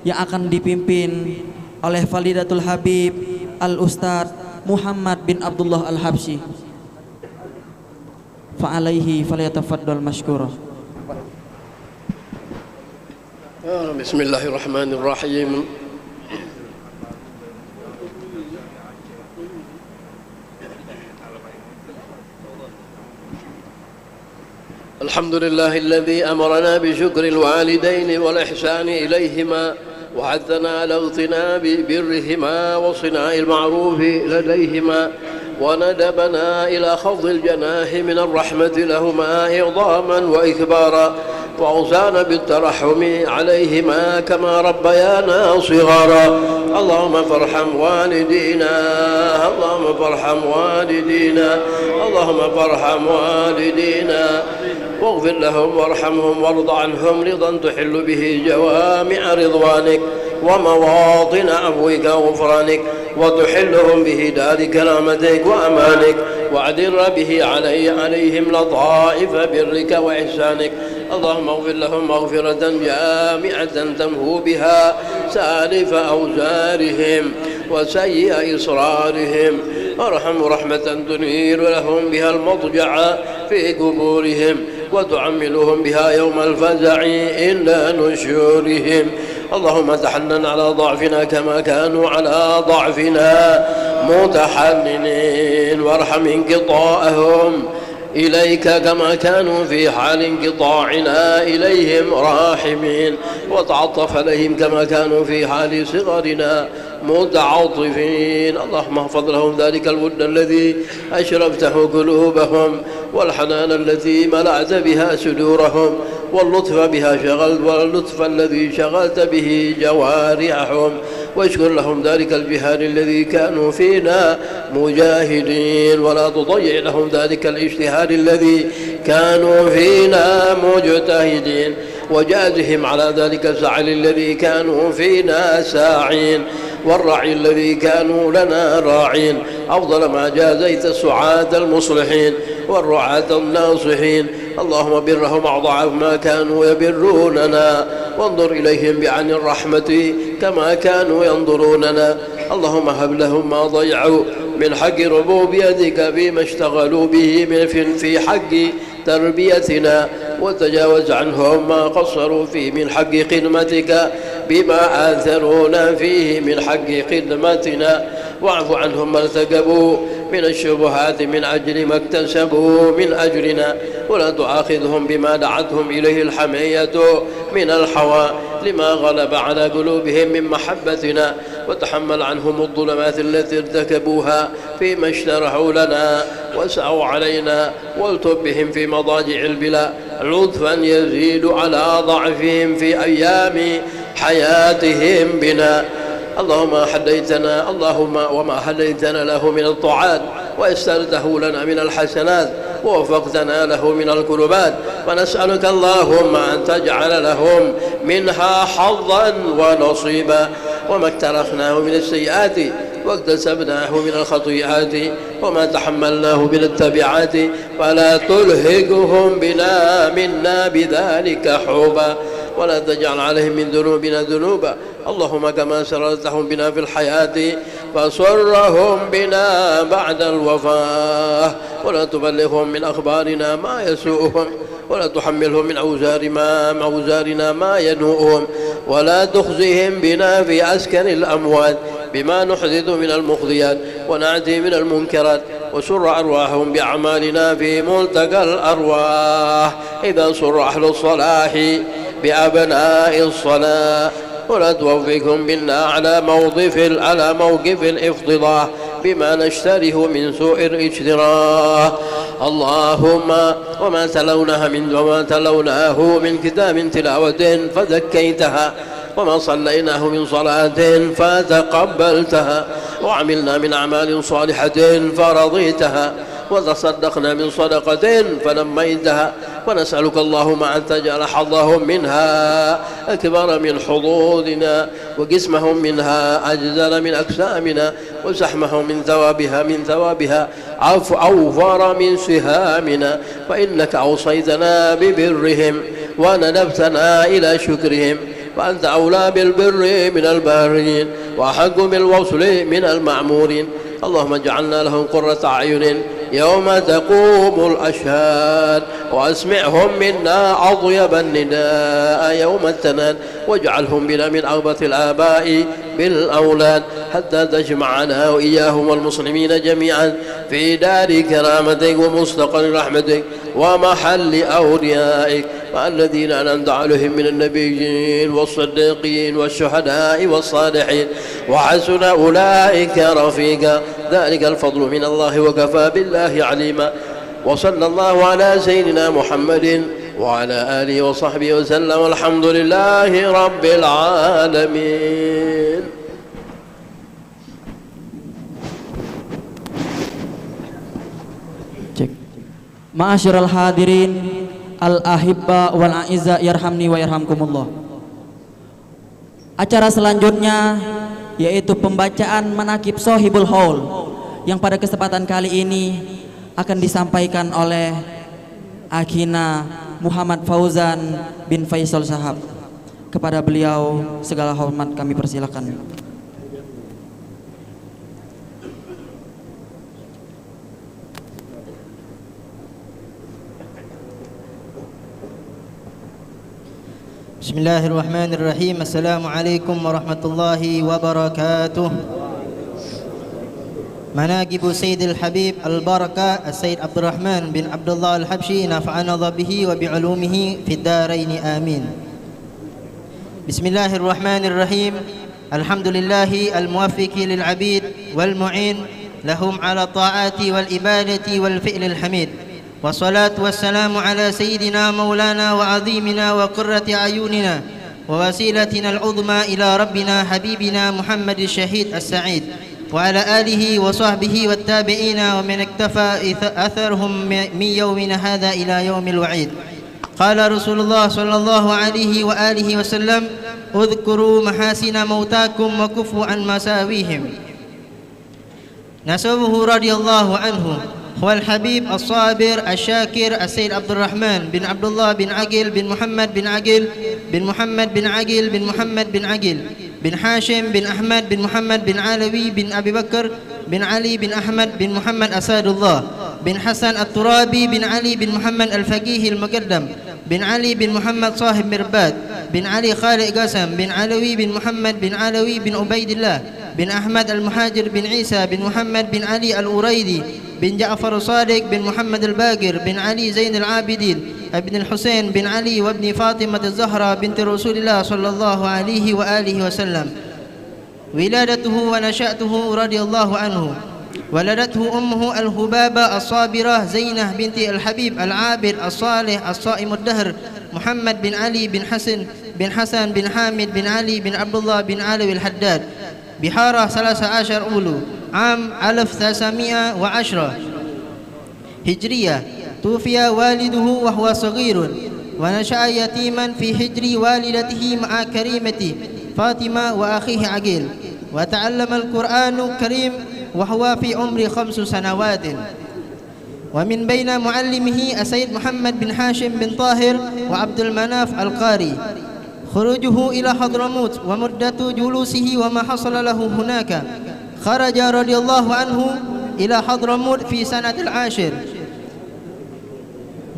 yang akan dipimpin oleh Fadilatul Habib Al Ustadz Muhammad bin Abdullah Al Habsyi. Fa alaihi falyatafaddal masykurah. بسم الله الرحمن الرحيم. الحمد لله الذي أمرنا بشكر الوالدين والإحسان إليهما، وحثنا على اغتنام برهما وصناع المعروف لديهما، وندبنا إلى خفض الجناح من الرحمة لهما إعظاما وإكبارا، وأوصانا بالترحم عليهما كما ربيانا صغارا. اللهم فارحم والدينا، اللهم فارحم والدينا، اللهم فارحم والدينا، واغفر لهم وارحمهم وارض عنهم رضا تحل به جوامع رضوانك ومواطن عفوك وغفرانك، وتحلهم به دار كرامتك وأمانك، وأدر به علي-، عليهم لطائف برك وإحسانك. اللهم اغفر لهم مغفرة جامعة تمحو بها سالف أوزارهم وسيء إصرارهم، وارحم رحمة تنير لهم بها المضجع في قبورهم، وتعملهم بها يوم الفزع عند نشورهم. اللهم تحنن على ضعفنا كما كانوا على ضعفنا متحننين، وارحم انقطاعهم إليك كما كانوا في حال انقطاعنا إليهم راحمين، وتعطف عليهم كما كانوا في حال صغرنا متعاطفين. اللهم احفظ لهم ذلك الود الذي أشربته قلوبهم، والحنان التي ملأت بها صدورهم، واللطف بها شغلت، واللطف الذي شغلت به جوارحهم، واشكر لهم ذلك الجهاد الذي كانوا فينا مجاهدين، ولا تضيع لهم ذلك الاجتهاد الذي كانوا فينا مجتهدين، وجازهم على ذلك السعي الذي كانوا فينا ساعين، والرعي الذي كانوا لنا راعين، أفضل ما جازيت السعاة المصلحين والرعاة الناصحين. اللهم برهم أضعاف ما كانوا يبروننا، وانظر إليهم بعين الرحمة كما كانوا ينظروننا. اللهم هب لهم ما ضيعوا من حق ربوبيتك فيما اشتغلوا به من، في، في حق تربيتنا، وتجاوز عنهم ما قصروا فيه من حق خدمتك بما آثرونا فيه من حق خدمتنا، واعف عنهم ما ارتكبوا من الشبهات من أجل ما اكتسبوا من أجرنا، ولا تؤاخذهم بما دعتهم إليه الحمية من الهوى لما غلب على قلوبهم من محبتنا، وتحمل عنهم الظلمات التي ارتكبوها فيما اجترحوا لنا وسعوا علينا، والطف بهم في مضاجع البلاء لطفا يزيد على ضعفهم في أيام حياتهم بنا. اللهم هديتنا، اللهم وما هديتنا له من الطاعات، ويسرته لنا من الحسنات، ووفقتنا له من القربات، ونسألك اللهم أن تجعل لهم منها حظا ونصيبا، وما اقترفناه من السيئات واكتسبناه من الخطيئات وما تحملناه من التبعات، فلا تلهكهم بنا منا بذلك حوبا، ولا تجعل عليهم من ذنوبنا ذنوبا. اللهم كما سررتهم بنا في الحياة فسرهم بنا بعد الوفاة، ولا تبلغهم من أخبارنا ما يسوءهم، ولا تحملهم من أوزار ما، من أوزارنا ما ينوؤهم، ولا تخزهم بنا في عسكر الأموات بما نحدث من المخزيات ونأتي من المنكرات، وسر أرواحهم بأعمالنا في ملتقى الأرواح، إذا سر أهل الصلاح بأبناء الصلاح، ولا توفقهم منا على موقف، على موقف الافتضاح بما نشتريه من سوء الاجتراح. اللهم وما تلونها من، وما تلوناه من كتاب تلاوة فزكيتها، وما صليناه من صلاة فتقبلتها، وعملنا من أعمال صالحة فرضيتها، وتصدقنا من صدقة فنميتها، ونسألك اللهم أن تجعل حظهم منها أكبر من حظوظنا، وقسمهم منها أجزل من أقسامنا، وسهمهم من ثوابها، من ثوابها عف-، أوفر من سهامنا، فإنك أوصيتنا ببرهم وندبتنا إلى شكرهم، وأنت أولى بالبر من البارين، وأحق بالوصل من المأمورين. اللهم اجعلنا لهم قرة أعين يوم تقوم الأشهاد، وأسمعهم منا أطيب النداء يوم التناد، واجعلهم بنا من أغبث الآباء بالأولاد، حتى تجمعنا وإياهم والمسلمين جميعا في دار كرامتك ومستقر رحمتك ومحل أوليائك، مع الذين أنعمت عليهم من النبيين والصديقين والشهداء والصالحين، وحسن أولئك رفيقا. ذلك الفضل من الله، وكفى بالله عليما. وصلى الله على سيدنا محمد وعلى آله وصحبه وسلم. والحمد لله رب العالمين. Cek. Ma'asyiral hadirin, al-ahibba wal a'izza, yarhamni wa yarhamkumullah. Acara selanjutnya yaitu pembacaan manakib Sohibul Haul, yang pada kesempatan kali ini akan disampaikan oleh Akhina Muhammad Fauzan bin Faisal Sahab. Kepada beliau segala hormat kami persilakan. بسم الله الرحمن الرحيم. السلام عليكم ورحمة الله وبركاته. مناقب سيد الحبيب البركة السيد عبد الرحمن بن عبد الله الحبشي، نفعنا الله به وبعلومه في الدارين، آمين. بسم الله الرحمن الرحيم. الحمد لله الموفق للعبيد والمعين لهم على الطاعة والعبادة والفعل الحميد. والصلاة والسلام على سيدنا مولانا وعظيمنا وقرة أعيننا ووسيلتنا العظمى إلى ربنا حبيبنا محمد الشهيد السعيد، وعلى آله وصحبه والتابعين ومن اقتفى إث-، أثرهم م-، من يومنا هذا إلى يوم الوعيد. قال رسول الله صلى الله عليه وآله وسلم: اذكروا محاسن موتاكم وكفوا عن مساويهم. نسبه رضي الله عنه هو الحبيب الصابر الشاكر السيد عبد الرحمن بن عبد الله بن عقيل بن محمد بن عقيل بن محمد بن عقيل بن محمد بن عقيل بن هاشم بن أحمد بن محمد بن علوي بن أبي بكر بن علي بن أحمد بن محمد أسد الله بن حسن الترابي بن علي بن محمد الفقيه المقدم بن علي بن محمد صاحب مرباد بن علي خالق قاسم بن علوي بن محمد بن علوي بن عبيد الله بن أحمد المهاجر بن عيسى بن محمد بن علي الأريدي بن جعفر الصادق بن محمد الباقر بن علي زين العابدين بن الحسين بن علي وابن فاطمة الزهراء بنت رسول الله صلى الله عليه وآله وسلم. ولادته ونشأته رضي الله عنه. ولدته أمه الهبابة الصابرة زينة بنت الحبيب العابد الصالح الصائم الدهر محمد بن علي بن حسن بن حسن بن حامد بن علي بن عبد الله بن علوي الحداد بحارة ثلاثة عشر أولو عام ألف وتسعمائة وعشرة هجرية. توفي والده وهو صغير، ونشأ يتيما في حجر والدته مع كريمته فاطمة وأخيه عقيل، وتعلم القرآن الكريم وهو في عمر خمس سنوات. ومن بين معلمه السيد محمد بن هاشم بن طاهر وعبد المناف القاري. خروجه إلى حضرموت ومدة جلوسه وما حصل له هناك. خرج رضي الله عنه إلى حضرموت في سنة العاشر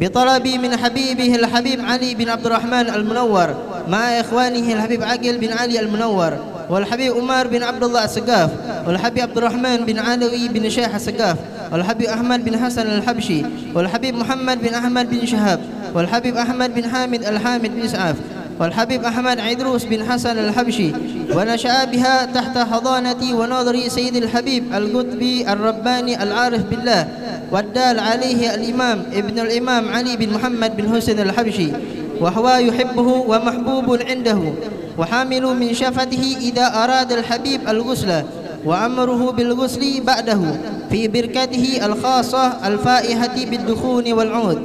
بطلب من حبيبه الحبيب علي بن عبد الرحمن المنور مع إخوانه الحبيب عقيل بن علي المنور والحبيب عمر بن عبد الله السقاف والحبيب عبد الرحمن بن علوي بن شيخ السقاف والحبيب أحمد بن حسن الحبشي والحبيب محمد بن أحمد بن شهاب والحبيب أحمد بن حامد الحامد بن إسعاف والحبيب أحمد عيدروس بن حسن الحبشي، ونشأ بها تحت حضانة ونظر سيد الحبيب القطبي الرباني العارف بالله، والدال عليه الإمام ابن الإمام علي بن محمد بن حسين الحبشي، وهو يحبه ومحبوب عنده، وحامل من شفته إذا أراد الحبيب الغسل، وأمره بالغسل بعده في بركته الخاصة الفائحة بالدخون والعود،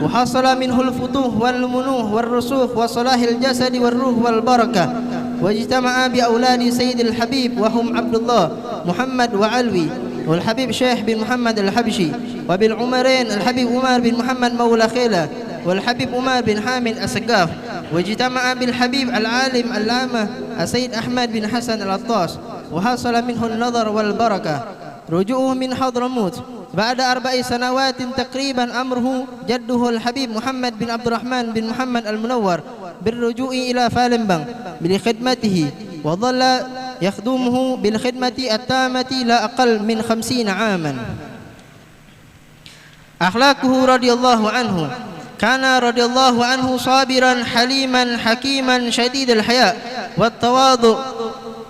وحصل منه الفتوح والمنوح والرسوخ وصلاح الجسد والروح والبركة، واجتمع بأولاد سيد الحبيب وهم عبد الله محمد وعلوي، والحبيب شيخ بن محمد الحبشي، وبالعمرين الحبيب عمر بن محمد مولى خيلة، والحبيب عمر بن حامد السقاف، واجتمع بالحبيب العالم علامة السيد أحمد بن حسن العطاس، وحصل منه النظر والبركة. رجوعه من حضرموت. بعد أربع سنوات تقريبا أمره جده الحبيب محمد بن عبد الرحمن بن محمد المنور بالرجوع إلى Palembang لخدمته، وظل يخدمه بالخدمة التامة لا أقل من خمسين عاما. أخلاقه رضي الله عنه: كان رضي الله عنه صابرا حليما حكيما شديد الحياء والتواضع،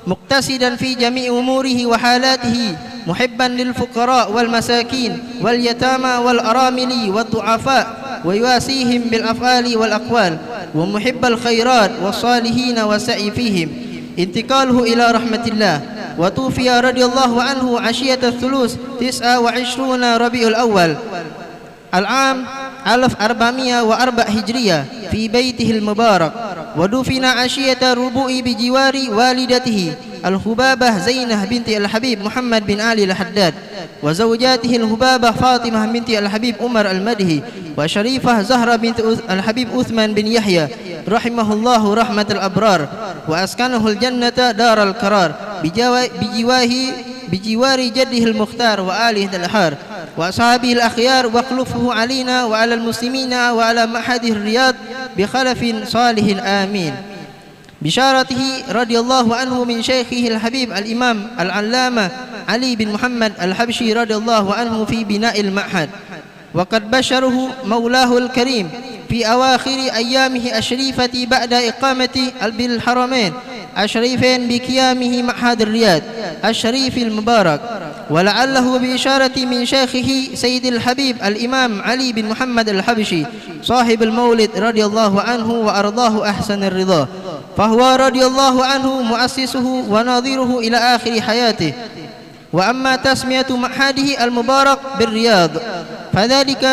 مقتصدا في جميع أموره وحالاته، محبا للفقراء والمساكين واليتامى والأرامل والضعفاء، ويواسيهم بالأفعال والأقوال، ومحب الخيرات والصالحين والسعي فيهم. انتقاله إلى رحمة الله، وتوفي رضي الله عنه عشية الثلوث تسعة وعشرون ربيع الأول العام ألف أربعمية وأربع هجرية في بيته المبارك، ودفن عشية الربوع بجوار والدته الهبابة زينة بنت الحبيب محمد بن علي الحداد، وزوجاته الهبابة فاطمة بنت الحبيب عمر المدني، وشريفة زهرة بنت عث-، الحبيب عثمان بن يحيى، رحمه الله رحمة الأبرار، وأسكنه الجنة دار القرار، بجوا-، بجواه-، بجوار جده المختار وآله الأطهار وأصحابه الأخيار، واخلفه علينا وعلى المسلمين وعلى معهد الرياض بخلف صالح، آمين. بشارته رضي الله عنه من شيخه الحبيب الإمام العلامة علي بن محمد الحبشي رضي الله عنه في بناء المعهد، وقد بشره مولاه الكريم في أواخر أيامه الشريفة بعد إقامة بالحرمين الشريفين بقيامه معهد الرياض الشريف المبارك، ولعله بإشارة من شيخه سيد الحبيب الإمام علي بن محمد الحبشي صاحب المولد رضي الله عنه وأرضاه أحسن الرضا، فهو رضي الله عنه مؤسسه وناظره إلى آخر حياته. وأما تسمية معهده المبارك بالرياض فذلك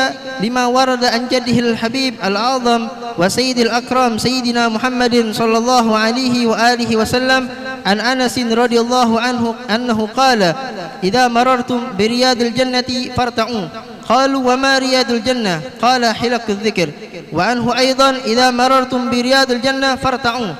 لما ورد عن جده الحبيب الأعظم وسيد الأكرم سيدنا محمد صلى الله عليه وآله وسلم عن أنس رضي الله عنه أنه قال: إذا مررتم برياض الجنة فارتعوا. قالوا: وما رياض الجنة؟ قال: حلق الذكر. وعنه أيضا: إذا مررتم برياض الجنة فارتعوا.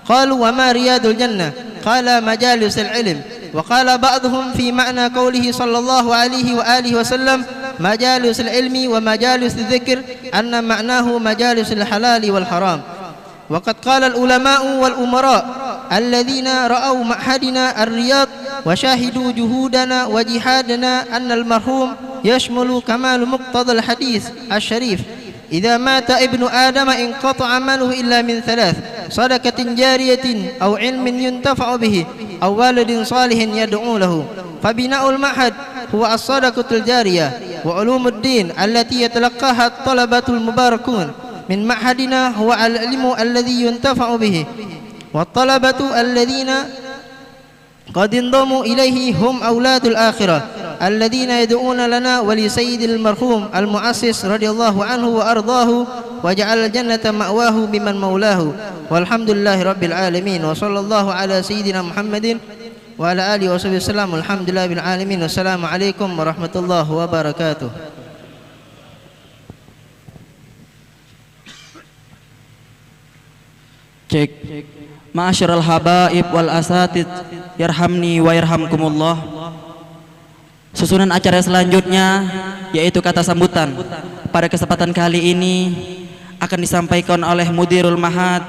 قالوا: وما رياض الجنة؟ قال: مجالس العلم. وقال بعضهم في معنى قوله صلى الله عليه وآله وسلم: مجالس العلم ومجالس الذكر، أن معناه مجالس الحلال والحرام. وقد قال العلماء والأمراء الذين رأوا معهدنا الرياض وشاهدوا جهودنا وجهادنا أن المرحوم يشمل كمال مقتضى الحديث الشريف: إذا مات ابن آدم انقطع عمله إلا من ثلاث: صدقة جارية أو علم ينتفع به أو ولد صالح يدعو له. فبناء المعهد هو الصدقة الجارية، وعلوم الدين التي يتلقاها الطلبة المباركون من معهدنا هو العلم الذي ينتفع به، والطلبة الذين قد انضموا إليه هم أولاد الآخرة الذين يدعون لنا ولسيد المرحوم المؤسس رضي الله عنه وأرضاه، وجعل الجنة مأواه بمن مولاه. والحمد لله رب العالمين، وصلى الله على سيدنا محمد وعلى آله وصحبه وسلم. والحمد لله رب العالمين. والسلام عليكم ورحمة الله وبركاته. Cek. Ma'asyiral habaib wal asatid, yarhamni wa yarhamkumullah. Susunan acara selanjutnya yaitu kata sambutan. Pada kesempatan kali ini akan disampaikan oleh Mudirul Mahad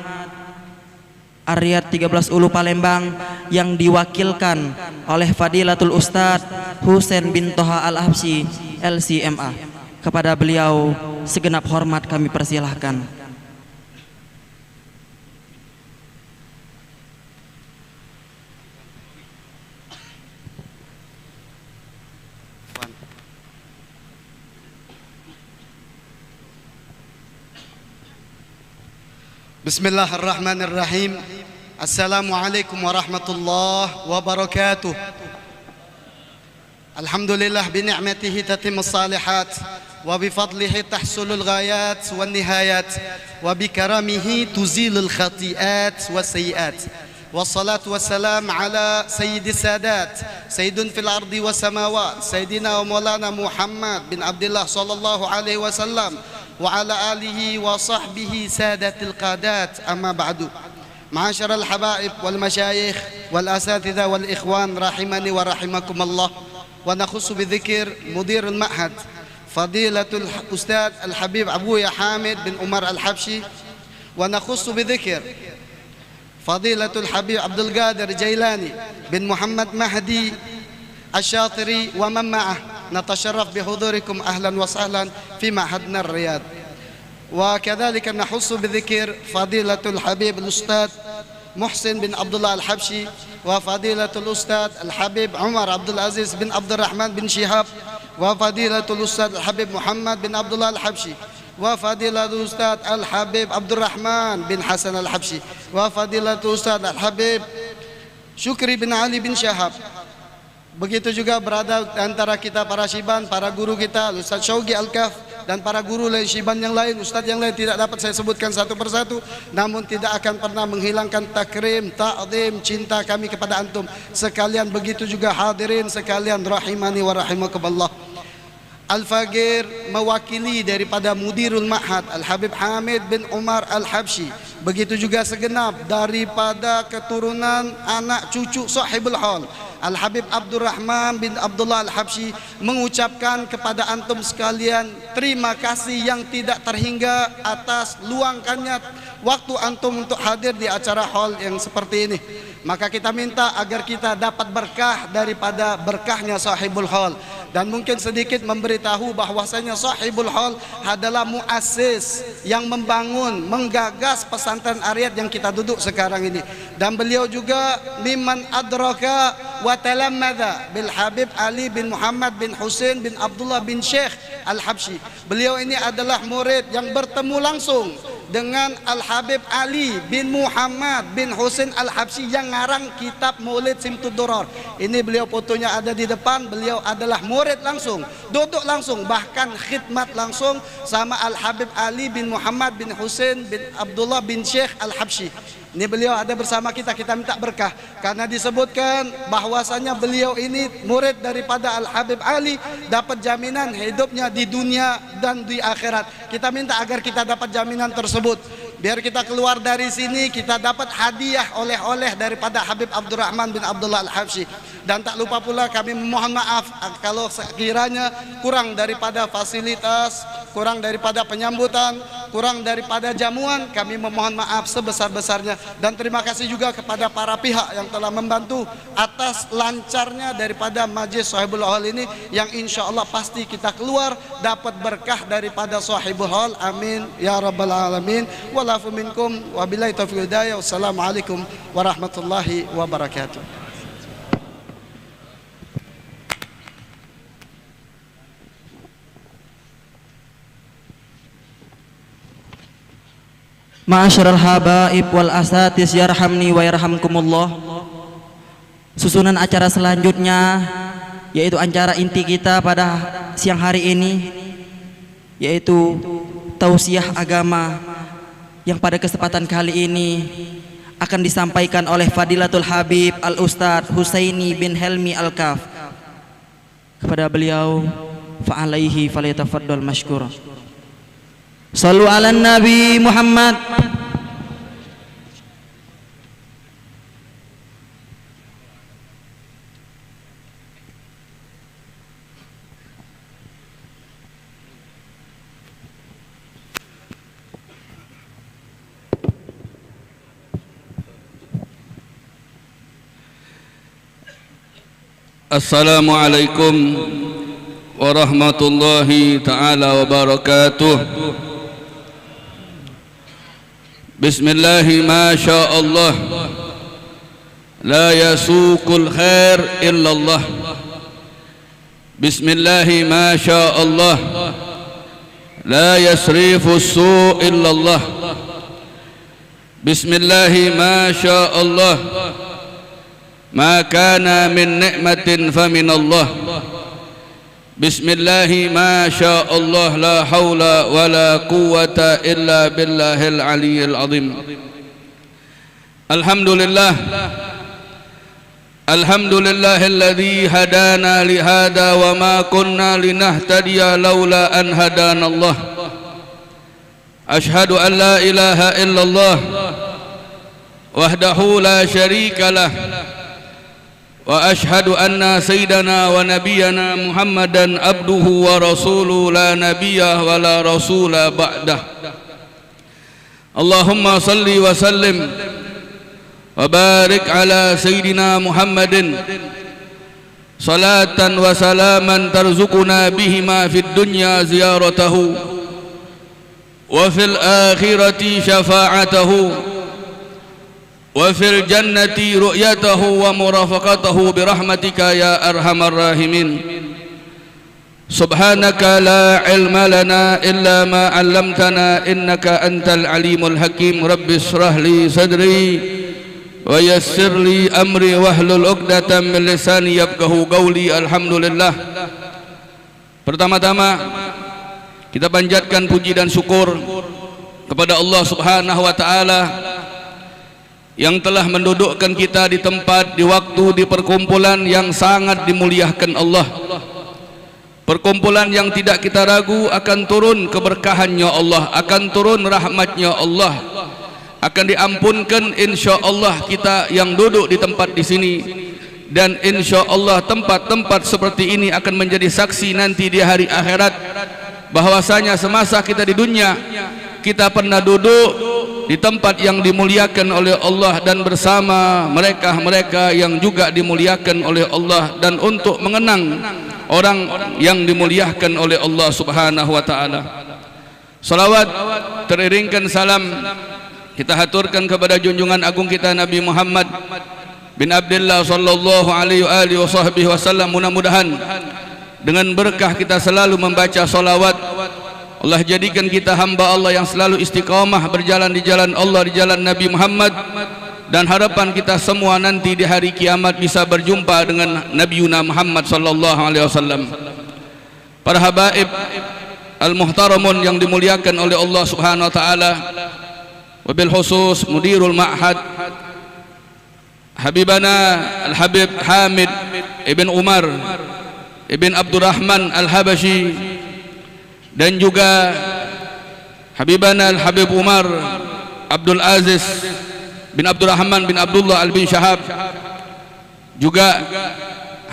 Ar-Riyad tiga belas Ulu Palembang yang diwakilkan oleh Fadilatul Ustadz Husain bin Toha Al-Habsyi, L C M A. Kepada beliau segenap hormat kami persilahkan. Bismillahirrahmanirrahim. Assalamualaikum warahmatullahi wabarakatuh. الحمد لله بنعمته تتم الصالحات، وبفضله تحصل الغايات والنهايات، وبكرمه تزيل الخطيئات والسيئات. والصلاة والسلام على سيد السادات، سيد في الأرض والسماوات، سيدنا ومولانا محمد بن عبد الله صلى الله عليه وسلم، وعلى آله وصحبه سادة القادات، أما بعد. معاشر الحبائب والمشايخ والأساتذة والإخوان رحمني ورحمكم الله. ونخص بذكر مدير المعهد فضيلة الأستاذ الحبيب أبويا حامد بن عمر الحبشي، ونخص بذكر فضيلة الحبيب عبد القادر جيلاني بن محمد مهدي الشاطري ومن معه، نتشرف بحضوركم، أهلا وسهلا في معهدنا الرياض. وكذلك نخص بذكر فضيلة الحبيب الأستاذ محسن بن عبد الله الحبشي، وفضيلة الأستاذ الحبيب عمر عبد العزيز بن عبد الرحمن بن شهاب، وفضيلة الأستاذ الحبيب محمد بن عبد الله الحبشي، وفضيلة الأستاذ الحبيب عبد الرحمن بن حسن الحبشي، وفضيلة الأستاذ الحبيب شكري بن علي بن شهاب. Begitu juga berada antara kita para syiban, para guru kita, Ustaz Syaugi Al-Kaf, dan para guru lain syiban yang lain, ustaz yang lain tidak dapat saya sebutkan satu persatu, namun tidak akan pernah menghilangkan takrim, takzim, cinta kami kepada antum sekalian, begitu juga hadirin sekalian rahimani wa rahimakumullah. Al-Faqir mewakili daripada Mudirul Ma'had, Al-Habib Hamid bin Umar Al-Habsyi. Begitu juga segenap daripada keturunan anak cucu Sahibul Hal, Al-Habib Abdurrahman bin Abdullah Al-Habsyi, mengucapkan kepada antum sekalian terima kasih yang tidak terhingga atas luangkannya waktu antum untuk hadir di acara hal yang seperti ini. Maka kita minta agar kita dapat berkah daripada berkahnya Sahibul Hal. Dan mungkin sedikit memberitahu bahwasanya Sahibul Hal adalah muassis yang membangun, menggagas pesantren Ariyat yang kita duduk sekarang ini. Dan beliau juga mimman adraka wa talamadha bil Habib Ali bin Muhammad bin Husain bin Abdullah bin Syekh Al-Habsyi. Beliau ini adalah murid yang bertemu langsung dengan Al-Habib Ali bin Muhammad bin Husain Al-Habsyi yang ngarang kitab Maulid Simtud Durar. Ini beliau fotonya ada di depan, beliau adalah murid langsung, duduk langsung, bahkan khidmat langsung sama Al-Habib Ali bin Muhammad bin Husain bin Abdullah bin Syekh Al-Habsyi. Ini beliau ada bersama kita, kita minta berkah. Karena disebutkan bahwasanya beliau ini murid daripada Al-Habib Ali, dapat jaminan hidupnya di dunia dan di akhirat. Kita minta agar kita dapat jaminan tersebut. Biar kita keluar dari sini, kita dapat hadiah oleh-oleh daripada Habib Abdurrahman bin Abdullah Al-Habsyi. Dan tak lupa pula kami memohon maaf, ah, kalau sekiranya kurang daripada fasilitas, kurang daripada penyambutan, kurang daripada jamuan, kami memohon maaf sebesar-besarnya. Dan terima kasih juga kepada para pihak yang telah membantu atas lancarnya daripada majlis Sahibul Hal ini, yang insya Allah pasti kita keluar dapat berkah daripada Sahibul Hal. Amin ya rabbal alamin. Wal afu minkum, wabillahi taufiq wal hidayah. Wassalamualaikum warahmatullahi wabarakatuh. Ma'asyiral habaib wal asatiz yarhamni wa yarhamkumullah. Susunan acara selanjutnya yaitu acara inti kita pada siang hari ini, yaitu tausiah agama yang pada kesempatan kali ini akan disampaikan oleh Fadilatul Habib Al Ustadz Husaini bin Helmi Al Kaf. Kepada beliau, fa alaihi falyatafaddal masykur. Sallu ala Nabi Muhammad. Assalamualaikum warahmatullahi taala wabarakatuh. Bismillahi ma sya Allah. La yasuqul khair illallah. Bismillahi ma sya Allah. La yasrifu su illallah. Bismillahi ma sya Allah. Ma kana min ni'matin faminallah. Bismillahi ma sya Allah, la haula wala quwwata illa billahil aliyyil azim. Alhamdulillah. Alhamdulillahilladzi hadana lihada wa ma kunna linahtadiya laula an hadanallah. Asyhadu an la ilaha illallah wahdahu la syarikalah, وأشهد أن سيدنا ونبينا محمدا عبده ورسوله لا نبي ولا رسول بعده. اللهم صل وسلم وبارك على سيدنا محمد صلاة وسلاما ترزقنا بهما في الدنيا زيارته وفي الآخرة شفاعته وفي الجنة رؤيته ومرافقته برحمتك يا أرحم الراحمين. سبحانك لا علم لنا إلا ما علمتنا إنك أنت العليم الحكيم. رب اشرح لي صدري ويسر لي أمري واحلل عقدة من لساني يفقهوا قولي. الحمد لله. Pertama-tama, kita panjatkan puji dan syukur kepada Allah Subhanahu wa Ta'ala yang telah mendudukkan kita di tempat, di waktu, di perkumpulan yang sangat dimuliakan Allah. Perkumpulan yang tidak kita ragu akan turun keberkahannya Allah, akan turun rahmatnya Allah, akan diampunkan, insya Allah, kita yang duduk di tempat di sini. Dan insya Allah, tempat-tempat seperti ini akan menjadi saksi nanti di hari akhirat, bahwasanya semasa kita di dunia, kita pernah duduk di tempat yang dimuliakan oleh Allah dan bersama mereka-mereka yang juga dimuliakan oleh Allah dan untuk mengenang orang yang dimuliakan oleh Allah Subhanahu wa Ta'ala. Salawat teriringkan salam kita haturkan kepada junjungan agung kita Nabi Muhammad bin Abdillah sallallahu alaihi wa alihi wa sahbihi wasallam. Mudah-mudahan dengan berkah kita selalu membaca salawat, Allah jadikan kita hamba Allah yang selalu istiqamah berjalan di jalan Allah, di jalan Nabi Muhammad, dan harapan kita semua nanti di hari kiamat bisa berjumpa dengan Nabiuna Muhammad sallallahu alaihi wasallam. Para habaib al-muhtaramun yang dimuliakan oleh Allah Subhanahu wa Ta'ala, wabil khusus Mudirul Ma'had, Habibana Al-Habib Hamid ibn Umar ibn Abdurrahman Al-Habasyi, dan juga Habibana Al-Habib Umar Abdul Aziz bin Abdurrahman bin Abdullah Al bin Syahab, juga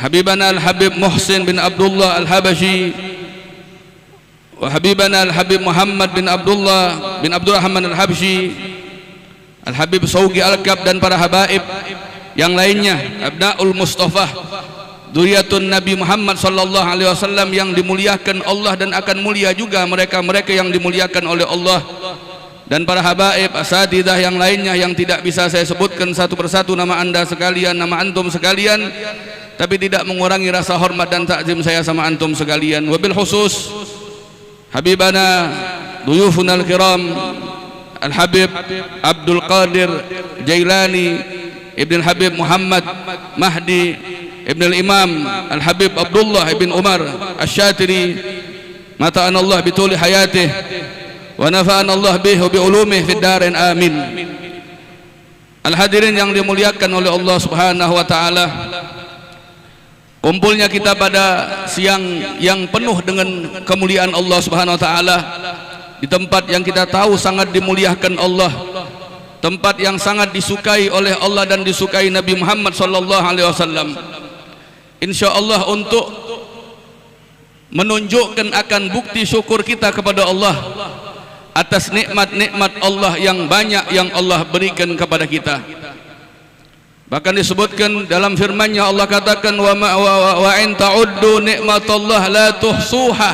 Habibana Al-Habib Muhsin bin Abdullah Al-Habasyi, wa Habibana Al-Habib Muhammad bin Abdullah bin Abdurrahman Al-Habsyi, Al-Habib Saugi Al-Kab, dan para habaib yang lainnya, Abnaul Mustafa, dzurriyyatun Nabi Muhammad sallallahu alaihi wasallam yang dimuliakan Allah dan akan mulia juga mereka-mereka yang dimuliakan oleh Allah, dan para habaib, asatidzah yang lainnya yang tidak bisa saya sebutkan satu persatu nama anda sekalian, nama antum sekalian, tapi tidak mengurangi rasa hormat dan takzim saya sama antum sekalian. Wabil khusus Habibana duyufunal kiram, Al-Habib Abdul Qadir Jailani ibn Al-Habib Muhammad Mahdi ibn Al-Imam Al-Habib Abdullah ibn Umar Asy-Syatiri, mata'anallah bituli hayatih wa nafa'anallah bih wa bi ulumih fid darain, amin. Al-hadirin yang dimuliakan oleh Allah Subhanahu wa Ta'ala, kumpulnya kita pada siang yang penuh dengan kemuliaan Allah Subhanahu wa Ta'ala, di tempat yang kita tahu sangat dimuliakan Allah, tempat yang sangat disukai oleh Allah dan disukai Nabi Muhammad sallallahu alaihi wasallam. Insya Allah, untuk menunjukkan akan bukti syukur kita kepada Allah atas nikmat-nikmat Allah yang banyak yang Allah berikan kepada kita. Bahkan disebutkan dalam firman-Nya, Allah katakan, "Wa ma, wa, wa, wa in ta'uddu nikmatallah la tuhsuha."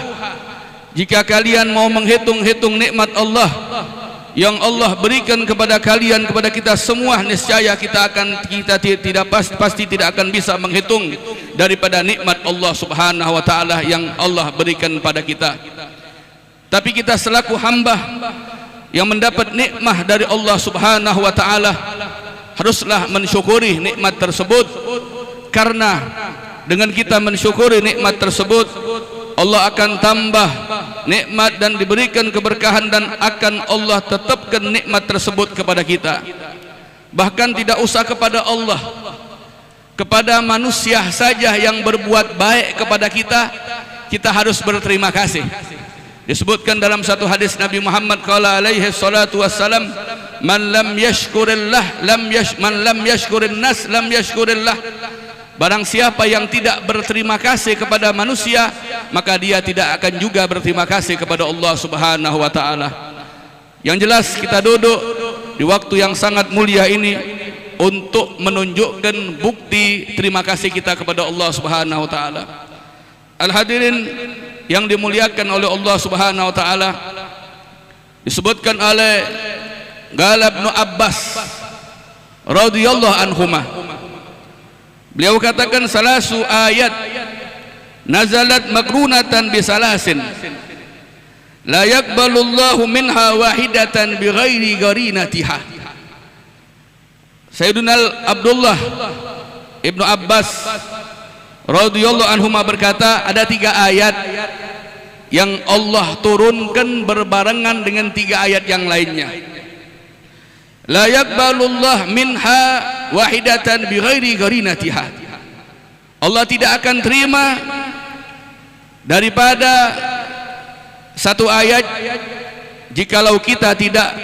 Jika kalian mau menghitung-hitung nikmat Allah yang Allah berikan kepada kalian, kepada kita semua, niscaya kita akan, kita ti-, tidak pas-, pasti tidak akan bisa menghitung daripada nikmat Allah Subhanahu wa Ta'ala yang Allah berikan pada kita. Tapi kita selaku hamba yang mendapat nikmat dari Allah Subhanahu wa Ta'ala, haruslah mensyukuri nikmat tersebut, karena dengan kita mensyukuri nikmat tersebut, Allah akan tambah nikmat dan diberikan keberkahan, dan akan Allah tetapkan nikmat tersebut kepada kita. Bahkan tidak usah kepada Allah, kepada manusia saja yang berbuat baik kepada kita, kita harus berterima kasih. Disebutkan dalam satu hadis Nabi Muhammad, qala alaihi salatu wassalam, "Man lam yashkurillah, lam yash-, man lam yashkurin nas, lam yashkurillah." Barang siapa yang tidak berterima kasih kepada manusia, maka dia tidak akan juga berterima kasih kepada Allah Subhanahu wa Ta'ala. Yang jelas, kita duduk di waktu yang sangat mulia ini untuk menunjukkan bukti terima kasih kita kepada Allah Subhanahu wa Ta'ala. Al-hadirin yang dimuliakan oleh Allah Subhanahu wa Ta'ala, disebutkan oleh Qala Ibnu Abbas radhiyallahu anhuma. Beliau katakan, "Salasu ayat nazalat makrunatan bi salasin. La yaqbalullahu minha wahidatan bi ghairi qarinatiha." Sayyiduna Abdullah Ibnu Abbas radhiyallahu anhuma berkata, ada tiga ayat yang Allah turunkan berbarengan dengan tiga ayat yang lainnya. "La yaqbalullah minha wahidatan bi ghairi qarinatiha." Allah tidak akan terima daripada satu ayat jikalau kita tidak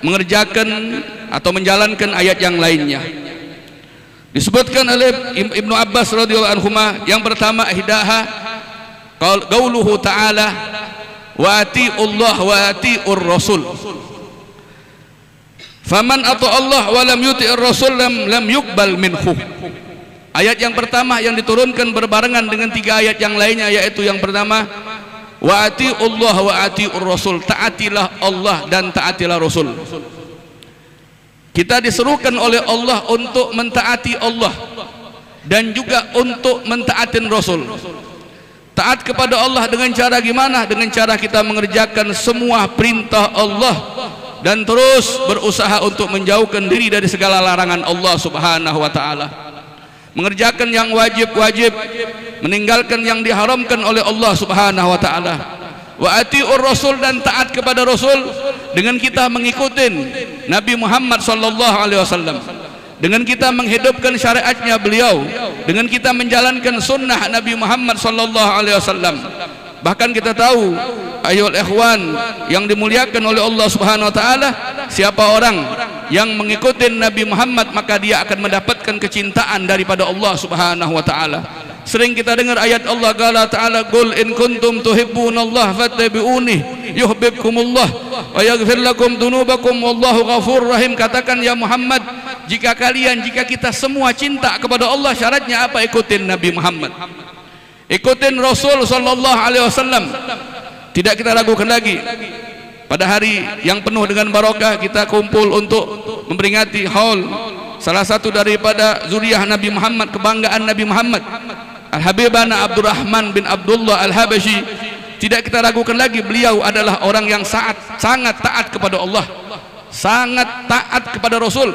mengerjakan atau menjalankan ayat yang lainnya. Disebutkan oleh Im-, Ibnu Abbas radhiyallahu anhuma, yang pertama, ihdaha qaul-, qauluhu ta'ala, "Wa ati'ullah wa ati'ur rasul." "Faman ata'allah wa lam yuti'ir rasul lam, lam yuqbal minhu." Ayat yang pertama yang diturunkan berbarengan dengan tiga ayat yang lainnya, yaitu yang pertama, "Wa ati'ullah wa ati'ur rasul." Taatilah Allah dan taatilah Rasul. Kita diserukan oleh Allah untuk mentaati Allah dan juga untuk mentaatin Rasul. Taat kepada Allah dengan cara gimana? Dengan cara kita mengerjakan semua perintah Allah dan terus berusaha untuk menjauhkan diri dari segala larangan Allah Subhanahu wa Ta'ala. Mengerjakan yang wajib-wajib, meninggalkan yang diharamkan oleh Allah Subhanahu wa Ta'ala. "Wa ati'ur rasul," dan taat kepada Rasul dengan kita mengikutin Nabi Muhammad sallallahu alaihi wasallam, dengan kita menghidupkan syariatnya beliau, dengan kita menjalankan sunnah Nabi Muhammad sallallahu alaihi wasallam. Bahkan kita tahu, ayol ikhwan yang dimuliakan oleh Allah Subhanahu wa Ta'ala, siapa orang yang mengikuti Nabi Muhammad, maka dia akan mendapatkan kecintaan daripada Allah Subhanahu wa Ta'ala. Sering kita dengar ayat Allah, qala ta'ala, "Qul in kuntum tuhibbunallaha fattabi'uni yuhibbukumullah wa yaghfir lakum dzunubakum wallahu ghafurur rahim." Katakan, ya Muhammad, jika kalian, jika kita semua cinta kepada Allah, syaratnya apa? Ikutin Nabi Muhammad. Ikutin Rasul sallallahu alaihi wasallam. Tidak kita ragukan lagi. Pada hari yang penuh dengan barakah, kita kumpul untuk memperingati haul salah satu daripada zuriat Nabi Muhammad, kebanggaan Nabi Muhammad, Al-Habibana Abdurrahman bin Abdullah Al-Habasyi. Tidak kita ragukan lagi, beliau adalah orang yang saat, sangat taat kepada Allah. Sangat taat kepada Rasul.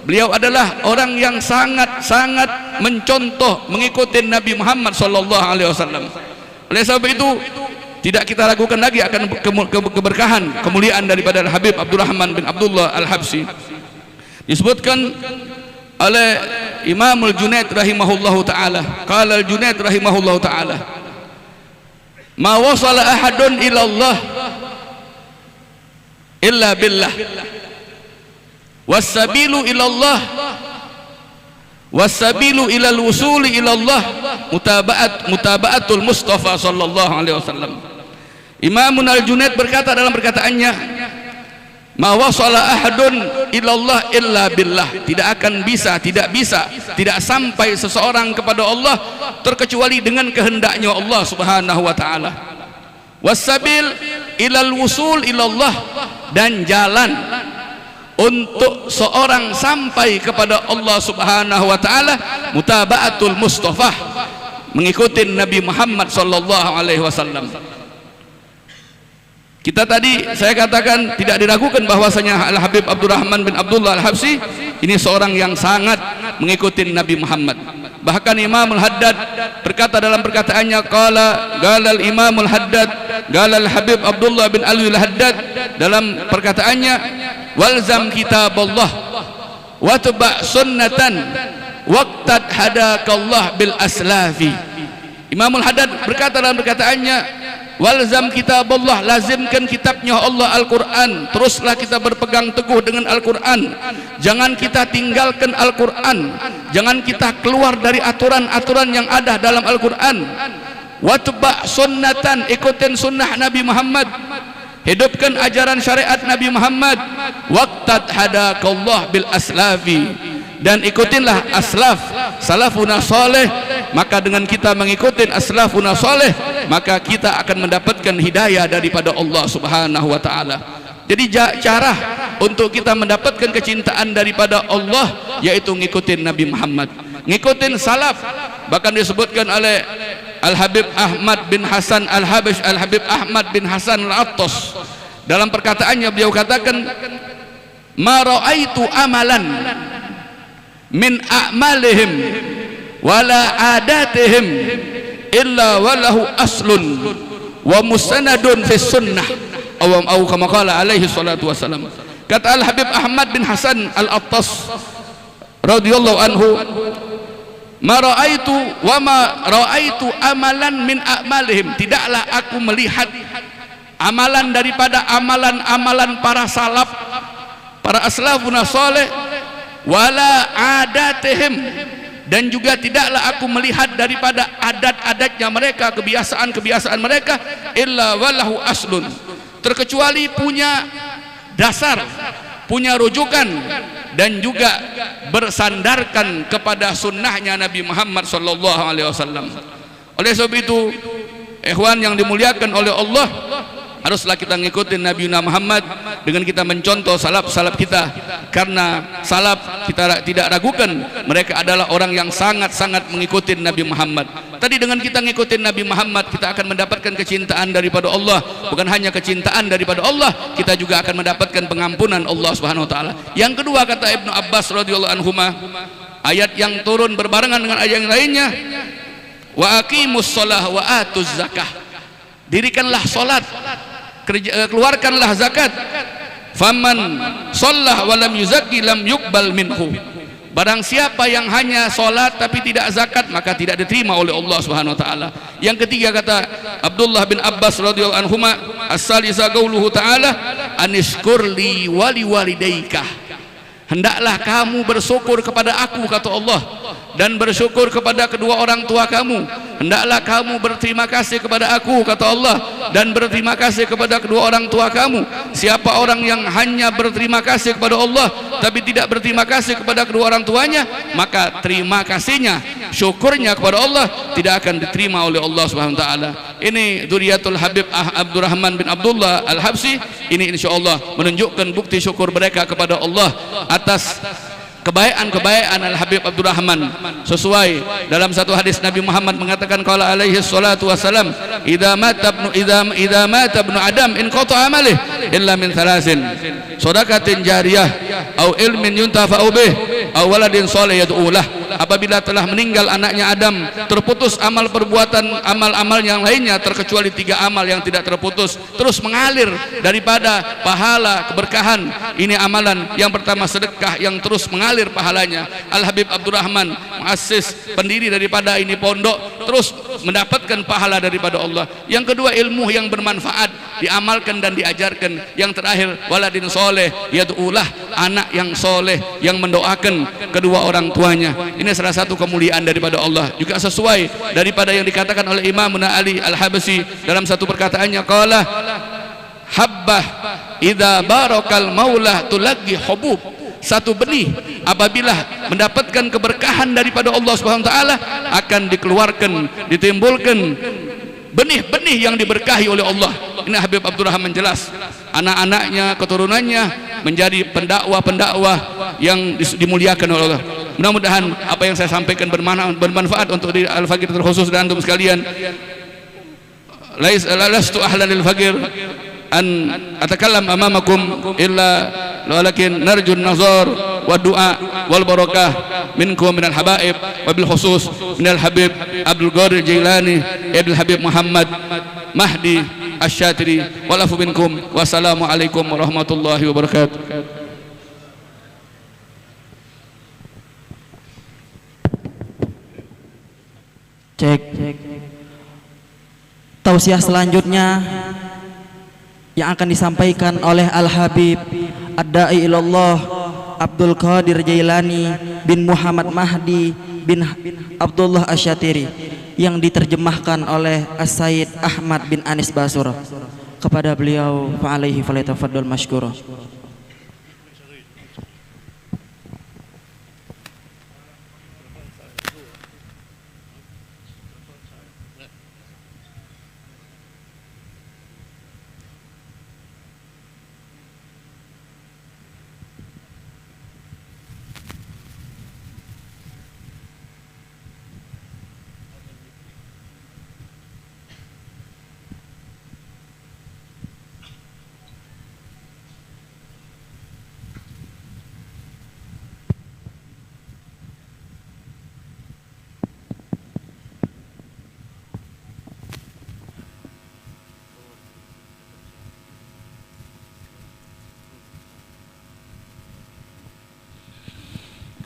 Beliau adalah orang yang sangat-sangat mencontoh, mengikuti Nabi Muhammad sallallahu alaihi wasallam. Oleh sebab itu, tidak kita ragukan lagi akan kemu-, ke-, keberkahan, kemuliaan daripada Al-Habib Abdurrahman bin Abdullah Al-Habsyi. Disebutkan oleh Imamul Junaid rahimahullahu ta'ala, qala Al-Junaid rahimahullahu ta'ala, "Ma wasala ahadun ilallah illa billah. Wassabilu ilallah, wassabilu ilal wusuli ilallah, mutaba'at, mutaba'atul Mustafa sallallahu alaihi wasallam." Imamun Al-Junaid berkata dalam perkataannya, "Ma wasala ahadun ilallah illa billah." Tidak akan bisa, tidak bisa, tidak sampai seseorang kepada Allah terkecuali dengan kehendaknya Allah Subhanahu wa Ta'ala. Wassabil ilal wusul ilallah, dan jalan untuk seorang sampai kepada Allah Subhanahu wa Ta'ala, mutaba'atul Mustafa, mengikuti Nabi Muhammad sallallahu alaihi wasallam. Kita tadi, saya katakan, tidak diragukan bahwasanya Al-Habib Abdurrahman bin Abdullah Al-Habsyi ini seorang yang sangat mengikuti Nabi Muhammad. Bahkan Imamul Haddad berkata dalam perkataannya, qala, qalal Imamul Haddad, qalal Habib Abdullah bin Alwi Al-Haddad, dalam perkataannya, "Walzam kitaballah, watba sunnatan, waqtad hadakallah bil aslafi." Imamul Haddad berkata dalam perkataannya, "Walzam kitaballah, lazimkan kitabnya Allah Al-Quran. Teruslah kita berpegang teguh dengan Al-Quran. Jangan kita tinggalkan Al-Quran. Jangan kita keluar dari aturan-aturan yang ada dalam Al-Quran. Watba' sunnatan, ikutin sunnah Nabi Muhammad. Hidupkan ajaran syariat Nabi Muhammad. Waqtad hadakallah bil aslafi. Dan ikutinlah aslaf, salafuna saleh. Maka dengan kita mengikuti aslafuna saleh, maka kita akan mendapatkan hidayah daripada Allah Subhanahu wa Ta'ala. Jadi, ja-, cara untuk kita mendapatkan kecintaan daripada Allah yaitu ngikutin Nabi Muhammad, ngikutin salaf. Bahkan disebutkan oleh Al Habib Ahmad bin Hasan Al Habsy, Al Habib Ahmad bin Hasan Al Attas, dalam perkataannya beliau katakan, "Ma raaitu amalan min a'malihim wala adatihim illa walahu aslun wa musanadun fis sunnah." Aw, aw kama qala alaihi salatu wassalam. Kata Al Habib Ahmad bin Hasan Al Attas radhiyallahu anhu, "Ma raaitu wa ma raaitu amalan min a'malihim." Tidaklah aku melihat amalan daripada amalan-amalan para salaf, para aslafuna saleh, wala adatihim, dan juga tidaklah aku melihat daripada adat-adatnya mereka, kebiasaan-kebiasaan mereka, illa walahu aslun, terkecuali punya dasar, punya rujukan, dan juga bersandarkan kepada sunnahnya Nabi Muhammad sallallahu alaihi wasallam. Oleh sebab itu, ikhwan yang dimuliakan oleh Allah, haruslah kita ngikutin Nabi Muhammad dengan kita mencontoh salaf-salaf kita. Karena salaf, kita ra-, tidak ragukan, mereka adalah orang yang sangat-sangat mengikuti Nabi Muhammad. Tadi, dengan kita ngikutin Nabi Muhammad, kita akan mendapatkan kecintaan daripada Allah. Bukan hanya kecintaan daripada Allah, kita juga akan mendapatkan pengampunan Allah Subhanahu wa Ta'ala. Yang kedua, kata Ibnu Abbas radhiyallahu anhuma, ayat yang turun berbarengan dengan ayat yang lainnya, "Wa aqimus shalah wa atuz zakah." Dirikanlah salat, kerja, eh, keluarkanlah zakat. "Faman shalah wa lam yuzakki lam yuqbal minhu." Barang siapa yang hanya salat tapi tidak zakat, maka tidak diterima oleh Allah Subhanahu wa Ta'ala. Yang ketiga, kata Abdullah bin Abbas radhiyallahu anhuma, "As-salisa qauluhu ta'ala, anishkur li wa liwalidaika." "Hendaklah kamu bersyukur kepada aku," kata Allah, "dan bersyukur kepada kedua orang tua kamu. Hendaklah kamu berterima kasih kepada aku," kata Allah, "dan berterima kasih kepada kedua orang tua kamu. Siapa orang yang hanya berterima kasih kepada Allah, tapi tidak berterima kasih kepada kedua orang tuanya, maka terima kasihnya, syukurnya kepada Allah tidak akan diterima oleh Allah Subhanahu wa Ta'ala." Ini Dzurriyatul Habib Ah-, Abdurrahman bin Abdullah Al-Habsyi. Ini, insya Allah, menunjukkan bukti syukur mereka kepada Allah atas kebaikan-kebaikan Al-Habib Abdurrahman. Sesuai dalam satu hadis, Nabi Muhammad mengatakan, qala alaihi salatu wassalam, "Idza mata ibnu, idza, idza mata ibnu Adam inqata amalih illa min thalatsin, shadaqatin jariyah, au ilmin yuntafa'u bih, au waladin shalih yad'u lah." Apabila telah meninggal anaknya Adam, terputus amal perbuatan, amal-amal yang lainnya, terkecuali tiga amal yang tidak terputus, terus mengalir daripada pahala keberkahan. Ini amalan yang pertama, sedekah yang terus mengalir pahalanya. Al Habib Abdurrahman, muassis, pendiri daripada ini pondok, terus mendapatkan pahala daripada Allah. Yang kedua, ilmu yang bermanfaat, diamalkan dan diajarkan. Yang terakhir, waladin soleh yad'u lah, anak yang soleh yang mendoakan kedua orang tuanya. Ini salah satu kemuliaan daripada Allah. Juga sesuai daripada yang dikatakan oleh Imamuna Ali Al-Habsyi dalam satu perkataannya, qala, "Habbah idza barakal maula tulaqi hubub." Satu benih apabila mendapatkan keberkahan daripada Allah Subhanahu wa Ta'ala, akan dikeluarkan, ditimbulkan benih-benih yang diberkahi oleh Allah. Ini Habib Abdurrahman jelas. Anak-anaknya, keturunannya menjadi pendakwah-pendakwah yang dis-, dimuliakan oleh Allah. Mudah-mudahan apa yang saya sampaikan bermana-, bermanfaat untuk di Al-Fakir terkhusus dan antum sekalian. Lais-, la-, lastu ahlan lil fakir an atakallam amamakum illa, walakin narjun nazar wa du'a wal barakah minkum minal habaib, wa bil khusus minal Habib Abdul Qadir Jailani ibn Habib Muhammad Mahdi Asy-Syatiri, wal afu minkum. Wassalamu alaikum warahmatullahi wabarakatuh. Cek. Tausiah selanjutnya yang akan disampaikan oleh Al Habib Ad-Da'i Ilallah Abdul Qadir Jailani bin Muhammad Mahdi bin Abdullah Asyatiri, yang diterjemahkan oleh As-Sayyid Ahmad bin Anis Basur. Kepada beliau, fa alaihi falyatafaddal masykura.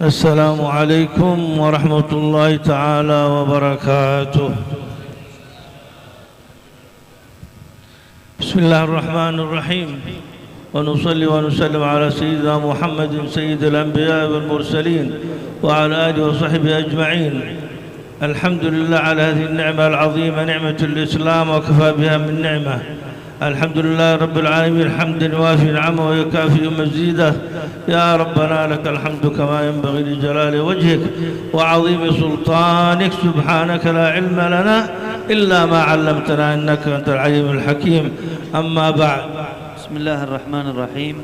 السلام عليكم ورحمة الله تعالى وبركاته. بسم الله الرحمن الرحيم. ونصلي ونسلم على سيدنا محمد سيد الأنبياء والمرسلين وعلى آله وصحبه أجمعين. الحمد لله على هذه النعمة العظيمة، نعمة الإسلام، وكفى بها من نعمة. الحمد لله رب العالمين، حمدا يوافي نعمه ويكافئ مزيده. يا ربنا لك الحمد كما ينبغي لجلال وجهك وعظيم سلطانك. سبحانك لا علم لنا إلا ما علمتنا إنك أنت العليم الحكيم. أما بعد. بسم الله الرحمن الرحيم.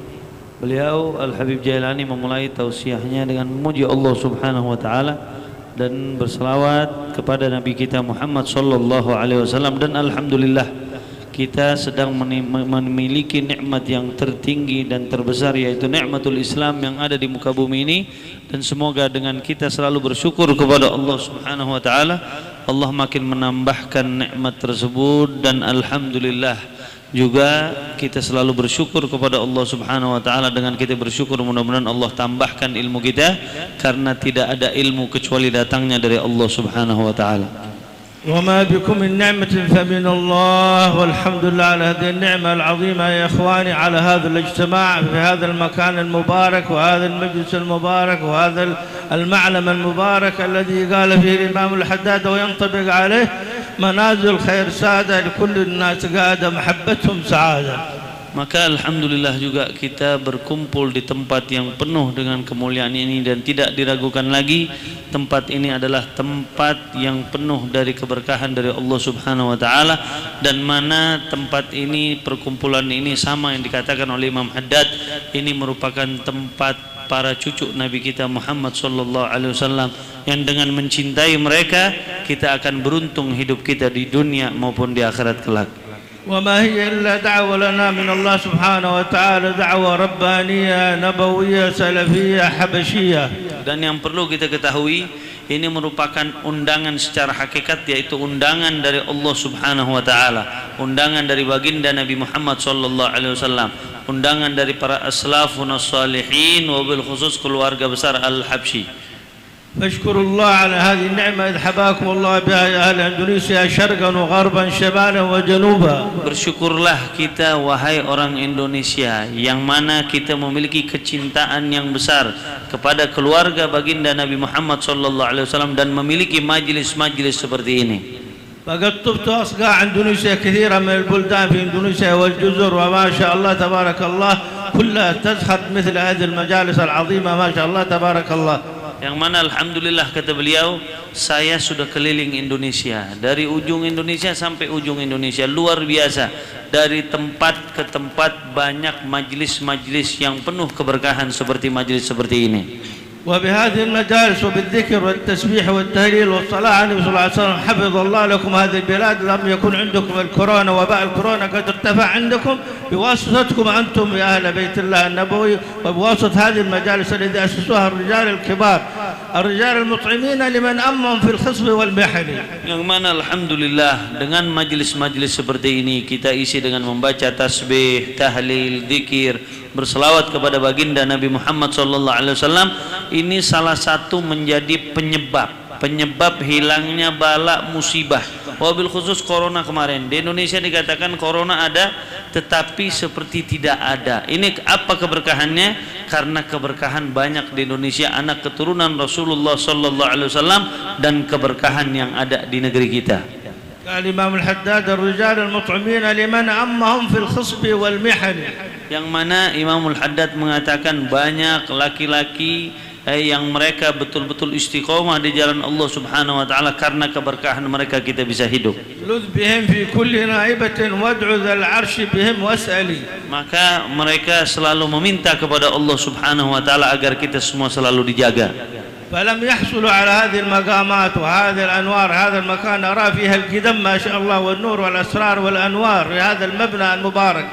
Beliau Al-Habib Jailani memulai tausiahnya dengan memuji Allah Subhanahu wa taala dan berselawat kepada Nabi kita Muhammad sallallahu alaihi wasallam, dan alhamdulillah, kita sedang meni-, me-, memiliki nikmat yang tertinggi dan terbesar, yaitu nikmatul Islam yang ada di muka bumi ini, dan semoga dengan kita selalu bersyukur kepada Allah Subhanahu wa taala, Allah makin menambahkan nikmat tersebut, dan alhamdulillah, juga kita selalu bersyukur kepada Allah Subhanahu wa taala. Dengan kita bersyukur, mudah-mudahan Allah tambahkan ilmu kita, karena tidak ada ilmu kecuali datangnya dari Allah Subhanahu wa taala. وما بكم من نعمة فمن الله، والحمد لله على هذه النعمة العظيمة يا إخواني، على هذا الاجتماع في هذا المكان المبارك وهذا المجلس المبارك وهذا المعلم المبارك الذي قال فيه الإمام الحداد وينطبق عليه: منازل خير سادة لكل الناس قادة محبتهم سعادة. Maka alhamdulillah juga kita berkumpul di tempat yang penuh dengan kemuliaan ini dan tidak diragukan lagi, tempat ini adalah tempat yang penuh dari keberkahan dari Allah Subhanahu wa taala, dan mana tempat ini, perkumpulan ini sama yang dikatakan oleh Imam Haddad, ini merupakan tempat para cucu Nabi kita Muhammad sallallahu alaihi wasallam, yang dengan mencintai mereka, kita akan beruntung hidup kita di dunia maupun di akhirat kelak. وما هي إلا دعوة لنا من الله سبحانه وتعالى، دعوة ربانية نبوية سلفية حبشية. Dan yang perlu kita ketahui, ini merupakan undangan secara hakikat, yaitu undangan dari Allah Subhanahu wa taala, undangan dari baginda Nabi Muhammad sallallahu alaihi wasallam, undangan dari para aslafun salihin, wabil khusus keluarga besar Al-Habsyi. فاشكروا الله على هذه النعمة إذ حباكم الله بها يا أهل أندونيسيا شرقا وغربا شمالا وجنوبا. Bersyukurlah kita, wahai orang Indonesia, yang mana kita memiliki kecintaan yang besar kepada keluarga baginda Nabi Muhammad sallallahu alaihi wasallam dan memiliki majlis-majlis seperti ini. فقد طبت أصقاع أندونيسيا كثيرا من البلدان في إندونيسيا والجزر، وما شاء الله تبارك الله كلها تزخر مثل هذه المجالس العظيمة، ما شاء الله تبارك الله. Yang mana alhamdulillah, kata beliau, saya sudah keliling Indonesia, dari ujung Indonesia sampai ujung Indonesia, luar biasa. Dari tempat ke tempat banyak majlis-majlis yang penuh keberkahan seperti majlis seperti ini. وبهذه المجالس وبالذكر والتسبيح والتهليل والصلاة على النبي صلى الله عليه وسلم حفظ الله لكم هذه البلاد، لم يكن عندكم الكورونا، وباء الكورونا قد ارتفع عندكم بواسطتكم أنتم يا أهل بيت الله النبوي، وبواسطة هذه المجالس التي أسسوها الرجال الكبار، الرجال المطعمين لمن أمهم في الخصب والمحن. Yang mana alhamdulillah, dengan majlis-majlis seperti ini kita isi dengan membaca tasbih, tahlil, zikir, berselawat kepada baginda Nabi Muhammad sallallahu alaihi wasallam, ini salah satu menjadi penyebab Penyebab hilangnya bala musibah, wabil khusus corona kemarin. Di Indonesia dikatakan corona ada, tetapi seperti tidak ada. Ini apa keberkahannya? Karena keberkahan banyak di Indonesia, anak keturunan Rasulullah sallallahu alaihi wasallam, dan keberkahan yang ada di negeri kita. قال الإمام الحداد: الرجال المطعمين لمن أمهم في الخصب والمحن. Yang mana Imamul Haddad mengatakan banyak laki-laki, eh, yang mereka betul-betul istiqomah di jalan Allah Subhanahu wa Ta'ala, karena keberkahan mereka kita bisa hidup. لذ بهم في كل نائبة وادع ذا العرش بهم واسأل. Maka mereka selalu meminta kepada Allah Subhanahu wa Ta'ala agar kita semua selalu dijaga. فلم يحصلوا على هذه المقامات وهذه الأنوار، هذا المكان نرى فيها القدم ما شاء الله والنور والأسرار والأنوار في هذا المبنى المبارك.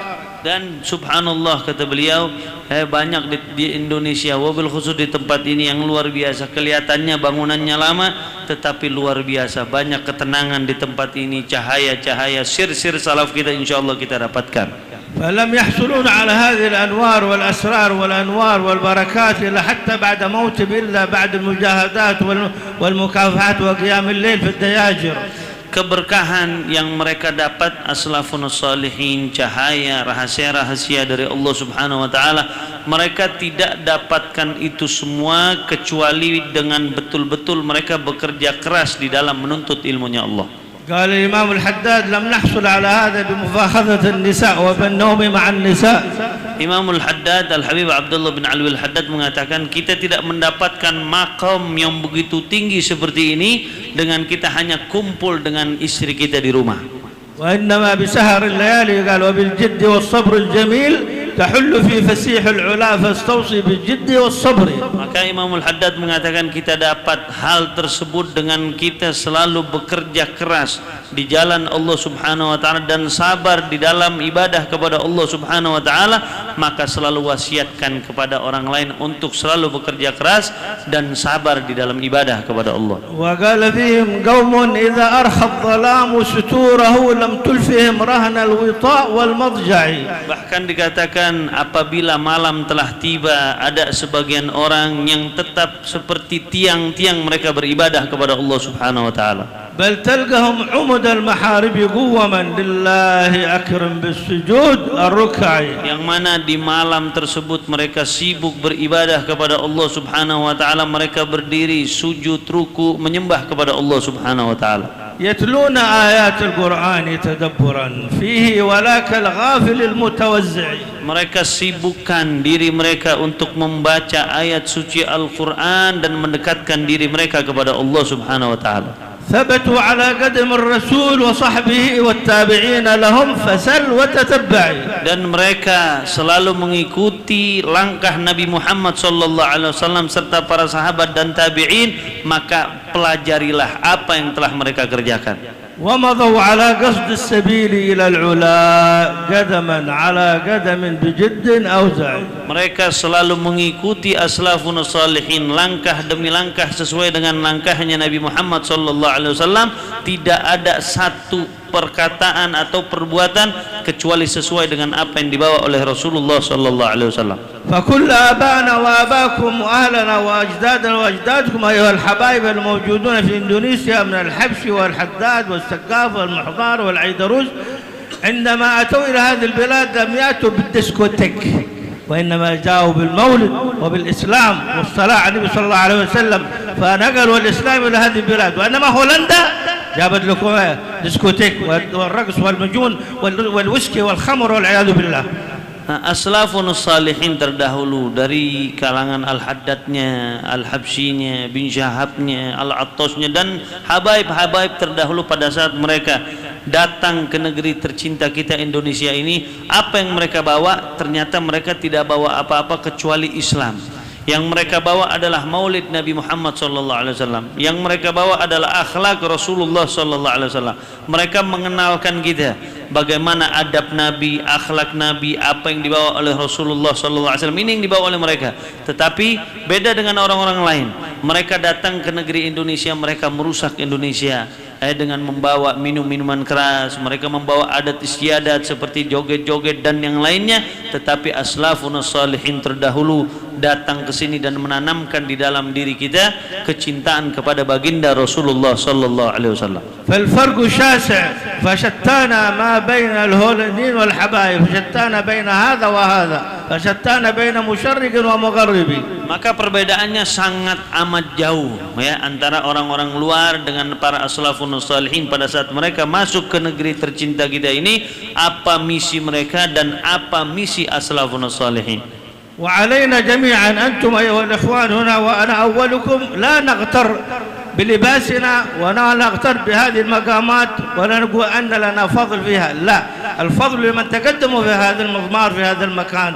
Dan subhanallah, kata beliau, eh, banyak di, di Indonesia, wabil khusus di tempat ini, yang luar biasa. Kelihatannya bangunannya lama, tetapi luar biasa. Banyak ketenangan di tempat ini, cahaya-cahaya, sir-sir salaf kita, insya Allah kita dapatkan. فلم يحصلون على هذه الأنوار والأسرار والأنوار والبركات إلا حتى بعد موتهم، إلا بعد المجاهدات وال-، والمكافحات وقيام الليل في الدياجر. Keberkahan yang mereka dapat, aslafun salihin, cahaya, rahasia-rahasia dari Allah Subhanahu wa Ta'ala, mereka tidak dapatkan itu semua kecuali dengan betul-betul mereka bekerja keras di dalam menuntut ilmunya Allah. قال الإمام الحداد: لم نحصل على هذا بمفاخذة النساء وبالنوم مع النساء. Imamul Haddad Al-Habib Abdullah bin Alwi Al-Haddad mengatakan, kita tidak mendapatkan makam yang begitu tinggi seperti ini dengan kita hanya kumpul dengan istri kita di rumah. وإنما بسهر الليالي، قال: وبالجد والصبر الجميل تحل في فسيح العلا، فاستوصي بالجد والصبر. Maka Imamul Haddad mengatakan kita dapat hal tersebut dengan kita selalu bekerja keras di jalan Allah Subhanahu wa Ta'ala dan sabar di dalam ibadah kepada Allah Subhanahu wa Ta'ala, maka selalu wasiatkan kepada orang lain untuk selalu bekerja keras dan sabar di dalam ibadah kepada Allah. وقال فيهم قوم إذا أرخى الظلام ستوره لم تلفهم رهن الوطاء والمضجع. Bahkan dikatakan, apabila malam telah tiba, ada sebagian orang yang tetap seperti tiang-tiang mereka beribadah kepada Allah Subhanahu wa Ta'ala. بل تلقاهم عمد المحارب قوما لله أكرم بالسجود الركع. Yang mana di malam tersebut mereka sibuk beribadah kepada Allah Subhanahu wa Ta'ala, mereka berdiri, sujud, ruku, menyembah kepada Allah Subhanahu wa Ta'ala. يتلون آيات القرآن تدبرا فيه ولا كالغافل المتوزع. Mereka sibukkan diri mereka untuk membaca ayat suci Al-Quran dan mendekatkan diri mereka kepada Allah Subhanahu wa Ta'ala. ثبتوا على قدم الرسول وصحبه والتابعين لهم فسل وتتبع. Dan mereka selalu mengikuti langkah Nabi Muhammad sallallahu alaihi wasallam serta para sahabat dan tabi'in, maka pelajarilah apa yang telah mereka kerjakan. ومضوا على قصد السبيل إلى العلا قدما على قدم بجد أوزع. Mereka selalu mengikuti aslafun salihin, langkah demi langkah sesuai dengan langkahnya Nabi Muhammad sallallahu alaihi wasallam. Tidak ada satu perkataan atau perbuatan kecuali sesuai dengan apa yang dibawa oleh Rasulullah sallallahu alaihi wasallam. فكل آبائنا وآبائكم وأهلنا وأجدادنا وأجدادكم أيها الحبايب الموجودون في إندونيسيا من الحبشي والحداد والسقاف والمحضار والعيدروس، عندما أتوا إلى هذه البلاد لم يأتوا بالديسكوتيك، وإنما جاءوا بالمولد وبالإسلام والصلاة على النبي صلى الله عليه وسلم، فنقلوا الإسلام إلى هذه البلاد. وإنما هولندا جابت لكم ديسكوتيك والرقص والمجون وال-، والويسكي والخمر والعياذ بالله. Nah, aslafun salihin terdahulu dari kalangan Al-Haddadnya, Al-Habsyinya, bin Syahabnya, Al-Attosnya, dan habaib-habaib terdahulu pada saat mereka datang ke negeri tercinta kita Indonesia ini, apa yang mereka bawa? Ternyata mereka tidak bawa apa-apa kecuali Islam. Yang mereka bawa adalah maulid Nabi Muhammad sallallahu alaihi wasallam. Yang mereka bawa adalah akhlak Rasulullah sallallahu alaihi wasallam. Mereka mengenalkan kita bagaimana adab Nabi, akhlak Nabi, apa yang dibawa oleh Rasulullah sallallahu alaihi wasallam. Ini yang dibawa oleh mereka. Tetapi beda dengan orang-orang lain. Mereka datang ke negeri Indonesia, mereka merusak Indonesia. Eh, dengan membawa minum-minuman keras, mereka membawa adat istiadat seperti joget-joget dan yang lainnya, tetapi aslafun salihin terdahulu datang ke sini dan menanamkan di dalam diri kita kecintaan kepada baginda Rasulullah sallallahu alaihi wasallam. فالفرق شاسع، فشتان ما بين الهولنديين والحبايب، فشتان بين هذا وهذا، فشتان بين مشرق ومغرب. Maka perbedaannya sangat amat jauh, ya, antara orang-orang luar dengan para aslafun salihin pada saat mereka masuk ke negeri tercinta kita ini, apa misi mereka dan apa misi aslafun salihin. وعلينا جميعا، أنتم أيها الإخوان هنا وأنا أولكم، لا نغتر بلباسنا ولا نغتر بهذه المقامات ولا نقول أن لنا فضل فيها. لا، الفضل لمن تقدموا في هذا المضمار، في هذا المكان.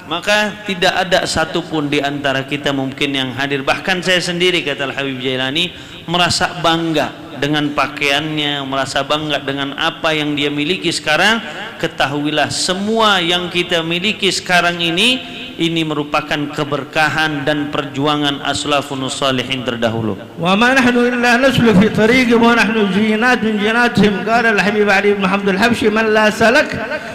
Maka tidak ada satu pun di antara kita mungkin yang hadir, bahkan saya sendiri, kata Al-Habib Jailani, merasa bangga dengan pakaiannya, merasa bangga dengan apa yang dia miliki sekarang. Ketahuilah, semua yang kita miliki sekarang ini, ini merupakan keberkahan dan perjuangan aslafun salihin terdahulu. وما نحن إلا نسلك في طريقهم ونحن جينات من جيناتهم. قال الحبيب علي بن محمد الحبشي: من لا سلك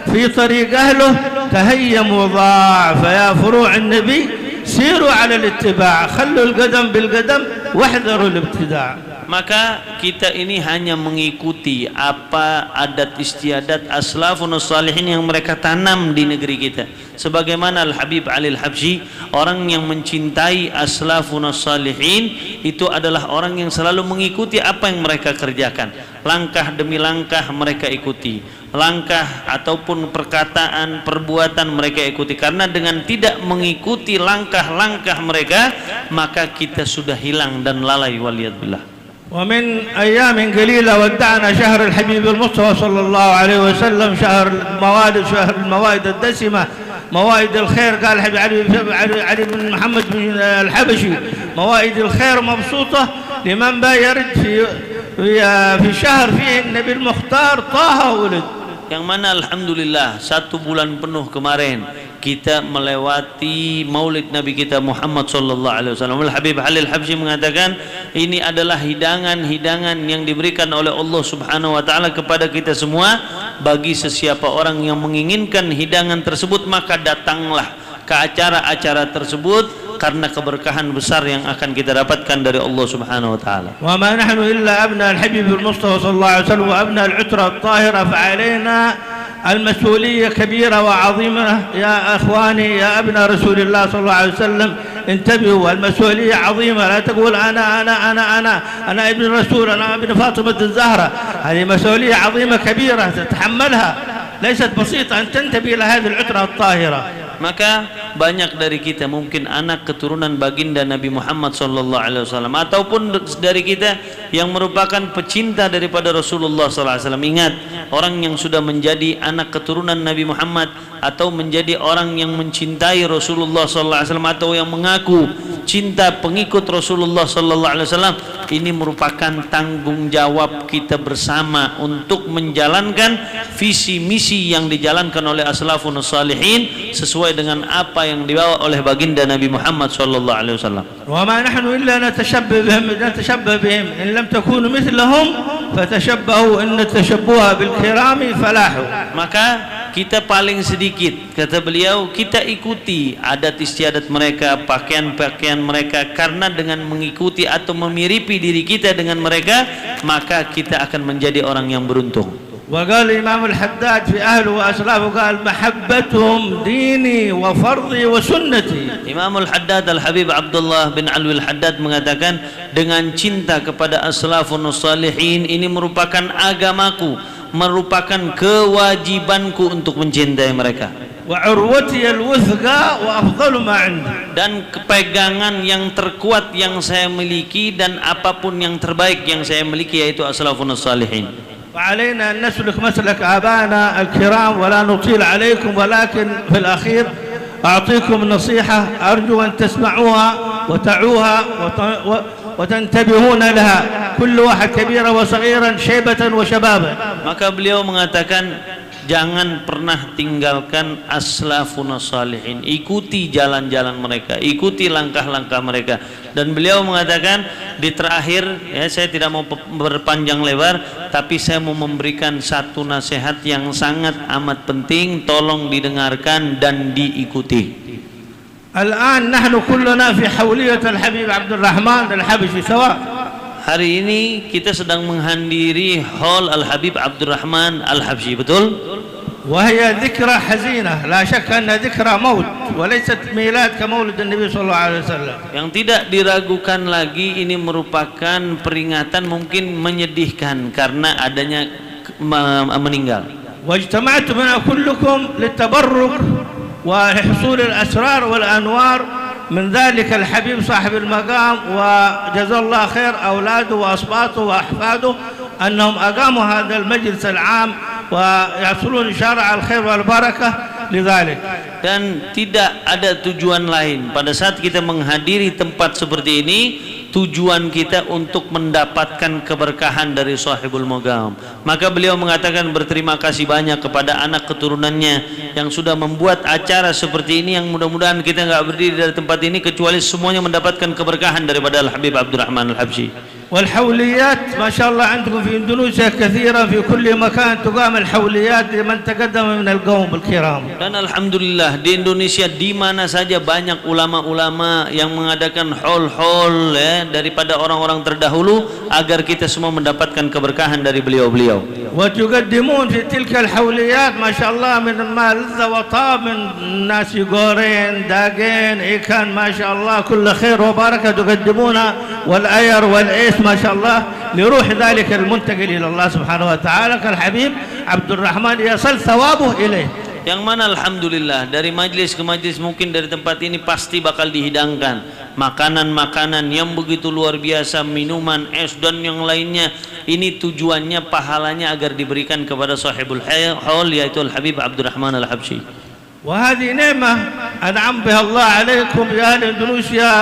في طريق أهله تهيم وضاع، فيا فروع النبي سيروا على الاتباع، خلوا القدم بالقدم واحذروا الابتداع. Maka kita ini hanya mengikuti apa adat istiadat aslafun salihin yang mereka tanam di negeri kita. Sebagaimana Al-Habib Ali Al-Habsyi, orang yang mencintai aslafun salihin itu adalah orang yang selalu mengikuti apa yang mereka kerjakan. Langkah demi langkah mereka ikuti. Langkah ataupun perkataan, perbuatan mereka ikuti. Karena dengan tidak mengikuti langkah-langkah mereka, maka kita sudah hilang dan lalai, waliyadzubillah. ومن أيام قليلة ودعنا شهر الحبيب المصطفى صلى الله عليه وسلم، شهر الموالد، شهر الموائد الدسمة، موائد الخير. قال الحبيب علي، علي، علي بن محمد بن الحبشي: موائد الخير مبسوطة لمن با يرد في، في، في شهر فيه النبي المختار طه ولد. Yang mana, alhamdulillah, satu bulan penuh kemarin kita melewati Maulid Nabi kita Muhammad sallallahu alaihi wasallam. Al Habib Halil Habsyi mengatakan, ini adalah hidangan-hidangan yang diberikan oleh Allah Subhanahu wa taala kepada kita semua. Bagi sesiapa orang yang menginginkan hidangan tersebut, maka datanglah ke acara-acara tersebut karena keberkahan besar yang akan kita dapatkan dari Allah Subhanahu wa taala. وما نحن إلا أبناء الحبيب المصطفى صلى الله عليه وسلم وأبناء العترة الطاهرة، فعلينا المسؤولية كبيرة وعظيمة يا إخواني، يا أبناء رسول الله صلى الله عليه وسلم، انتبهوا، المسؤولية عظيمة. لا تقول: "أنا، أنا، أنا، أنا، أنا ابن رسول، أنا ابن فاطمة الزهرة." هذه مسؤولية عظيمة كبيرة تتحملها، ليست بسيطة أن تنتمي إلى هذه العترة الطاهرة. Maka banyak dari kita, mungkin anak keturunan baginda Nabi Muhammad sallallahu alaihi wasallam, ataupun dari kita yang merupakan pecinta daripada Rasulullah sallallahu alaihi wasallam. Ingat, orang yang sudah menjadi anak keturunan Nabi Muhammad atau menjadi orang yang mencintai Rasulullah sallallahu alaihi wasallam atau yang mengaku cinta pengikut Rasulullah sallallahu alaihi wasallam, ini merupakan tanggung jawab kita bersama untuk menjalankan visi misi yang dijalankan oleh aslafun salihin sesuai dengan apa yang dibawa oleh baginda Nabi Muhammad sallallahu alaihi wasallam. وما نحن إلا نتشبه بهم، نتشبه بهم. إن لم تكونوا مثلهم فتشبهوا، إن التشبه بالكرام فلاح. Maka kita paling sedikit, kata beliau, kita ikuti adat istiadat mereka, pakaian-pakaian mereka, karena dengan mengikuti atau memiripi diri kita dengan mereka, maka kita akan menjadi orang yang beruntung. وقال الإمام الحداد في أهله وأسلافه، قال: "محبتهم ديني وفرضي وسنتي." Imamul Haddad Al Habib Abdullah bin Alwi Al Haddad mengatakan, dengan cinta kepada aslafun salihin, ini merupakan agamaku, merupakan kewajibanku untuk mencintai mereka. وعروتي الوثقى وأفضل ما عندي. Dan kepegangan yang terkuat yang saya miliki dan apapun yang terbaik yang saya miliki, yaitu aslafun salihin. وعلينا أن نسلك مسلك آبائنا الكرام ولا نطيل عليكم، ولكن في الأخير أعطيكم نصيحة، أرجو أن تسمعوها وتعوها وت-، و-، وتنتبهون لها، كل واحد كبيرا وصغيرا، شيبة وشبابا. Maka beliau mengatakan, jangan pernah tinggalkan aslafuna salihin. Ikuti jalan-jalan mereka, ikuti langkah-langkah mereka. Dan beliau mengatakan di terakhir, ya, saya tidak mau pe-, berpanjang lebar, tapi saya mau memberikan satu nasihat yang sangat amat penting, tolong didengarkan dan diikuti. الآن نحن كلنا في حولية الحبيب عبد الرحمن الحبشي سواء. Hari ini kita sedang menghadiri hall Al-Habib Abdurrahman Al-Habsyi, betul? وهي ذكرى حزينة، لا شك أن ذكرى موت، وليست ميلاد كمولد النبي صلى الله عليه وسلم. Yang tidak diragukan lagi, ini merupakan peringatan mungkin menyedihkan karena adanya ke-, me-, meninggal. واجتمعتم هنا كلكم للتبرك ولحصول الأسرار والأنوار من ذلك الحبيب صاحب المقام، وجزا الله خير أولاده وأسباطه وأحفاده أنهم أقاموا هذا المجلس العام ويحصلون إن شاء الله على الخير والبركة لذلك. Dan tidak ada tujuan lain. Pada saat kita menghadiri tempat seperti ini, tujuan kita untuk mendapatkan keberkahan dari Sahibul Maqam. Maka beliau mengatakan berterima kasih banyak kepada anak keturunannya yang sudah membuat acara seperti ini, yang mudah-mudahan kita nggak berdiri dari tempat ini kecuali semuanya mendapatkan keberkahan daripada Al-Habib Abdurrahman Al-Habsyi. والحوليات ما شاء الله عندكم في إندونيسيا كثيرا، في كل مكان تقام الحوليات لمن تقدم من القوم الكرام. Dan alhamdulillah, di Indonesia di mana saja banyak ulama-ulama yang mengadakan hol-hol, ya, daripada orang-orang terdahulu, agar kita semua mendapatkan keberkahan dari beliau-beliau. وتقدمون في تلك الحوليات ما شاء الله من ما لذ وطاب من nasi goreng, daging, ikan، ما شاء الله كل خير وبركة تقدمون، والأير والعيش ما شاء الله، لروح ذلك المنتقل إلى الله سبحانه وتعالى كالحبيب عبد الرحمن يصل ثوابه إليه. Yang mana alhamdulillah, dari majlis ke majlis, mungkin dari tempat ini pasti bakal dihidangkan makanan-makanan yang begitu luar biasa, minuman, es, dan yang lainnya. Ini tujuannya, pahalanya agar diberikan kepada sahibul hay-, haul, yaitu Al-Habib Abdurrahman Al-Habsyi. وهذه نعمة أنعم بها الله عليكم يا أهل إندونيسيا،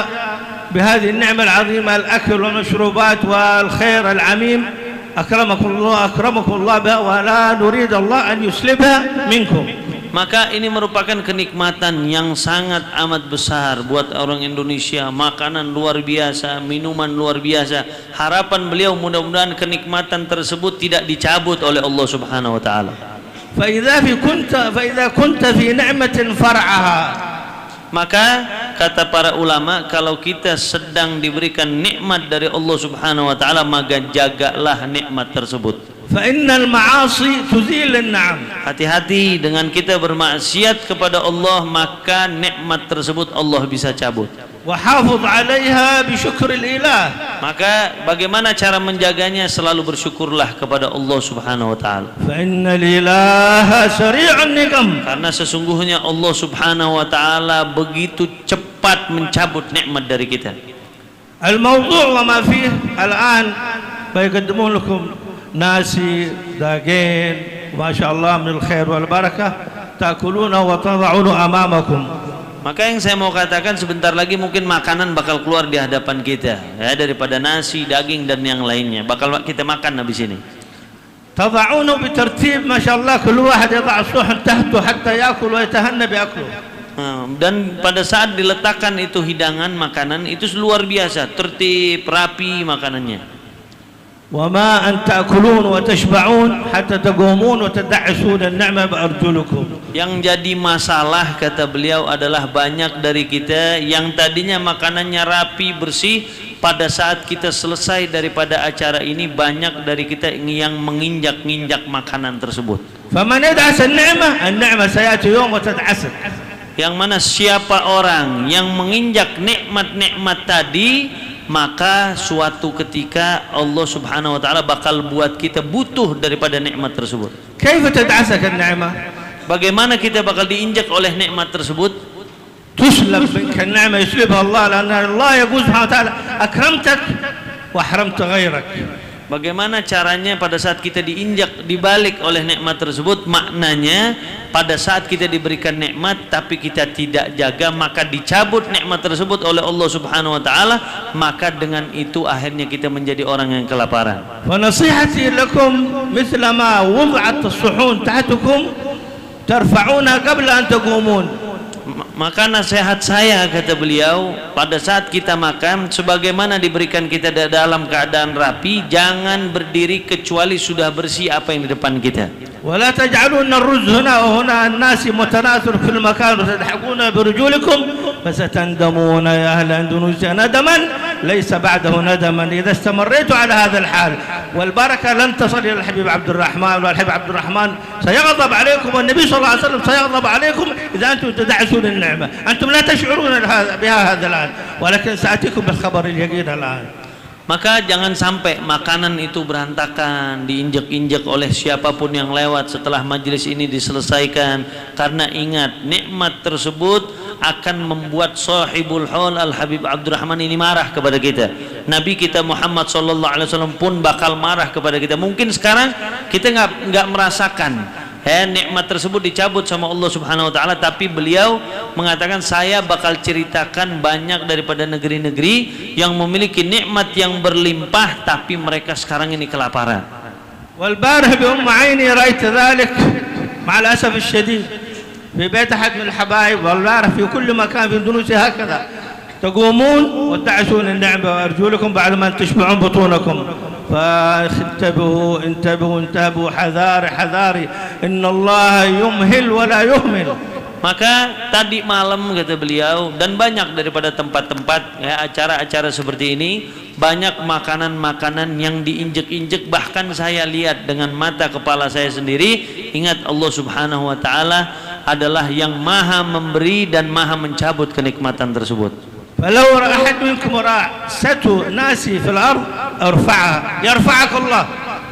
بهذه النعمة العظيمة، الأكل والمشروبات والخير العميم. أكرمكم الله، أكرمكم الله بها، ولا نريد الله أن يسلبها منكم. Maka ini merupakan kenikmatan yang sangat amat besar buat orang Indonesia, makanan luar biasa, minuman luar biasa. Harapan beliau mudah-mudahan kenikmatan tersebut tidak dicabut oleh Allah Subhanahu wa taala. فإذا في كنت، فإذا كنت في نعمة فارعها. Maka, kata para ulama, kalau kita sedang diberikan nikmat dari Allah Subhanahu wa taala, maka jagalah nikmat tersebut. فإن المعاصي تزيل النعم. Hati-hati dengan kita bermaksiat kepada Allah, maka nikmat tersebut Allah bisa cabut. وحافظ عليها بشكر الإله. Maka bagaimana cara menjaganya? Selalu bersyukurlah kepada Allah Subhanahu wa taala. فإن الإله سريع النقم. Karena sesungguhnya Allah Subhanahu wa taala begitu cepat mencabut nikmat dari kita. الموضوع وما فيه الآن بيقدمون لكم nasi, daging، ما شاء الله من الخير والبركة، تأكلون وتضعون أمامكم. Maka yang saya mau katakan, sebentar lagi mungkin makanan bakal keluar di hadapan kita, ya, daripada nasi, daging, dan yang lainnya. Bakal kita makan habis ini. تضعونه بترتيب، ما شاء الله، كل واحد يضع الصحن تحته حتى يأكل ويتهنى بأكله. Nah, dan pada saat diletakkan itu hidangan makanan, itu luar biasa, tertib, rapi makanannya. وما أن تأكلون وتشبعون حتى تقومون وتدعسون النعمة بأرجلكم. Yang jadi masalah, kata beliau, adalah banyak dari kita yang tadinya makanannya rapi, bersih, pada saat kita selesai daripada acara ini, banyak dari kita yang menginjak-injak makanan tersebut. فمن يدعس النعمة، النعمة سيأتي يوم وتدعسك. Yang mana siapa orang yang menginjak nikmat-nikmat tadi, maka suatu ketika Allah Subhanahu wa taala bakal buat kita butuh daripada nikmat tersebut. كيف تدعسك النعمة؟ Bagaimana kita bakal diinjak oleh nikmat tersebut? تسلب منك النعمة، يسلبها الله، لأن الله يقول سبحانه وتعالى: أكرمتك وأحرمت غيرك. Bagaimana caranya pada saat kita diinjak, dibalik oleh nikmat tersebut? Maknanya, pada saat kita diberikan nikmat, tapi kita tidak jaga, maka dicabut nikmat tersebut oleh Allah Subhanahu wa taala, maka dengan itu akhirnya kita menjadi orang yang kelaparan. فنصيحتي لكم مثل ما وضعت الصحون تحتكم ترفعونها قبل أن تقومون. Ma-, Maka nasihat saya, kata beliau, pada saat kita makan, sebagaimana diberikan kita da-, dalam keadaan rapi, jangan berdiri kecuali sudah bersih apa yang di depan kita. ولا تجعلون الرز هنا وهنا الناس متناثر في المكان وتدحقون برجولكم فستندمون يا أهل أندونيسيا ندما ليس بعده ندما إذا استمريتوا على هذا الحال. والبركة لن تصل إلى الحبيب عبد الرحمن، والحبيب عبد الرحمن سيغضب عليكم، والنبي صلى الله عليه وسلم سيغضب عليكم إذا أنتم تدعسون النعمة. أنتم لا تشعرون بها هذا الآن، ولكن سأتيكم بالخبر اليقين الآن. Maka jangan sampai makanan itu berantakan, diinjek-injek oleh siapapun yang lewat setelah majlis ini diselesaikan. Karena ingat, nikmat tersebut akan membuat sahibul haul Al-Habib Abdurrahman ini marah kepada kita. Nabi kita Muhammad sallallahu alaihi wasallam pun bakal marah kepada kita. Mungkin sekarang kita nggak, nggak merasakan, eh, nikmat tersebut dicabut sama Allah Subhanahu wa Ta'ala, tapi beliau mengatakan, "Saya bakal ceritakan banyak daripada negeri-negeri yang memiliki nikmat yang berlimpah, tapi mereka sekarang ini kelaparan." والبارح بأم عيني رأيت ذلك، مع الأسف الشديد، في بيت أحد من الحبايب، والبارح في كل مكان في إندونيسيا هكذا. تقومون وتعسون النعمة وأرجلكم بعد ما تشبعون بطونكم. فانتبهوا، انتبهوا، انتبهوا، حذاري، حذاري. إن الله يمهل ولا يهمل. Maka tadi malam, kata beliau, dan banyak daripada tempat-tempat, ya, acara-acara seperti ini, banyak makanan-makanan yang diinjek-injek, bahkan saya lihat dengan mata kepala saya sendiri. Ingat, Allah Subhanahu wa Ta'ala adalah yang Maha Memberi dan Maha Mencabut kenikmatan tersebut. فلو أحد منكم رأى ستو ناسي في الأرض ارفعها، يرفعك الله.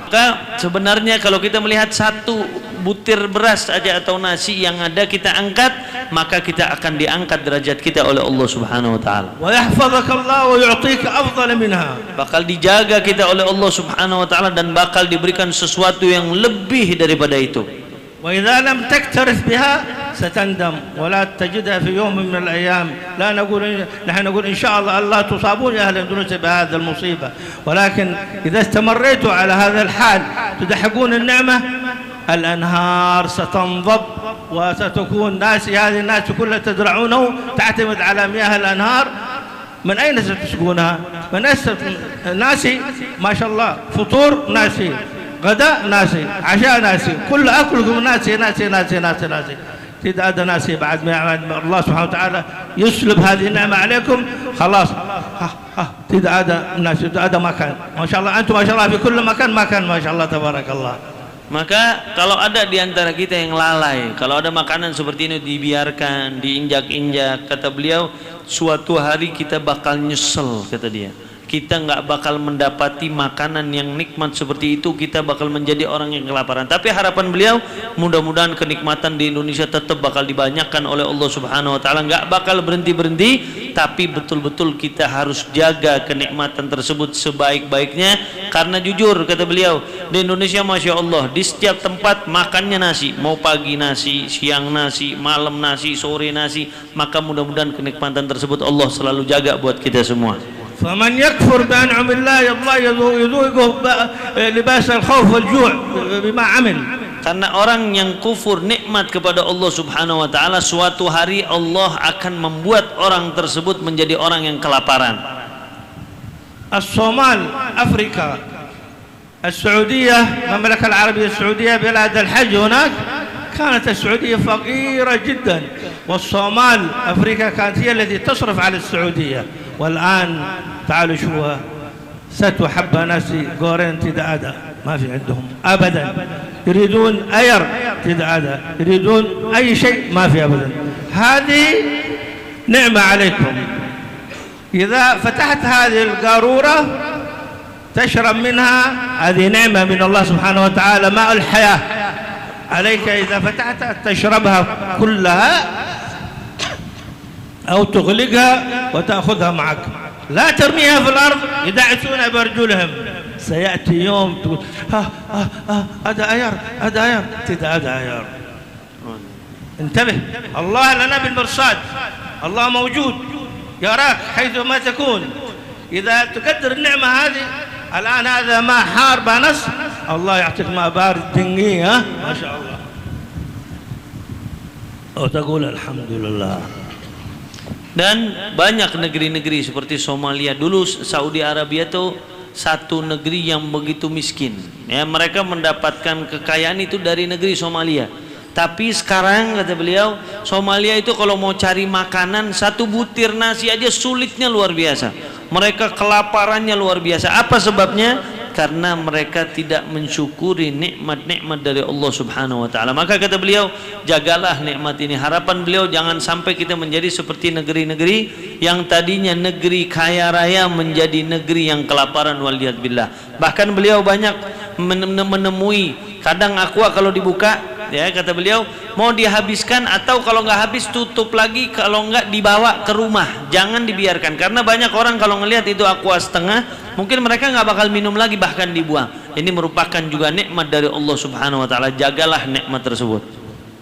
Maka sebenarnya kalau kita melihat satu butir beras aja atau nasi yang ada kita angkat, maka kita akan diangkat derajat kita oleh Allah Subhanahu wa Ta'ala. ويحفظك الله ويعطيك أفضل منها. Bakal dijaga kita oleh Allah Subhanahu wa Ta'ala dan bakal diberikan sesuatu yang lebih daripada itu. وإذا لم تكترث بها ستندم ولا تجدها في يوم من الأيام. لا نقول، نحن نقول إن شاء الله ألا تصابون يا أهل أندونيسيا بهذه المصيبة، ولكن إذا استمريتوا على هذا الحال تدحقون النعمة، الأنهار ستنضب وستكون ناسي، هذه الناس كلها تزرعونه تعتمد على مياه الأنهار. من أين ستسقونها؟ من أين ست-، ناسي، ما شاء الله، فطور ناسي، غداء ناسي، عشاء ناسي، كل أكلكم ناسي، ناسي، ناسي، ناسي، ناسي. Tidak ada nasi بعد ما Allah سبحانه وتعالى يسلب هذه النعمة عليكم، خلاص. Ha, ha, tidak ada nasi, tidak ada makan. ما شاء الله، أنتم ما شاء الله في كل مكان makan، ما شاء الله، تبارك الله. Maka, kalau ada di antara kita yang lalai, kalau ada makanan seperti ini dibiarkan, diinjak-injak, kata beliau, suatu hari kita bakal nyesel, kata dia. Kita nggak bakal mendapati makanan yang nikmat seperti itu, kita bakal menjadi orang yang kelaparan. Tapi harapan beliau, mudah-mudahan kenikmatan di Indonesia tetap bakal dibanyak oleh Allah Subhanahu wa Ta'ala, nggak bakal berhenti-berhenti, tapi betul-betul kita harus jaga kenikmatan tersebut sebaik-baiknya. Karena jujur, kata beliau, di Indonesia, Masya Allah, di setiap tempat makannya nasi, mau pagi nasi, siang nasi, malam nasi, sore nasi, maka mudah-mudahan kenikmatan tersebut Allah selalu jaga buat kita semua. فمن يكفر بأنعم الله، الله يذو-، يذوقه ب-، لباس الخوف والجوع بما عمل. Karena orang yang kufur nikmat kepada Allah Subhanahu wa Ta'ala, suatu hari Allah akan membuat orang tersebut menjadi orang yang kelaparan. الصومال، أفريقيا، السعودية، المملكة العربية السعودية، بلاد الحج هناك، كانت السعودية فقيرة جدا، والصومال، أفريقيا، كانت هي التي تصرف على السعودية. والآن تعالوا شوفوا، ستو حبة ناسي غورين tidak ada، ما في عندهم أبدا. يريدون أير، tidak ada. يريدون أي شيء، ما في أبدا. هذه نعمة عليكم. إذا فتحت هذه القارورة تشرب منها، هذه نعمة من الله سبحانه وتعالى، ماء الحياة. عليك إذا فتحتها تشربها كلها، أو تغلقها وتأخذها معك. لا ترميها في الأرض يدعسون بأرجلهم. سيأتي يوم تقول: "ها، ها، ها، هذا أير، هذا أير." Tidak ada ayar. انتبه، الله لنا بالمرصاد، الله موجود، يراك حيث ما تكون. إذا تقدر النعمة هذه، الآن هذا ماء حار بانس، الله يعطيك ماء بارد دنقي، ها؟ ما شاء الله. وتقول: "الحمد لله." Dan banyak negeri-negeri seperti Somalia. Dulu Saudi Arabia tu satu negeri yang begitu miskin. Ya, mereka mendapatkan kekayaan itu dari negeri Somalia. Tapi sekarang, kata beliau, Somalia itu kalau mau cari makanan, satu butir nasi aja sulitnya luar biasa. Mereka kelaparannya luar biasa. Apa sebabnya? Karena mereka tidak mensyukuri nikmat-nikmat dari Allah Subhanahu wa Ta'ala. Maka kata beliau, jagalah nikmat ini. Harapan beliau, jangan sampai kita menjadi seperti negeri-negeri yang tadinya negeri kaya raya menjadi negeri yang kelaparan, waliyadzubillah. Bahkan beliau banyak men-, menemui, kadang aqua kalau dibuka, ya, kata beliau, mau dihabiskan atau kalau nggak habis, tutup lagi, kalau nggak, dibawa ke rumah, jangan dibiarkan. Karena banyak orang kalau ngelihat itu aqua setengah, mungkin mereka nggak bakal minum lagi, bahkan dibuang. Ini merupakan juga nikmat dari Allah Subhanahu wa Ta'ala. Jagalah nikmat tersebut.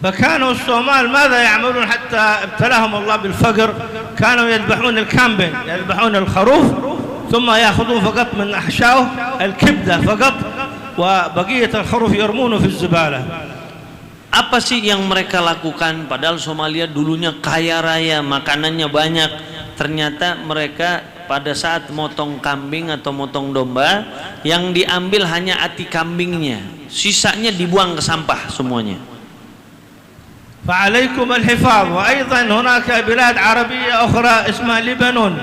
فكانوا الصومال ماذا يعملون حتى ابتلاهم الله بالفقر؟ كانوا يذبحون الكامبين، يذبحون الخروف، ثم يأخذون فقط من أحشائه الكبدة فقط، وبقية الخروف يرمونه في الزبالة. Apa sih yang mereka lakukan? Padahal Somalia dulunya kaya raya, makanannya banyak. Ternyata mereka pada saat motong kambing atau motong domba, yang diambil hanya ati kambingnya, sisanya dibuang ke sampah semuanya. فعليكم الحفاظ. وأيضا هناك بلاد عربية أخرى اسمها لبنان.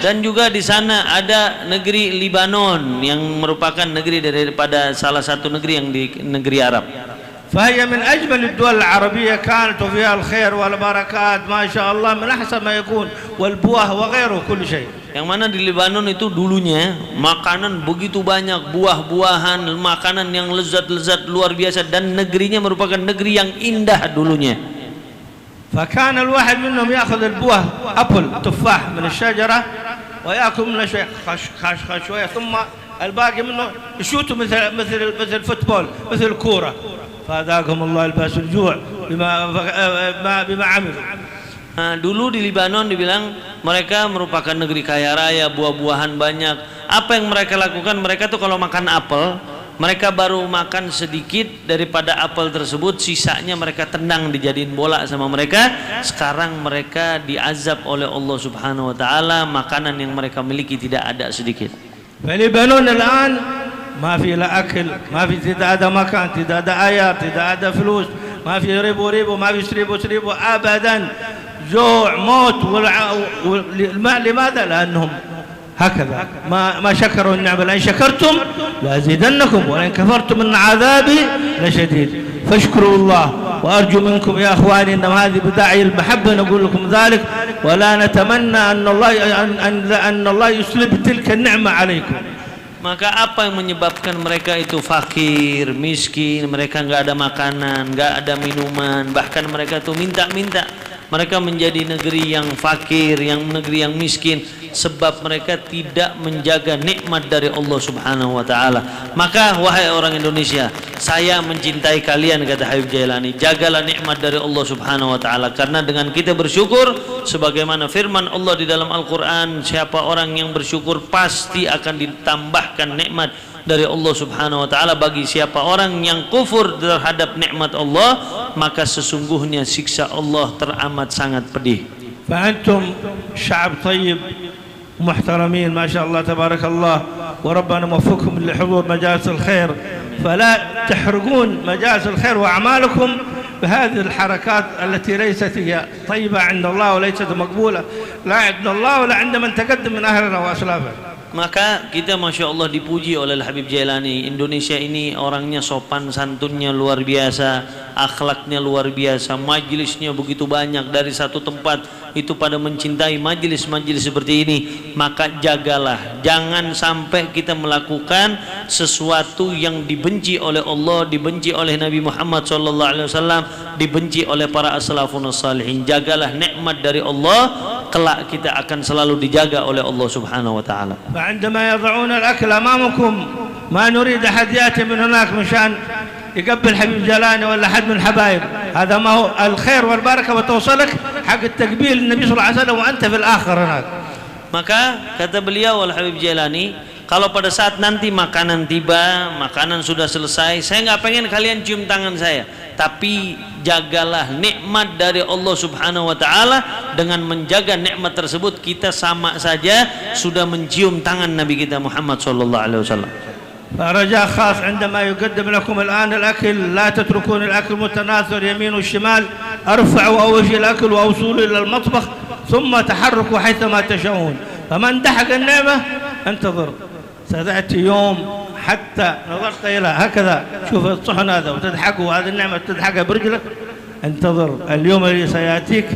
Dan juga di sana ada negeri Libanon yang merupakan negeri daripada salah satu negeri yang di negeri Arab. فهي من أجمل الدول العربية، كانت فيها الخير والبركات ما شاء الله من أحسن ما يكون، والبوه وغيره كل شيء. Yang mana di Lebanon itu dulunya makanan begitu banyak, buah-buahan, makanan yang lezat-lezat luar biasa, dan negerinya merupakan negeri yang indah dulunya. فكان الواحد منهم يأخذ البوه، أبل، تفاح من الشجرة، ويأكل منه شوية، خش، خش، خش شوية، ثم الباقي منه يشوتوا مثل، مثل، مثل فوتبول، مثل كورة. فذاقهم الله لباس الجوع بما، ما، بما عملوا. Nah, dulu di Libanon dibilang mereka merupakan negeri kaya raya, buah-buahan banyak. Apa yang mereka lakukan? Mereka tuh kalau makan apel, mereka baru makan sedikit daripada apel tersebut, sisanya mereka tendang, dijadiin bola sama mereka. Sekarang mereka diazab oleh Allah Subhanahu wa Ta'ala, makanan yang mereka miliki tidak ada sedikit. فلبنان الآن ما في لا أكل، ما في، tidak ada makan، tidak ada air، tidak ada فلوس، ما في ريبو ريبو، ما في شريبو شريبو، أبدا. جوع، موت، والع-، والع-، لماذا؟ لأنهم هكذا ما، ما شكروا النعمة. لئن شكرتم لأزيدنكم ولئن كفرتم إن عذابي لشديد. فاشكروا الله، وأرجو منكم يا إخواني، إنما هذه بداعي المحبة نقول لكم ذلك، ولا نتمنى أن الله، أن، أن، أن الله يسلب تلك النعمة عليكم. Maka apa yang menyebabkan mereka itu fakir, miskin, mereka nggak ada makanan, nggak ada minuman, bahkan mereka tuh minta-minta. Mereka menjadi negeri yang fakir, yang negeri yang miskin, sebab mereka tidak menjaga nikmat dari Allah Subhanahu wa Ta'ala. Maka, wahai orang Indonesia, saya mencintai kalian, kata Habib Jailani, jagalah nikmat dari Allah Subhanahu wa Ta'ala, karena dengan kita bersyukur, sebagaimana firman Allah di dalam Al-Quran, siapa orang yang bersyukur pasti akan ditambahkan nikmat dari Allah Subhanahu wa Ta'ala. Bagi siapa orang yang kufur terhadap nikmat Allah, maka sesungguhnya siksa Allah teramat sangat pedih. فأنتم شعب طيب محترمين، ما شاء الله تبارك الله، وربنا موفقكم لحضور مجالس الخير، فلا تحرقون مجالس الخير وأعمالكم بهذه الحركات التي ليست هي طيبة عند الله وليست مقبولة لا عند الله ولا عند من تقدم من أهلنا وأسلافنا. Maka kita, Masya Allah, dipuji oleh Habib Jailani. Indonesia ini orangnya sopan santunnya luar biasa, akhlaknya luar biasa, majlisnya begitu banyak dari satu tempat, itu pada mencintai majlis-majlis seperti ini. Maka jagalah, jangan sampai kita melakukan sesuatu yang dibenci oleh Allah, dibenci oleh Nabi Muhammad sallallahu alaihi wasallam, dibenci oleh para aslafun salihin. Jagalah nikmat dari Allah, kelak kita akan selalu dijaga oleh Allah Subhanahu wa Ta'ala. فعندما يضعون الأكل أمامكم ما نريد أحد يأتي من هناك مشان يقبل حبيب جيلاني ولا حد من الحبايب. هذا ما هو الخير والبركة وتوصلك حق التقبيل النبي صلى الله عليه وسلم وأنت في الآخر هناك. Maka kata beliau, Al Habib Jailani, Kalau pada saat nanti makanan tiba, makanan sudah selesai, saya nggak pengen kalian cium tangan saya. Tapi jagalah nikmat dari Allah Subhanahu wa Ta'ala dengan menjaga nikmat tersebut. Kita sama saja sudah mencium tangan Nabi kita Muhammad sallallahu alaihi wasallam. فرجاء خاص عندما يقدم لكم الآن الأكل، لا تتركون الأكل متناثر يمين وشمال، ارفعوا أول شيء الأكل وأوصلوا إلى المطبخ، ثم تحركوا حيثما تشاءون. فمن دحق النعمة انتظر، ستأتي يوم حتى نظرت إلى هكذا، شوف الصحن هذا وتدحق، وهذه النعمة تدحقها برجلك، انتظر اليوم الذي سيأتيك،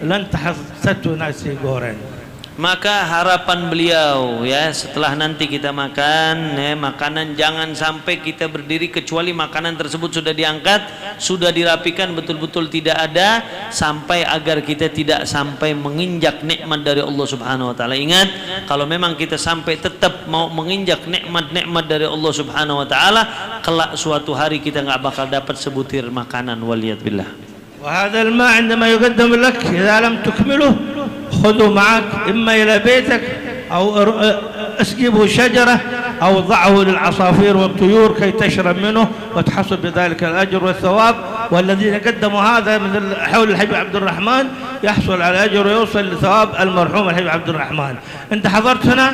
لن تحصد ستو ناسي غورين. Maka harapan beliau, ya, setelah nanti kita makan, ya, makanan, jangan sampai kita berdiri kecuali makanan tersebut sudah diangkat, sudah dirapikan, betul-betul tidak ada, sampai agar kita tidak sampai menginjak nikmat dari Allah Subhanahu wa Ta'ala. Ingat, kalau memang kita sampai tetap mau menginjak nikmat-nikmat dari Allah Subhanahu wa Ta'ala, kelak suatu hari kita nggak bakal dapat sebutir makanan. Waliyadzubillah. وهذا الماء عندما يقدم لك، إذا لم تكمله، خذه معك إما إلى بيتك، أو ار-، اسقبه شجرة، أو ضعه للعصافير والطيور كي تشرب منه وتحصل بذلك الأجر والثواب. والذين قدموا هذا مثل حول الحبيب عبد الرحمن يحصل على الأجر ويوصل لثواب المرحوم الحبيب عبد الرحمن. أنت حضرت هنا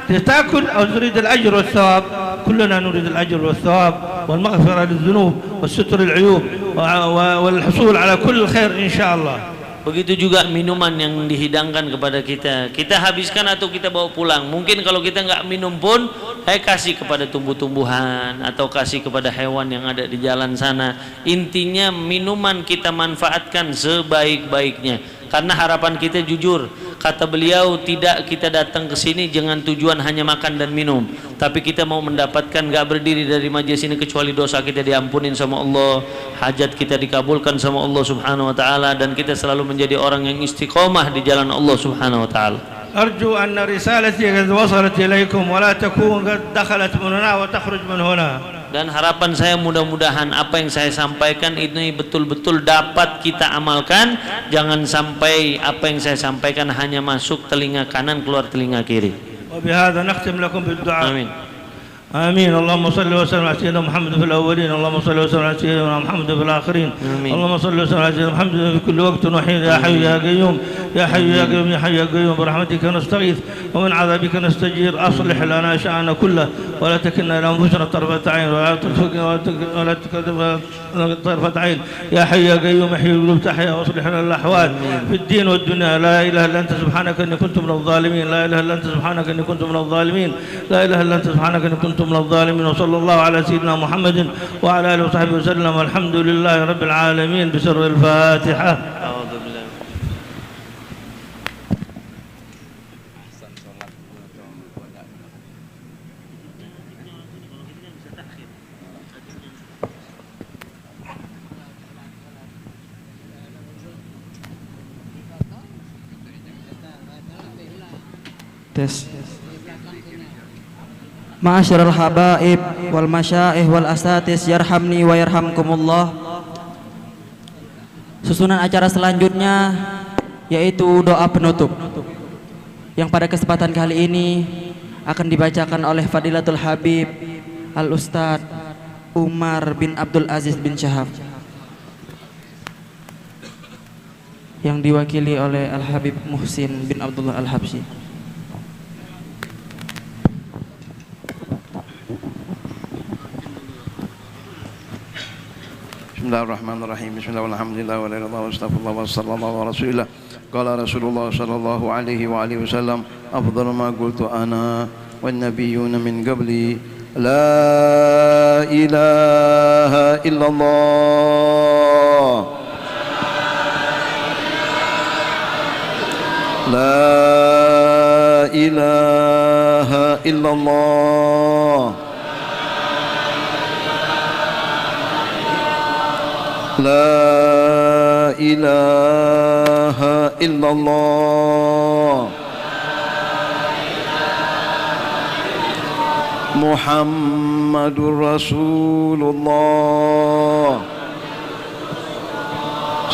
لتأكل أو تريد الأجر والثواب؟ كلنا نريد الأجر والثواب والمغفرة للذنوب والستر العيوب و-، و-، والحصول على كل الخير إن شاء الله. Begitu juga minuman yang dihidangkan kepada kita. Kita habiskan atau kita bawa pulang. Mungkin kalau kita nggak minum pun, saya kasih kepada tumbuh-tumbuhan atau kasih kepada hewan yang ada di jalan sana. Intinya, minuman kita manfaatkan sebaik-baiknya. Karena harapan kita jujur. Kata beliau, tidak kita datang ke sini dengan tujuan hanya makan dan minum. Tapi kita mau mendapatkan, gak berdiri dari majlis ini kecuali dosa kita diampunin sama Allah, hajat kita dikabulkan sama Allah Subhanahu wa Ta'ala, dan kita selalu menjadi orang yang istiqomah di jalan Allah Subhanahu wa Ta'ala. أرجو أن رسالتي قد وصلت إليكم ولا تكون قد دخلت من هنا وتخرج من هنا. Dan harapan saya, mudah-mudahan apa yang saya sampaikan ini betul-betul dapat kita amalkan. Jangan sampai apa yang saya sampaikan hanya masuk telinga kanan, keluar telinga kiri. وبهذا نختم لكم بالدعاء. آمين. آمين. اللهم صل وسلم على سيدنا محمد في الأولين. اللهم صل وسلم على سيدنا محمد في الآخرين. آمين. اللهم صل وسلم على سيدنا محمد في كل وقت وحين. يا حي يا قيوم. يا حي يا قيوم. يا حي يا قيوم، برحمتك نستغيث ومن عذابك نستجير. أصلح لنا شأننا كله ولا تكلنا إلى أنفسنا طرفة عين ولا تكلنا، ولا تكلنا، ولا تكلنا طرفة عين. يا حي يا قيوم، احيي القلوب تحيا وأصلح لنا الأحوال في الدين والدنيا. لا إله إلا أنت سبحانك إني كنت من الظالمين. لا إله إلا أنت سبحانك إني كنت من الظالمين. لا إله إلا أنت سبحانك إني كنت من الظالمين. وصلى الله على سيدنا محمد وعلى آله وصحبه وسلم. والحمد لله رب العالمين. بسر الفاتحة. أعوذ بالله. Tes. Ma'asyiral habaib wal masyaikh wal asatiz, yarhamni wa yarhamkumullah. Susunan acara selanjutnya yaitu doa penutup, yang pada kesempatan kali ini akan dibacakan oleh Fadilatul Habib Al Ustadz Umar bin Abdul Aziz bin Syahab, yang diwakili oleh Al Habib Muhsin bin Abdullah Al Habsyi. بسم الله الرحمن الرحيم. بسم الله والحمد لله ولا إله إلا الله واستغفر الله وصلى الله على رسول الله. قال رسول الله صلى الله عليه وآله وسلم: أفضل ما قلت أنا والنبيون من قبلي: لا إله إلا الله. لا إله إلا الله. لا إله إلا الله. محمد رسول الله.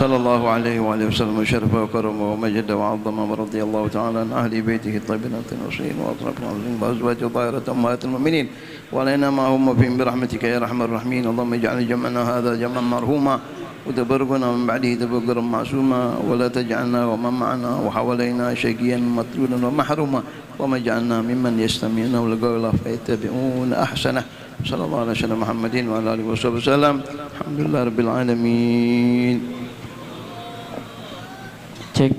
صلى الله عليه وعلى وسلم وشرف وكرم ومجد وعظم ورضي الله تعالى عن أهل بيته الطيبين الطاهرين وأصحابه العظيم وأزواجه الطاهرات أمهات المؤمنين وعلينا معهم فيهم برحمتك يا أرحم الراحمين. اللهم اجعل جمعنا هذا جمعا مرحوما وتفرقنا من بعده تفرقا معصوما ولا تجعلنا ومن معنا وحوالينا شقيا مطرودا ومحروما وما جعلنا ممن يستمعون القول فيتبعون أحسنه. صلى الله على سيدنا محمد وعلى آله وصحبه وسلم. الحمد لله رب العالمين. Cek.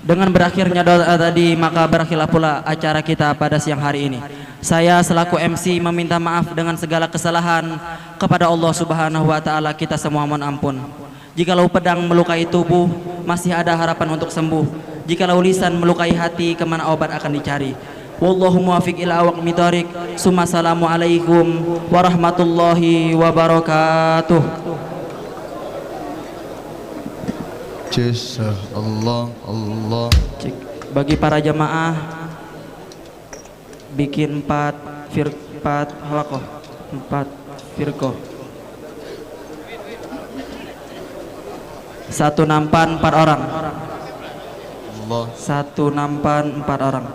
Dengan berakhirnya doa tadi, maka berakhirlah pula acara kita pada siang hari ini. Saya selaku M C meminta maaf dengan segala kesalahan kepada Allah Subhanahu wa Ta'ala, kita semua mohon ampun. Jikalau pedang melukai tubuh, masih ada harapan untuk sembuh. Jikalau lisan melukai hati, kemana obat akan dicari? Wallahu muwaffiq ila aqwamit thariq. Summa assalamualaikum warahmatullahi wabarakatuh. Jasa Allah, Allah. Cek. Bagi para jamaah, bikin empat fir-, empat halakoh, empat firqoh. Satu nampan empat orang. Allah. Satu nampan empat orang.